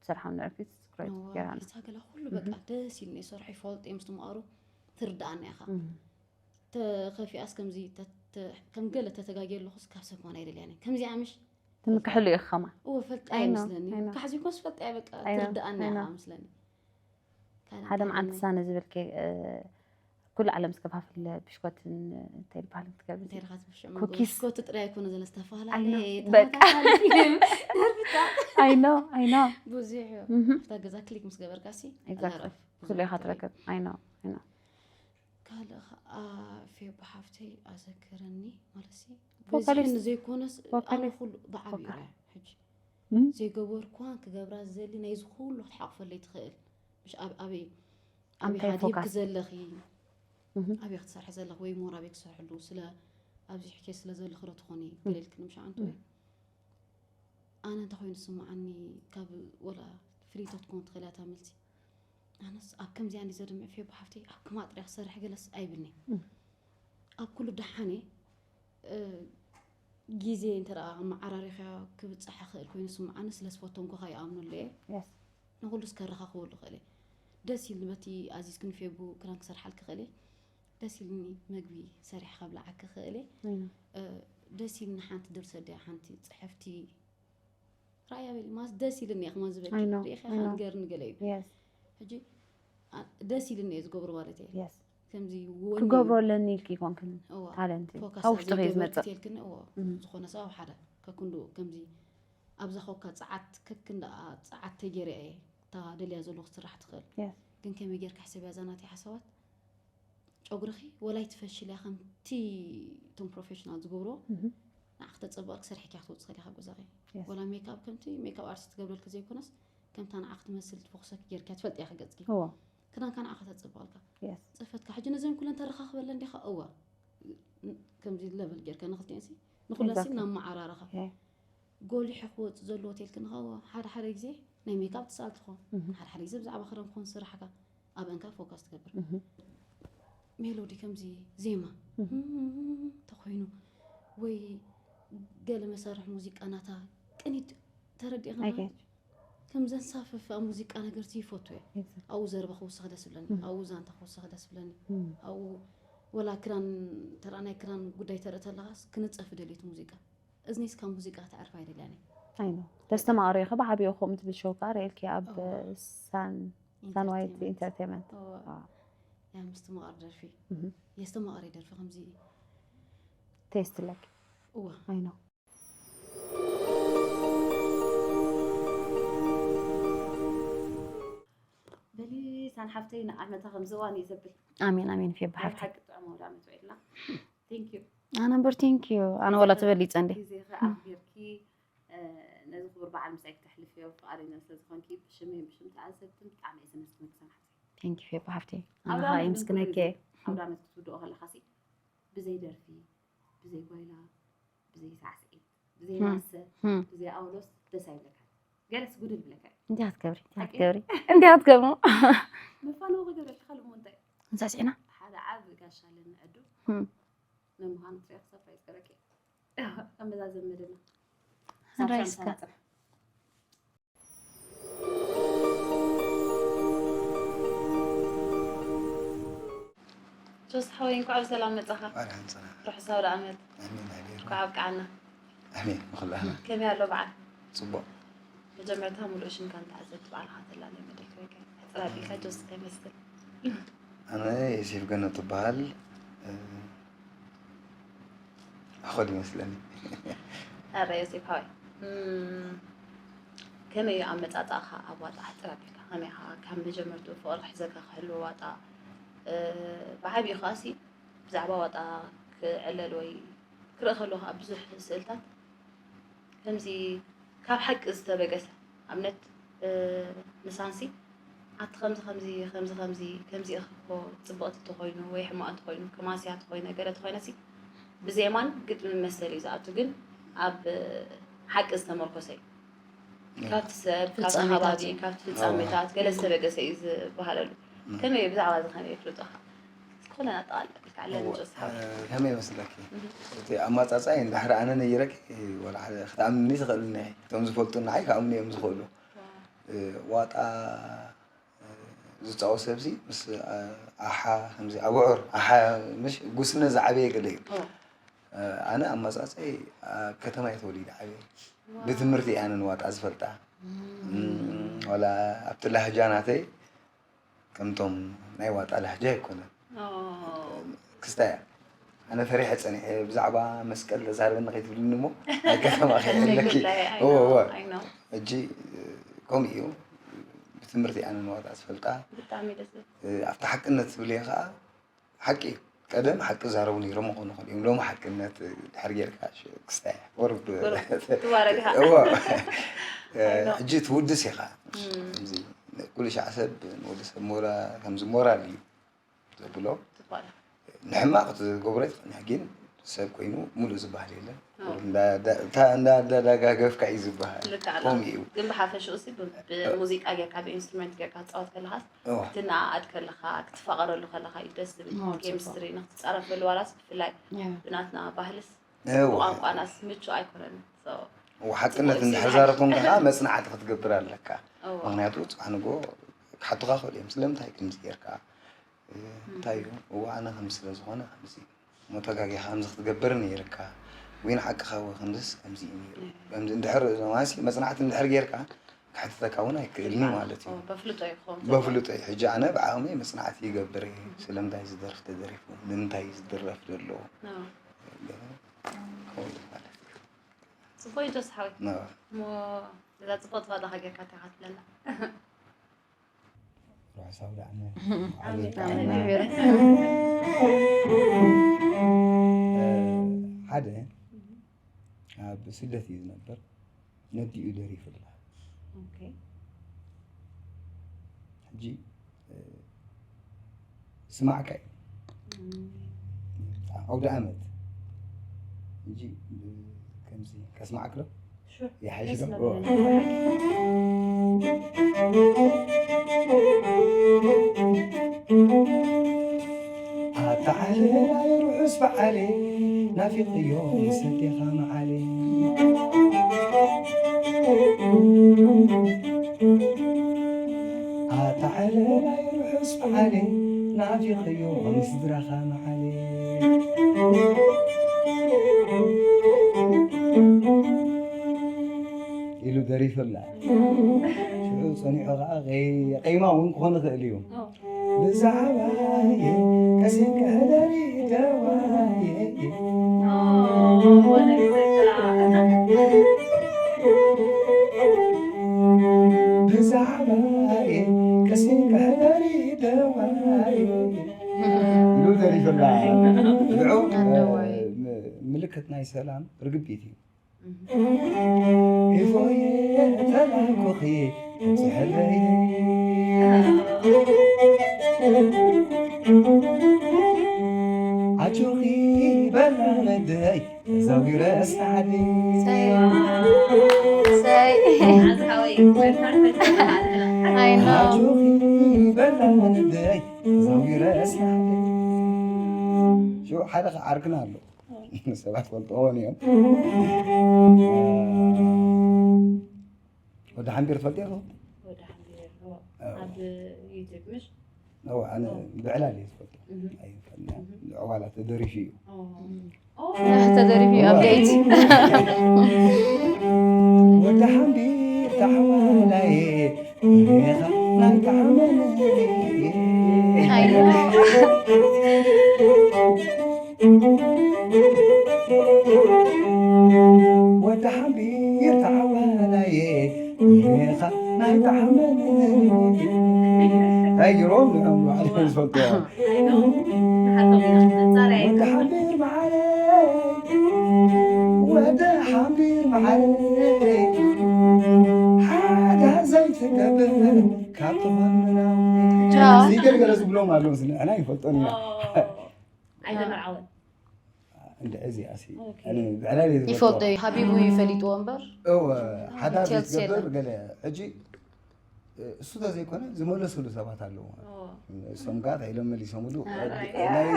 ትሰርሓ ንዕፊት ስክሬት ጌራ ጌራ ገላ ኩሉ በቃ ደስ ኢልኒ ሰርሖ ይፈልጥ እዮም ዝተምሃሩ ትርድኣና ኢኻ ተኸፊኣስ ከምዚ ተ- ተ- ከም ገለ ተተጋግየ ኣለኹስ ካብ ሰብ ከማን ኣይደልያን እየ ከምዚኣ ምሽ ትምክሕሉ እዩ ከማ እወ ፈልጣ ኣይኖ፣ ይመስለኒ ኣይኖ። ካሕዚ ኮስ ፈልጣ በቃ ኣይኖ፣ ትርድኣና ኣይኖ። ኢኻ መስለኒ ካልእ ሓደ እንታይ መዓልቲ ዓይነት? ሳነ ዝብል ኬ- እ፣ ኩሉ ዓለም ዝከፋፍል ብሽኮትን እንታይ ይበሃል ክትገብር እንታይ ኢኻ ትብሽዕ ኩኪስ። ሽኮቲ ጥራይ ኣይኮነ ዘለ ኣይኖ፣ ዝተፈላለየ በቃ። ተመሳሳሊ ነርፍታ I know I know ብዙሕ እዩ Mhm. ኣብታ ገዛ ክሊክ ምስ ገበርካ ሲ Exactly. ኣላረፍ ኩሉ ኢኻ ትረክብ I know I know ካልእ ከዓ ፌቦ ሓፍተይ ኣዘክረኒ ማለት ሲ ቮካሊስት- በዚሕኒ ዘይኮነስ ኣነ ቮካሊስት- ኩሉ ብዓብዩ ቮካ- ራያ ሕጂ እም? ዘይገበርኳን ክገብራ ዝደሊ ናይዚ ኩሉ ክትሓቕፈለይ ትኽእል ምሽ ኣብ ኣበይ ኣበይ ኣንታይ ሃዲብኪ ፎካስ? ዘለኺ እም። ኣበይ ክትሰርሒ ዘለኺ ወይ ሞር ኣበይ ክትሰርሕሉ ስለ ኣብዚ ሕኬ ስለ ዘለኺ ዶ ትኾኒ ገለ ኢልክኒ ምሽ ኣንቱ ኣነ እንተኮይኑ ዝስምዓኒ ካብ ወላ ፍሊቶ ትኮን ትኽእል እያ እታ መልሲ ኣነስ ኣብ ከምዚኣ እንዲ ዘድምዕ ፌቦ ሓፍተይ ኣብ ክማ ጥርያ ክሰርሕ ገለስ ኣይብልኒ ኣብ ኩሉ ደሓነ ግዜ እንተ ኣመዓራሪኽያ ክብፅሕ ክእል ኮይኑ ስምዓኒ ስለ ዝፈተንኩኻ ይኣምነሉ እየ ንኩሉስ ከረኻኽበሉ ክእል እየ ደስ ኢልኒ በቲ ኣዚዝክኒ ፌቡ ክዳን ክሰርሓልኪ ክእል እየ ደስ ኢልኒ መግቢ ሰሪሕ ከብልዓኪ ክእል እየ ደስ ኢልኒ ሓንቲ ድርሰት ድያ ሓንቲ ፅሕፍቲ ራእያ በሊ ማስ ደስ ኢልኒ እየ ክማ ዝበል ሪኢኻ ንገርኒ ገለ እዩ ሕጂ ደስ ኢልኒ እየ ዝገብሮ ማለት እየ ከምዚ ክገብሮ ኣለኒ ኢልኪ ይኮንክን ታለንት ካብ ውሽጢ ከዩ ዝመፅእ ዝኮነ ሰብ ኣብ ሓደ ከክንዱ ከምዚ ኣብዛ ኮካ ፀዓት ከክንዳ ፀዓት ተገይረ እየ እታ ደልያ ዘለኹ ስራሕ ትኽእል ግን ከመይ ጌርካ ሕሰብያ እዛ ናተይ ሓሳባት ጨጉርኺ ወላ ኣይትፈሽልያ ከምቲ እቶም ፕሮፌሽናል ዝገብርዎ ንዓ ክተፀብቐልኪ ሰሪሕኪያ ክትወፅእ ከሊካ ገዛኺ ወላ ሜክኣፕ ከምቲ ሜክኣፕ ኣርቲስት ትገብረልኪ ዘይኮነስ ከምታ ንዓ ክትመስል ትፈኩሰኪ ጌርኪያ ትፈልጥያ ክገፅኪ ክዳንካ ንዓ ከተፀብቐልካ ፅፈትካ ሕጂ ነዘን ኩለን ተረኻኽበለን ዲኻ እዋ ከምዚ ለቨል ጌርካ ንክልቲኤንሲ ንኩለሲ ናብ መዓራረኻ ጎሊሑ ክወፅእ ዘለዎ ተልክን ኸ ሓደ ሓደ ግዜ ናይ ሜካፕ ትስኣል ትኾን ሓደ ሓደ ግዜ ብዛዕባ ክዳን ክኾን ስራሕካ ኣብ እንካ ፎካስ ትገብር ሜሎዲ ከምዚ ዜማ ተኮይኑ ወይ ገለ መሳርሒ ሙዚቃ ናታ ቅኒት ተረዲእኻ ከም ዘንሳፍፍ ኣብ ሙዚቃ ነገርሲ ይፈቱ እየ ኣብኡ ዘረባ ክውስኽ ደስ ብለኒ ኣብኡ ዛንታ ክውስኽ ደስ ብለኒ ኣብኡ ወላ ክራን ተረኣ ናይ ክራን ጉዳይ ተርኢ ተለኻስ ክንፀፍ ደልየት ሙዚቃ እዝኒ እስካ ሙዚቃ ተዕርፍ ኣይደልያን ኣይኖ ተስተማቕሪ ኢኺ ብዓብዩ ከምኡ ትብል ሾው ከዓ ርእልኪ ኣብ ሳን ሳንዋይት ኢንተርቴንመንት ያ ምስትማቕር ደርፊ የስተማቕሪ ደርፊ ከምዚ ቴስት ለክ እዋ ኣይኖ በሊ ሳን ሓፍተይ ንዓመታ ከምዚ እዋን እዩ ዘብል ኣሜን ኣሜን ፌባ ናይ ሓፍቲ ብሓቂ ጥዑም ኣውደ ዓመት ውዒልና ቴንክ ዩ ኣነ እምበር ቴንክ ዩ ኣነ ወላ ተበሊፀ እንዴ ግዜኺ ኣኽቢርኪ ነዚ ክቡር በዓል ምሳይ ክተሕልፍዮ ፍቓደኛ ስለ ዝኾንኪ ብሽመይን ብሽም ተዓዘብትን ብጣዕሚ እየ ዘመስግነኪ ሳን ሓፍተይ ቴንክ ዩ ፌባ ሓፍቲ ኣውደ ኣነ ዓመት የምስግነኪ ግን ኣውደ ዓመት ክትውድኦ ከለኻሲ ብዘይ ደርፊ ብዘይ ጓይላ፣ ብዘይ ሳዕስዒት፣ ብዘይ ማሰ፣ ብዘይ ኣውሎስ ደስ ኣይብለካን። ገለስ ጉድል ብለካ እዩ። እንዲያ ትገብሪ፣ እንዲያ ትገብሪ፣ እንዲያ ትገብሩ። መፋነዊ ክገብረልካ ካልእ እሞ እንታይ? እንሳሲዕና። ሓደ ዓቢ ጋሻ ኣለኒ ዕዱ። ንምዃኑ ትሪኦ ክሳብ ፕራይዝ ገረኪ። ከም በዛ ዘመድና። ራይስካ። ጆስ ሓወይ፣ እንኳዕ ብሰላም መጻኻ። ኣርሓን ሰላም። ርሑስ ኣውደ ዓመት። ኣሜን፣ ኣሜን። እንኳዕ ኣብቅዓና። ኣሜን፣ ንኹላህና። ከመይ ኣሎ በዓል? ጽቡቕ። መጀመርታ ሙሉእ ሽምካ ንተዓዘብቲ በዓልኻ ተላለየ መደይ ክበካ። ሕጽር ኣቢልካ ጆስ እንታይ ይመስል? ኣነ ዮሴፍ ገነቱ እበሃል። እ፣ ኣኾድ ይመስለኒ። ኣረ ዮሴፍ ሓወይ፣ እም፣ ከመይ እዩ ኣመጻጽኣኻ ኣብ ዋጣ? ሕጽር ኣቢልካ ከመይ ኢኻ ካብ መጀመርትኡ ፍቕሪ ክሕዘካ ክህሉ ዋጣ? እ፣ ብዓቢኡ ከኣሲ ብዛዕባ ዋጣ ክዕለል ወይ ክርኢ ከለኹ ኣብ ብዙሕ ስእልታት ከምዚ ካብ ሓቂ ዝተበገሰ ኣብነት፣ እ፣ ንሳንሲ ኣቲ ከምዚ ከምዚ ከምዚ ከምዚ ከምዚ ኢኺ እኮ ጽብቕቲ ተኾይኑ ወይ ሕማቕ እንተኾይኑ ከማስያ ተኾይነ ገለ ተኾይነሲ ብዜማን ግጥምን መሰል እዩ ዝኣቱ፣ ግን ኣብ ሓቂ ዝተመርኮሰ እዩ። እም። ካብቲ ሰብ፣ ካብቲ ፍጻሜታት ከባቢ፣ እዩ። ካብቲ ፍጻሜታት ገለ ዝተበገሰ እዩ ዝበሃለሉ። እም። ከመይ ብዛዕባ እዚ ከመይ የፍልጦኻ? እስኪ ኩለን ኣጠቓልል ኣቢልካ ኣለኒ እወ፣ ጆስ ሓወይ። እ፣ ከመይ ይመስለኪ? እህ። እቲ ኣማጻጻይ እንድሕር ኣነ ነይረኪ፣ ወላ ሓደ ክትኣምኒ ትኽእልኒ ኢኺ። እቶም ዝፈልጡ ንዓይ ክኣምኑ እዮም ዝኽእሉ። ዋው። እ፣ ዋጣ፣ እ፣ ዝጻወት ሰብሲ ምስ፣ እ፣ ኣሓ፣ ከምዚ ኣብዑር፣ ኣሓ፣ ምሽ፣ ጉስነት ዝዓበየ ገለ እዩ። እወ። እ፣ ኣነ ኣማጻጻይ ኣብ ከተማ እየ ተወሊደ ዓብየ። ዋው። ብትምህርቲ እየ ኣነ ንዋጣ ዝፈልጣ። እም። እም፣ ዋላ ኣብቲ ላህጃ ናተይ ከምቶም ናይ ዋጣ ላህጃ ኣይኮነን። ኦ። ክስታይ እያ። ኣነ ፈሪሐ ጸኒሐ፣ ብዛዕባ መስቀል ተዛረበኒ ከይትብልኒ እሞ፣ ናይ ከተማ ከይሕለኪ። ጉዳይ፣ I እወ፣ know, እወ። I know። ሕጂ፣ ከምኡ እዩ። ብትምህርቲ ኣነ ንዋጣ ዝፈልጣ። ብጣዕሚ ደስ ዝብል። እ፣ ኣብቲ ሓቅነት ትብልዮ ከኣ፣ ሓቂ እዩ። ቀደም ሓቂ ዛረቡ ነይሮም ክኾኑ ይኽእሉ እዮም። ሎሚ ሓቅነት ድሕር ጌርካ ሽ-፣ ክስታይ እያ። ወርድ ቁሩብ ትዋረድ ኢኻ። እወ። I know። ሕጂ ትውድስ ኢኻ። እም። ከምዚ ኩሉ ሻዕ ሰብ ንወዲ ሰብ ሞራ-፣ ከምዚ ሞራል እዩ ዘብሎ። ትኾነ። ንሕማቕ ክትገብሮ ይትኽእል፣ ግን ሰብ ኮይኑ ሙሉእ ዝበሃል የለን። እወ። እንዳ-፣ እንዳ-፣ እታ እንዳደጋገፍካ እዩ ዝበሃል። ልክዕ ኣለኻ። ከምኡ እዩ። ግን ብሓፈሽኡ ሲ ብ-፣ ብሙዚቃ ጌርካ፣ ብኢንስትሩመንት ጌርካ ክትጻወት ከለኻስ፣ እወ። ክትነኣኣድ ከለኻ፣ ክትፋቐረሉ ከለኻ እዩ ደስ ዝብል። እወ፣ ጽቡቕ። ኬሚስትሪ ንክትጻረፈሉ ዋላስ ብፍላይ እወ። ብናትና ባህልስ እወ። ብቋንቋናስ ምቹእ ኣይኮነን። So፣ እወ፣ ሓቅነት ጽቡቕ እንድሕር እዩ። ዛረብኩም ከኣ መጽናዕቲ ክትገብር ኣለካ። እወ። ምኽንያቱ ጽባሕ ንግሆ ክሓቱኻ ይኽእሉ እዮም። ስለምንታይ ከምዚ ጌርካ? እ፣ እንታይ እዩ? እወ፣ ኣነ ከምዚ ስለ ዝኾነ ከምዚ እዩ። እሞ ተጋጊኻ ከምዚ ክትገብር ነይርካ። ወይ ንሓቅኻ ወይ ከምዚስ ከምዚ እዩ ነይሩ። እም። ከምዚ እንድሕር ማለትሲ መጽናዕቲ እንድሕር ጌርካ ክሕትተካ እውን ኣይክእልን እዩ ማለት እዩ። ኦ፣ በፍልጦ እዩ ክኸውን ዘለዎ። በፍልጦ እዩ። ሕጂ ኣነ ብዓቕመይ መጽናዕቲ ይገብር እየ። እም። ስለምንታይ እዚ ደርፊ ተደሪፉ? ንምንታይ እዩ ዝድረፍ ዘሎ? ኖ። ገለ ክኸውን ማለት እዩ። ጽቡቕ እዩ ጆስ ሓወይ። ኖ። እሞ እዛ ጽብቕቲ ዋጣኻ ጌርካ እንታይ ኢኻ ትብለና? ርሑስ ኣውደ ዓመት። ኣሜን። ኣሜን። ኣሜን። እ፣ ሓደ ኣብ ስደት እዩ ዝነብር። ነዲኡ ደሪፉላ። ኦኬ። ሕጂ፣ እ፣ ስማዕካ እዩ። እም። ኣውደ ዓመት። ሕጂ፣ እ፣ ከምዚ ከስማዕክ ዶ? ሹር። ይሓይሽ ዶ? ደስ ኦ። ለበለኒ። ኣታ ዓለላይ ርሑስ በዓለይ፣ ናፊቐዮ ምስ ኣዴኻ መዓለይ። ኣታ ዓለላይ ርሑስ በዓለይ፣ ናፊቐዮ ምስ ስድራኻ መዓለይ። ኢሉ ደሪፉላ። ሽዑ ጸኒሑ ኸዓ ቀይ-፣ ቀይማ እውን ክኾን ይኽእል እዩ። ኦ። ብዛዕባየ ቀሲንኪ ሕደሪ ደዋየ። ኦ፣ ወለዲ። ብዛዕባየ ቀሲንኪ ሕደሪ ደዋየ። ኢሉ ደሪፉላ። ሽዑ፣ ኣደዋየ። እ፣ ም-፣ ምልክት ናይ ሰላም ርግቢት እዩ። ኢፎየ ተባህኩኺ ትሕለይ። ጆኺ በላ መደይ ተዛዊረ ሳዕዲ ሰይ ሰይ ኣዝሓወይ መርካን ፈተና ኣለና I know ጆኺ በላ መደይ ተዛዊረ ሳዕዲ ሽዑ ሓደ ዓርክና ኣሎ ሰባት ፈልጥዎን እዮም ወዲ ሓንቢር ትፈልጥ ኢኹ ወደ ሓንቢር ኣብ ዩቱብ ምሽ ኣነ ብዕላል እየ ዝፈልጦ ኣይፈልጥን ዕዋላ ተደሪፉ እዩ ተደሪፉ እዩ ኣብ ደይት ወዲ ሓንቢር ተሓዋላየ ሬኻ ናይ ተሓመለ ወዲ ሓንቢር ተሓዋላየ ሬኻ ናይ ተሓመለ እንታይ ገይሮም ንዕም ባዕሎም ዝፈልጥዎ ወዲ ሓንቢር መዓረይ ወዲ ሓንቢር መዓረይ ሓዳ ዘይትገብር ካብ ትኾን ምናምን ቻው። ይገልገለ ዝብሎም ኣለዉ ንሕና ይፈልጦን ኢና ኣይተመርዓወን እንደ እዚኣ ሲ ኦኬ። ኣነ ብዕላል እየ ዝፈልጦ ይፈልጦ እዩ ሃቢቡ ይፈሊጥዎ እምበር እወ ሓዳር ቴልስ ዝገብር የለን። ገለ ሕጂ እሱ ተዘይኮነ ዝመለስሉ ሰባት ኣለዉ እሶም ጋር ኢሎም መሊሶምሉ ኣራይ። ናይ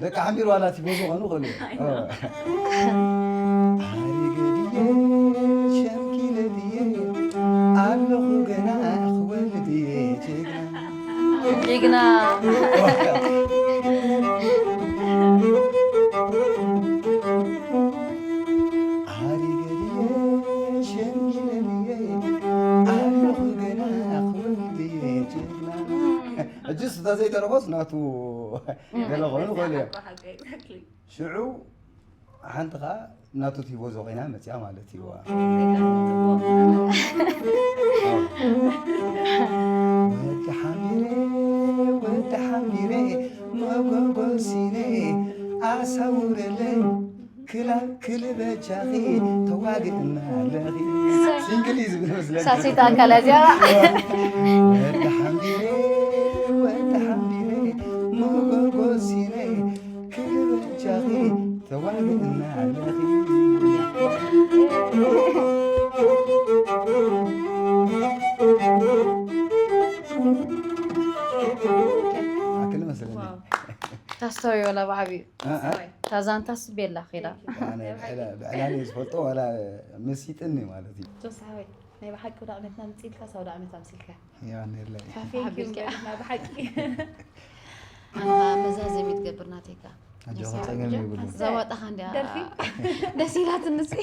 ደቂ ሓንቢር ዋላ ቲፎ ዝኾኑ ኽእሉ ኣሪገ ድየ ሸምኪለ ድየ ኣለኹ ገና ክወልድ እየ ጀግና ጅግና ኣሪገ ድየ ሸምኪለ ድየ ኣለኹ ገና ክወልድ እየ ጀግና ሕጂ ስታ ዘይተረፎስ ናቱ ገለ ኮይኑ ኽእሉ እዮም ሽዑ ሓንቲ ኸዓ ናቱ ቲቦ ዘቑና መፅያ ማለት እዩ ወዲ ሓሚረ ወዲ ሓሚረ መጎጎሲነ ኣሳውረለይ ክላ ክልበቻኺ ተዋግእና ኣለኺ ሲንግል እዩ ዝብል መስለኒ ሳሲት ኣካል እዚኣ ወዲ ሓሚረ ወዲ ሓሚረ መጎጎሲነ ክልበቻኺ ተዋግእና ኣለኺ ኣክል መስለኒ ታስታዊ ወላ ብዓብዩ እ፣ እ። ታዛንታስ ቤላ ኺዳ ኣነ ብዕላ- ብዕላል እየ ዝፈልጦ ዋላ መሲጥኒ ማለት እዩ ጆስ ሓወይ ናይ ብሓቂ ወደ ዓመትና ምፅኢልካ ሳውዲ ዓመት ኣምሲልካ ያኔለ ቴንክ ዩ በልና ብሓቂ ኣንኻ መዛዘሚ ትገብር ናተይካ ኣጆኻ ጸገም የብሉ ዘዋጣኻ እንዲያ ደርፊ ደስ ኢላትኒ ሲ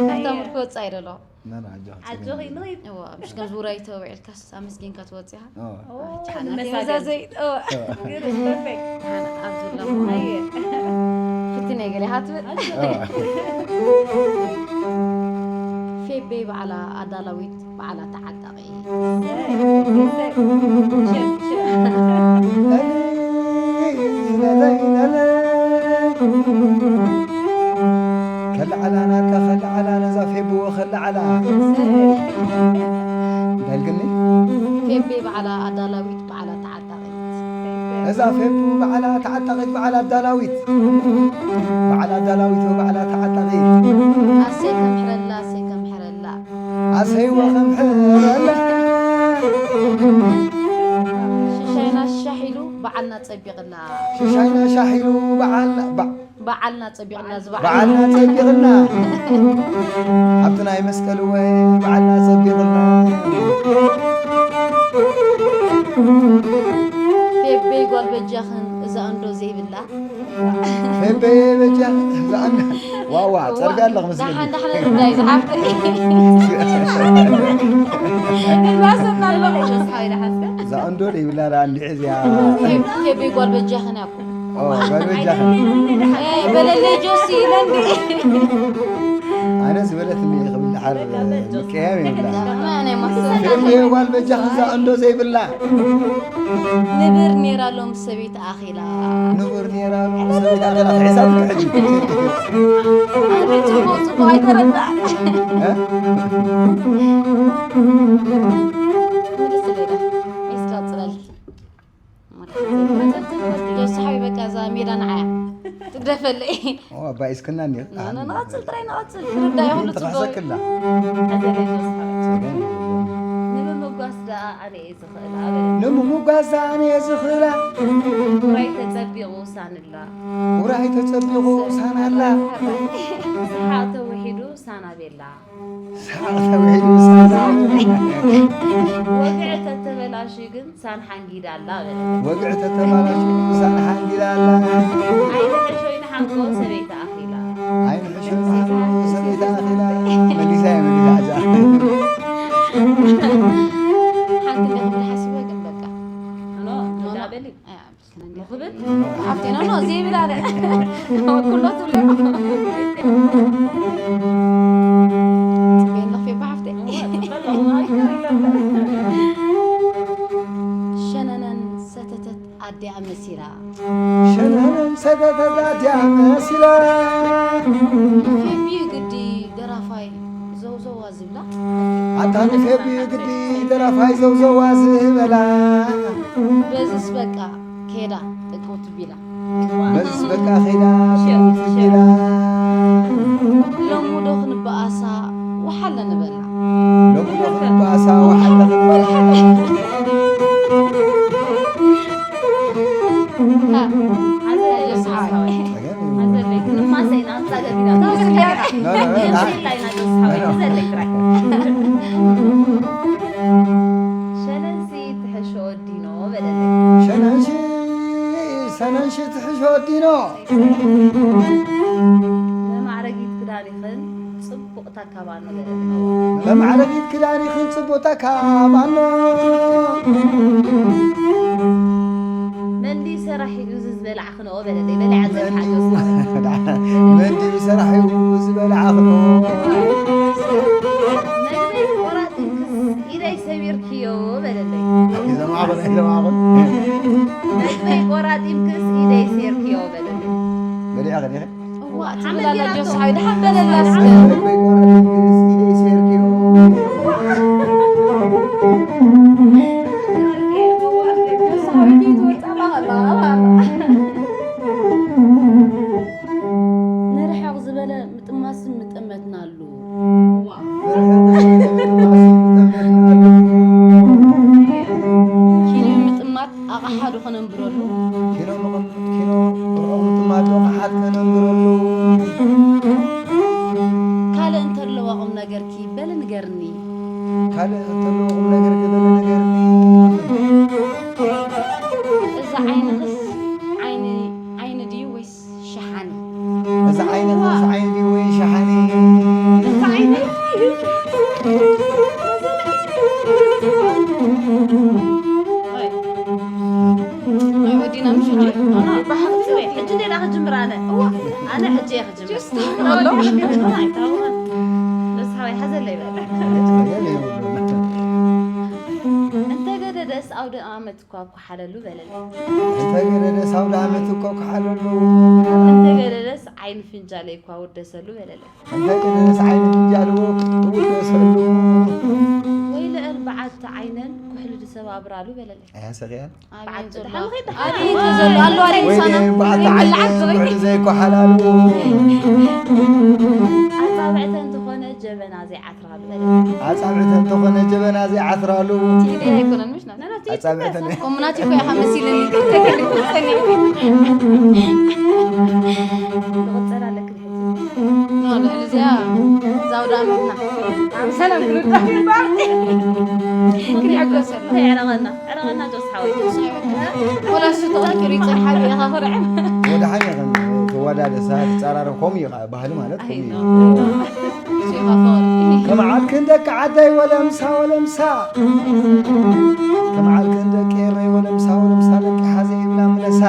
ኣብታ ምርክ ወፃ ይደሎ ናና ኣጆኻ ጸገም ኣጆኺ የብሉ ንኺድ እዋ ምሽ ከም ዙራይ ተውዒልካስ ኣመስጊንካ ትወፅኻ ኦ፣ ኦ፣ ቻና ንመሳገን። መዛዘይ ግርም ፐርፌክት ኣብዙላ ኣየ ፍትነ ገለ ሃትብል ኦ። ፌቤ በዓላ ኣዳላዊት በዓላ ተዓጣቒ ከለዓላ ናካ ከለዓላ ነዛ ፌብዎ ከለዓላ እንዳልግኒ ፌቤ በዓላ ኣዳላዊት በዓላ ተዓጣቒት እዛ ፌቡ በዓላ ተዓጣቒት በዓላ ኣዳላዊት በዓላ ኣዳላዊት በዓላ ተዓጣቒት ኣሰይ ከምሕረላ ኣሰይ ከምሕረላ ኣሰይዎ ከምሕረላ ሽሻይና ሻሒሉ በዓልና ጸቢቕላ ሽሻይና ሻሒሉ በዓልና በ- በዓልና ጸቢቕላ ዝበዓል በዓልና ጸቢቕልና ኣብቲ ናይ መስቀል እወ በዓልና ጸቢቕልና ፌበይ ጓል በጃኽን እዛ እንዶ ዘይብላ ፌበ በጃ ዝኣና ዋዋ ጸርጋ ኣለኹ መስለኒ ዳሓን ዳሓን እንዳይ ዝሓፍተይ ንባሰና ኣሎ ጆስ ሓወይ ዳሓስከ እዛ እንዶ ዘይብላ ዳ እንዲዕ እዚኣ ፌበይ ጓል በጃኽን ያኮ ኦ፣ ጓል በጃኽን በለለይ ጆሲ ኢለኒ ኣነ ዝበለትኒ ክብል ድሓር ምቅያም የብላ ናይ ማስተር ፌበ ጓል በጃኽን እዛ እንዶ ዘይብላ ንብር ኔራ ሎም ሰበይቲ ኣኺላ ንቡር ኔራ ሰበይት ኣኺላ ክሒሳትካ ሕጂ ጽቡቅ ጽቡቅ ኣይተረዳእ እ? ምልስ ሌዳ እስካ ጽለልቲ ጆስ ሓቢ በቃ እዛ ሜዳ ንዓያ ትግደፈለይ። ኦ፣ ኣባይ እስክና እንዲያ። ኖ፣ ኖ፣ ንቐጽል ጥራይ ንቐጽል። ክርዳእ ይኽእሉ ጽቡቕ። ተኻሰክላ። ጸገም የብሉን። ንምምጓስ ደኣ ኣነ እየ ዝኽእል፣ ኣበለ። ንምምጓስ ደኣ ኣነ እየ ዝኽእላ። ውራይ ተጸቢቑ ሳንላ። ውራይ ተጸቢቑ ሳናላ። ሰሓቕ ተውሒዱ ሳናቤላ። ሰሓቕ ተውሒዱ ሳናቤላ። ወግዒ ተተበላሽዩ ግን ሳን ሓንጊዳ ኣላ በለ። ወግዒ ተተባላሽ ሳን ሓንጊዳ ኣላ። ኣይንሕሾ ይንሓንቆ ሰበይቲ ኣኺላ። ኣይንሕሾ ይንሓንቆ ሰበይቲ ኣኺላ። መሊሳ እያ መሊሳ ሕዛ። ሓንቲ እንደ ክብል ሓሲበ ግን በቃ። ኖ፣ ኖ፣ ኖ። ዳበሊ። ኣይ፣ ኣይ፣ ንኽብል? ሓፍቴና ኖ ዘይብል ኣለ። ኩሎ ትብሎ። ጽቤ ንኽፌ ብሓፍቴ። ሸነነን ሰተተት ኣዲኣ መሲላ። ሸነነን ሰተተት ኣዲኣ መሲላ። ንፌቢ ግዲ ደራፋይ ዘውዘዋ ዝብላ። ኣታ ንፌቢ ግዲ ደራፋይ ዘውዘዋ ዝበላ። በዝስ በቃ ኬዳ ጥቅምቲ ቢላ። በዝስ በቃ ኸይዳ ሽዑ፣ ሽዑ። ቢላ። ሎሚ ዶ ክንበኣሳ ወሓለ ንበላ። ሎሚ ዶ ክንበኣሳ ወሓለ ንበላ። ሓዘለይ፣ ሓዘለይ፣ ክንማሰ ኢና፣ ንጻገም ኢና። ኖ፣ ኖ፣ ኖ፣ ኖ። ሓዘለይ ጥራይ። ሸነንሲ ትሕሾ ዲኖ በለለይ። ሸነንሺ፣ ሸነንሺ ትሕሾ ዲኖ። መማዕረጊት ክዳኒኽን ጽቡቕ ታካባኖ በለለይ። መማዕረጊት ክዳኒኽን ጽቡቕ ታካባኖ። መንዲ ሰራሒኡ እዚ ዝበላዕኽንኦ በለለይ። በሊዐ ዘብሓ መንዲ ሰራሒኡ ዝበላዕኽንኦ። መግበይ ቆራጢ ኢደይ ሰቢርክዮ በለለይ። ዘማዕበል፣ ዘማዕበል። መግበይ ቆራጢምክስ ኢደይ ሴርክዮ በለለይ። በሊዐ ኸዲኸ? እዋ፣ ትብል ኣላ ሓመድ ጆስ ሓዊ፣ ደሓን በለላ እስከ። መግበይ ቆራጢምክስ ኢደይ ሴርክዮ። ጆስ ሓዊ፣ ትወጣ ኣላ፣ ኣላ፣ ኣላ። ንርሕቕ ዝበለ ምጥማስ ምጠመትናሉ። ኪኖ ምጥማት ኣቕሓ ዶ ከነንብረሉ? ኪኖ ምቕም-፣ ኪኖ ርሑቕ ምጥማት ኣቕሓት ከነንብረሉ። ካልእ እንተለዋ ቁም ነገርኪ በሊ ንገርኒ። ካልእ እንተለዋ ቁም ነገርኪ በሊ ንገርኒ። እዛ ዓይንኽስ ዓይኒ፣ ዓይኒ ድዩ ወይስ ሸሓኒ። እዚ ዓይነት፣ እዚ ዓይነት ወይ ሸሓኒ። እዚ ዓይነት። ኣይ። ኣይ፣ ወዲና ምሽ እንጂ። ኣና፣ ብሓቂ ጽበይ፣ ሕጂ እንዴና ክጅምር ኣነ። እዋ፣ ኣነ ሕጂ እየ ክጅምር። ጀስት ኣሎ። ኣይታወቐን። ደስ ሓወይ፣ ሓዘለይ በል። እንተገደደስ ኣውደ ኣመት እኳ ኩሓለሉ በለለይ። እንተ ገደደስ ኣውደ ዓመት እኮ ኩሓለሉ። እንተ ገደደስ ዓይኒ ፍንጃለይ እኳ ውደሰሉ በለለይ። እንተ ገደደስ ዓይኒ ፍንጃሉ ውደሰሉ። ወይለ እርባዕተ ዓይነን ኩሕሊ ድሰባብራሉ በለለይ። ኣያ ሰቂያ። ኣበይ በዓል ዘሎ? ጥድሓን ኸይዳ። ኣበይ ዘሎ? ኣሎ ኣረ ወይለ ምሳና። እርባዕተ ዓይነን ኩሕሊ ዘይኮሓላሉ። ኣጻብዕተ እንተኾነ ጀበና ዘይዓትራሉ በለለይ። ኣጻብዕተ እንተኾነ ጀበና ዘይዓትራሉ። ትይደይ ኣይኮነን፣ ምሽ ናት። ኣጻብዕተን። ቆምናት እኮ ኢኻ መሲለኒ። ክቕጸል ኣለክን ሕጂ። ኖ፣ ልዕሊ እዚኣ እዛ ኣውደ ዓመትና። ሰላም ክንወዳ እምበር። ክንሕጎሰላ። እንታይ ዕረቐና? ዕረቐና ጆስ ሓወይ። ወላ እሱ ተቐርቂሩ ይጸንሓ ኢኻ ኮርዐ። ወደ ሓኛ ከም ተወዳደሳ ትጻራረብ ከምኡ ኢኻ ባህሊ ማለት ኣይ ከምኡ ኖ። እዩ። ከመዓልክን ደቂ ዓደይ ወለምሳ ወለምሳ። ከመዓልክን ደቂ ኤረይ ወለምሳ ወለምሳ ደቂ ሓዘ ይብላ ምለሳ።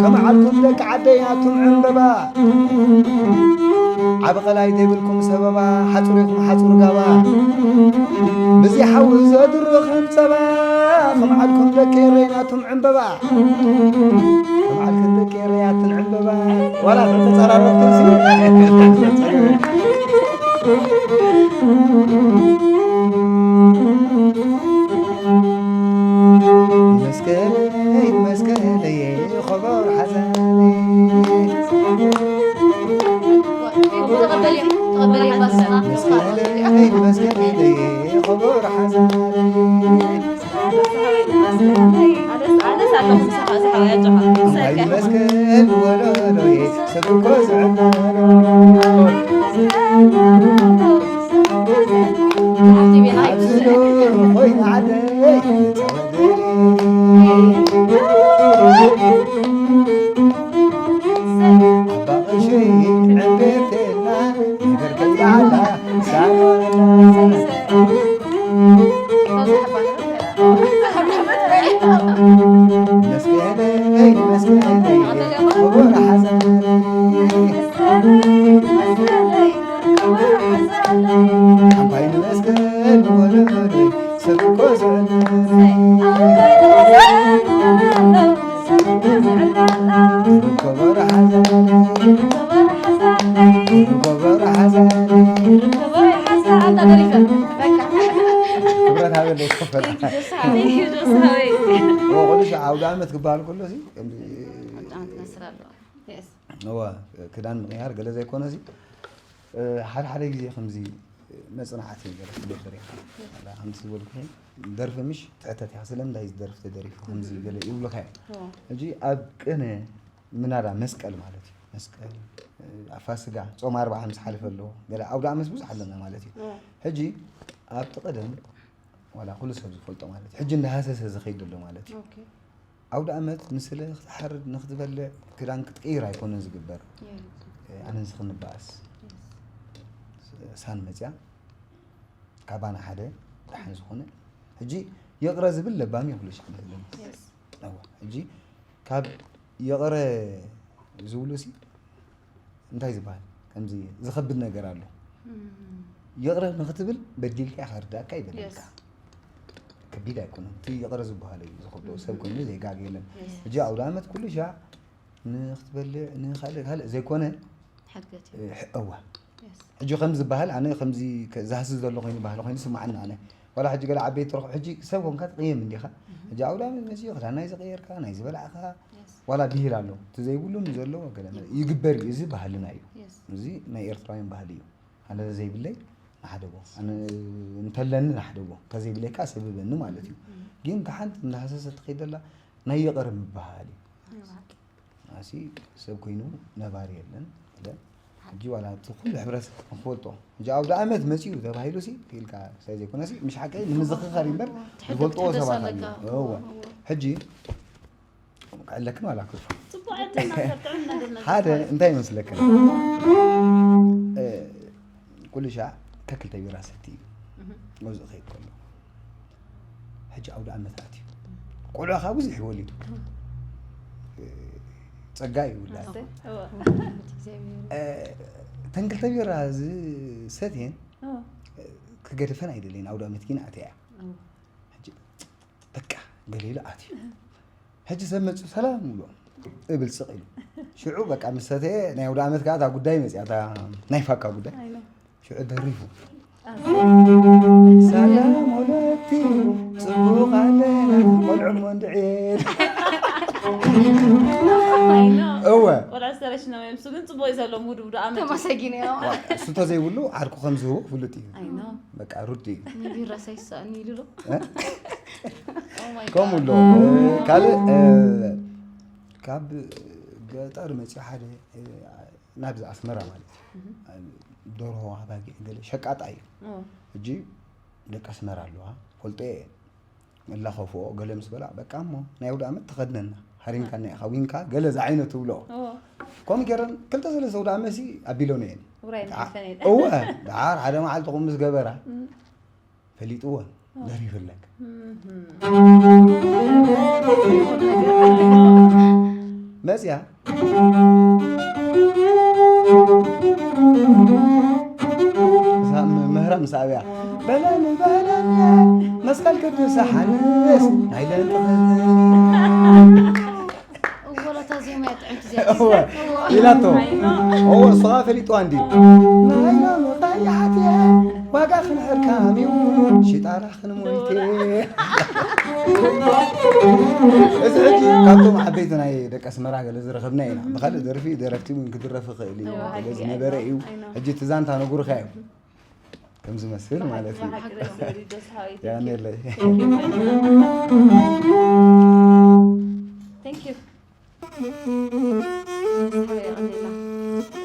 ከመዓልኩም ደቂ ዓደይ ኣቱም ዕምበባ። ዓቢ ቐላይ ዘይብልኩም ሰበባ፣ ሓጹር ኢኹም ሓጹር ጋባ። ብዚ ሓዊ ዘድሩ ከም ጸባ። ከመዓልኩም ደቂ ኤረይ ናቱም ዕምበባ። ከመዓልክን ደቂ ኤረይ ኣትን ዕምበባ። ዋላ ተተጸራረብኩ ሲ። መስቀለይ መስቀለይ ኸበሮ ሓዘነይ ወለሎይ ሰብ እኮ ዝዕለሎ። ኣብዚ ዶ ኮይና ዓደይ ተወለደ። ኣባ ቀሺ ዕንደርቴና ይበርከት በዓላ ሳኖና። መስቀለይ መስቀለይ ክቡር ሓዘነይ። ኣባይ ንመስቀል ወለዶይ ሰብ እኮ ዝዕለለይ። ክቡር ሓዘነይ ክቡር ሓዘነይ ክብረት ሃበለይ ክፈላ። ወቁልሽ ዓውደ ዓመት ክበሃል ከሎ ሲ እዋ ክዳን ምቕያር ገለ ዘይኮነ ሲ ሓደ ሓደ ግዜ ከምዚ መጽናዕቲ ገለ ትገብር ኢኻ። ከምዚ ዝበልኩ ደርፊ ምሽ ትሕተት ኢኻ ስለምንታይ እዚ ደርፊ ተደሪፉ ከምዚ ገለ ይብሉኻ እዮም። ሕጂ ኣብ ቅነ ምናዳ መስቀል ማለት እዩ። መስቀል ኣብ ፋስጋ ጾም ኣርብዓ ምስ ሓለፈ ኣለዎ። ገለ ኣውደ ዓመት ብዙሕ ኣለና ማለት እዩ። ሕጂ ኣብቲ ቀደም ዋላ ኩሉ ሰብ ዝፈልጦ ማለት እዩ። ሕጂ እንዳሃሰሰ ዝኸይድ ዘሎ ማለት እዩ። ኣውደ ዓመት ንስለ ክትሓርድ ንክትበልዕ ክዳን ክትቅይር ኣይኮነን ዝግበር። ኣነ ንስኺ ንበኣስ ሳን መፅያ ካባና ሓደ ደሓን ዝኾነ ሕጂ ይቕረ ዝብል ለባም እዩ። ኩሉ ሻዕ ዝብለኒ ሕጂ ካብ ይቕረ ዝብሉ ሲ እንታይ ዝበሃል ከምዚ ዝኸብድ ነገር ኣሎ። ይቕረ ንክትብል በዲልካ ኢኻ ርዳእካ ይበለልካ። ከቢድ ኣይኮነን እቲ ይቕረ ዝበሃሎ እዩ ዝኸብዶ ሰብ ኮይኑ ዘይጋግ የለን። ሕጂ ኣውደ ዓመት ኩሉ ሻዕ ንክትበልዕ ንካልእ ካልእ ዘይኮነ ሕገት እዩ። እዋ ሕጂ ከም ዝበሃል ኣነ ከምዚ ዝሃስስ ዘሎ ኮይኑ ባህሊ ኮይኑ ስማዓኒ ኣነ ዋላ ሕጂ ገለ ዓበይቲ ትረኽብ ሕጂ ሰብ ኮንካ ትቕየም እንዲኻ። ሕጂ ኣውደ ዓመት መፅዩ ክዳን ናይ ዝቐየርካ ናይ ዝበላዕካ ዋላ ብሂል ኣሎ እቲ ዘይብሉ ንዘለዎ ገለ ይግበር እዩ። እዚ ባህልና እዩ። እዚ ናይ ኤርትራውያን ባህሊ እዩ። ኣነ ዘይብለይ ንሓደቦ ኣነ እንተለኒ ንሓደቦ እንተዘይብለይካ ሰብበኒ ማለት እዩ። ግን እታ ሓንቲ እንዳሃሰሰ ትኸይድ ዘላ ናይ ይቕር ምበሃል እዩ። ኣሲ ሰብ ኮይኑ ነባሪ የለን። ሕጂ ዋላ እቲ ኩሉ ሕብረተሰብ ንክፈልጦ ሕጂ ኣውደ ዓመት መፂኡ ተባሂሉ ሲ ኢልካ ሳይ ዘይኮነ ሲ ምሽ ሓቀይ ንምዝኽኻር እምበር ዝፈልጥዎ ሰባት ኣለዉ። እወ ሕጂ ክዕለክን ዋላ ክፉ ሓደ እንታይ ይመስለክን ኩሉ ሻዕ ከክልተ ቢራ ሰቲ እዩ። መብዝእ ከይድ ከሎ ሕጂ ኣውደ ዓመት ኣትዩ ቆልዑ ከዓ ብዙሕ ይወሊዱ ፀጋ ይውላድ። ተንክልተ ቢራ ዝሰትየን ክገድፈን ኣይደለይን ኣውደ ዓመት ግን ኣትያ እያ። በቃ ገለ ኢሉ ኣትዩ። ሕጂ ሰብ መፅኡ ሰላም ይብሎ እብል ስቕ ኢሉ ሽዑ በቃ ምስ ሰተየ ናይ ኣውደ ዓመት ከዓ እታ ጉዳይ መፅያ እታ ናይ ፋካ ጉዳይ ሽዑ ደሪፉ ሰላም ወለቲ ፅቡቕ ኣለና ቆልዑ እሞ እንድዕል እወ ቆልዑ ዝተረሽነው እዮም እሱ ግን ፅቡቅ እዩ ዘሎ ሙድ ውዱ ዓመት ተመሰጊነ እሱ ተዘይብሉ ዓርኩ ከም ዝህቦ ፍሉጥ እዩ። በቃ ሩድ እዩ። ንቢራ ሳይሳእኒ ኢሉ ዶ ከምኡ ኣሎ ካልእ ካብ ገጠር መፅኡ ሓደ ናብዚ ኣስመራ ማለት እዩ ደርሆ ኣባጊዕ ገለ ሸቃጣ እዩ። ሕጂ ደቂ ኣስመራ ኣለዋ ፈልጦ እየ እላኸፍኦ ገለ ምስ በላ በቃ እሞ ናይ ኣውደ ኣመት ተኸድነና ሃሪምካና ኢኻ ዊንካ ገለ ዝዓይነቱ ብለኦ ከምኡ ገይረን ክልተ ሰለስተ ኣውደ ኣመሲ ኣቢሎን እየን። እወ ደሓር ሓደ መዓልቲ ኹም ምስ ገበራ ፈሊጥወን ደሪፍለክ መፅያ ምህራ ምስ ኣብያ በለኒ በለኒ መስቀል ቅዱስ ሓንስ ናይ ለንጥኸኒ እወ ለታ ዜማ እያ ጥዕምቲ እዚኣ ኢላቶ እወ እሱ ከዓ ፈሊጥዋ እንዲ ናይ ሎሚ ቀያሕቲ ዋጋ ክንሕርካም እዩ ሽጣራ ክንሞይቴ እዚ ሕጂ ካብቶም ዓበይቲ ናይ ደቂ ኣስመራ ገለ ዝረኸብና ኢና ብካልእ ደርፊ ደረፍቲ እውን ክድረፍ ይኽእል እዩ ገለ ዝነበረ እዩ ሕጂ እቲ ዛንታ ነጉርካ እዩ ከም ዝመስል ማለት እዩ ያኔለይ Thank you. ሓወይ የቐንየልና።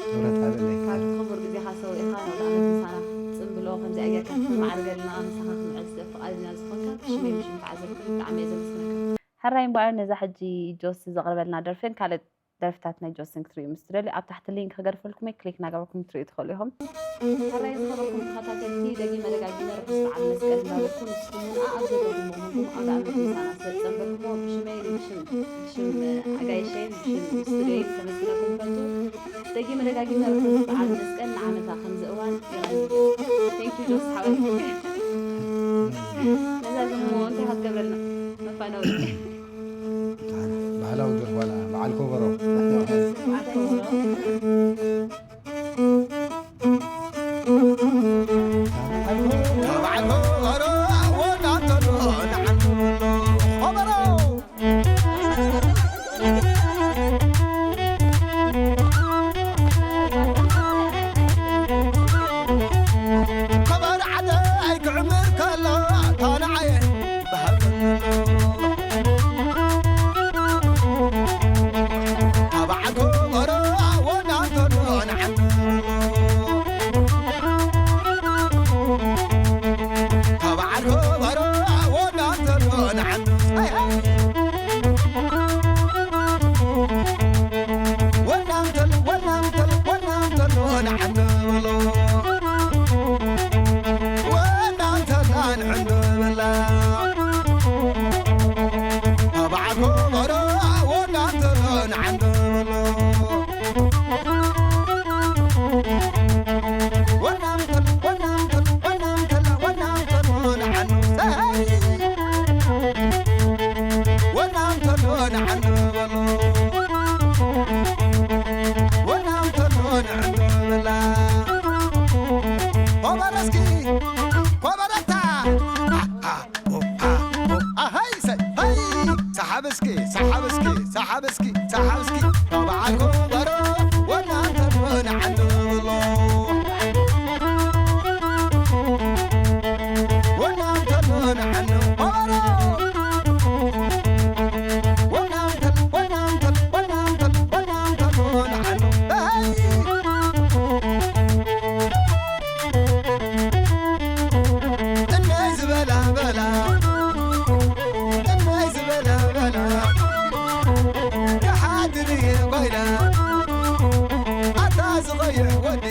ክብረት ሃበለይ። ካብ ክቡር ግዜኻ ሰዊእኻ ናብ ዳዕመት ምሳና ክትጽንብሎ ከምዚኣ ጌርካ ክትመዓርገልና ምሳኻ ክንዕዘብ ፍቓደኛ ዝኾንካ ብሽመይ ብሽም ተዓዘብትን ብጣዕሚ እየ ዘመስግነካ። ሕራይ እምበኣር ነዛ ሕጂ ጆሲ ዘቕርበልና ደርፍን ካልእ ደርፍታት ናይ ጆስን ክትርእዩ ምስ ትደልዩ ኣብ ታሕቲ ሊንክ ክገድፈልኩም እየ፣ ክሊክ እናገበርኩም ክትርእዩ ትኽእሉ ኢኹም። ሕራይ ዝኸበርኩም ተኸታተልቲ፣ ደጊመ ደጋጊመ ርሑስ በዓል መስቀል እንዳበልኩ ንስኹም እውን ኣኣብ ዘለኹሞ ኮንኩም ኣብ ዳዕመት ምሳና ስለ ዝጸንበልኩሞ ብሽመይን ብሽም ብሽም ኣጋይሸይን ብሽም ስቱድዮይን ከመስግነኩም ፈቱ። ደጊመ ደጋጊመ ርሑስ በዓል መስቀል ንዓመታ ከምዚ እዋን የቐንየልና። Thank you ጆስ ሓወይ። ነዛ ዝሞ እንታይ ክትገብረልና መፋነዊ ባህላዊ ደርፍ ዋላ በዓል ከበሮ። ተባዕል ከበሮ ወዳተሎ ንዓንብሎ ከበሮ ከበሮ ዓደይ ክዕምር ከሎ ታንዓየ ተባዕል ከበሮ ወዳተሎ ንዓንብሎ ተባዕል ከበሮ ወዳተሎ ንዓንብሎ ወናንተል ወናንተል ወናንተል ንዓንብሎ ወናንተል ንዕንብላ ተባዕል ከበሮ ወናንተል ንዓንብሎ ወናንተል ወናንተል ወናንተል ወናንተል ንዓኑ ወናንተል ንዓኑ በሎ ወናንተል ንዓኑ በላ ኮበረ እስኪ ኮበረታ ሰሓብ እስኪ ሰሓብ እስኪ ሰሓብ እስኪ ሰሓብ እስኪ ካብ በዓል ኮበሮ ወናንተ ንዓንብሎ ወናንተ ንዓንብሎ ወናንተ ወናንተ ወናንተ ወናንተ ወናንተ ንዓንብሎ ጥናይ ዝበላ በላ ጥናይ ዝበላ በላ ክሓድር እየ ኮይና ኣታ ዝቐይሕ ወዲ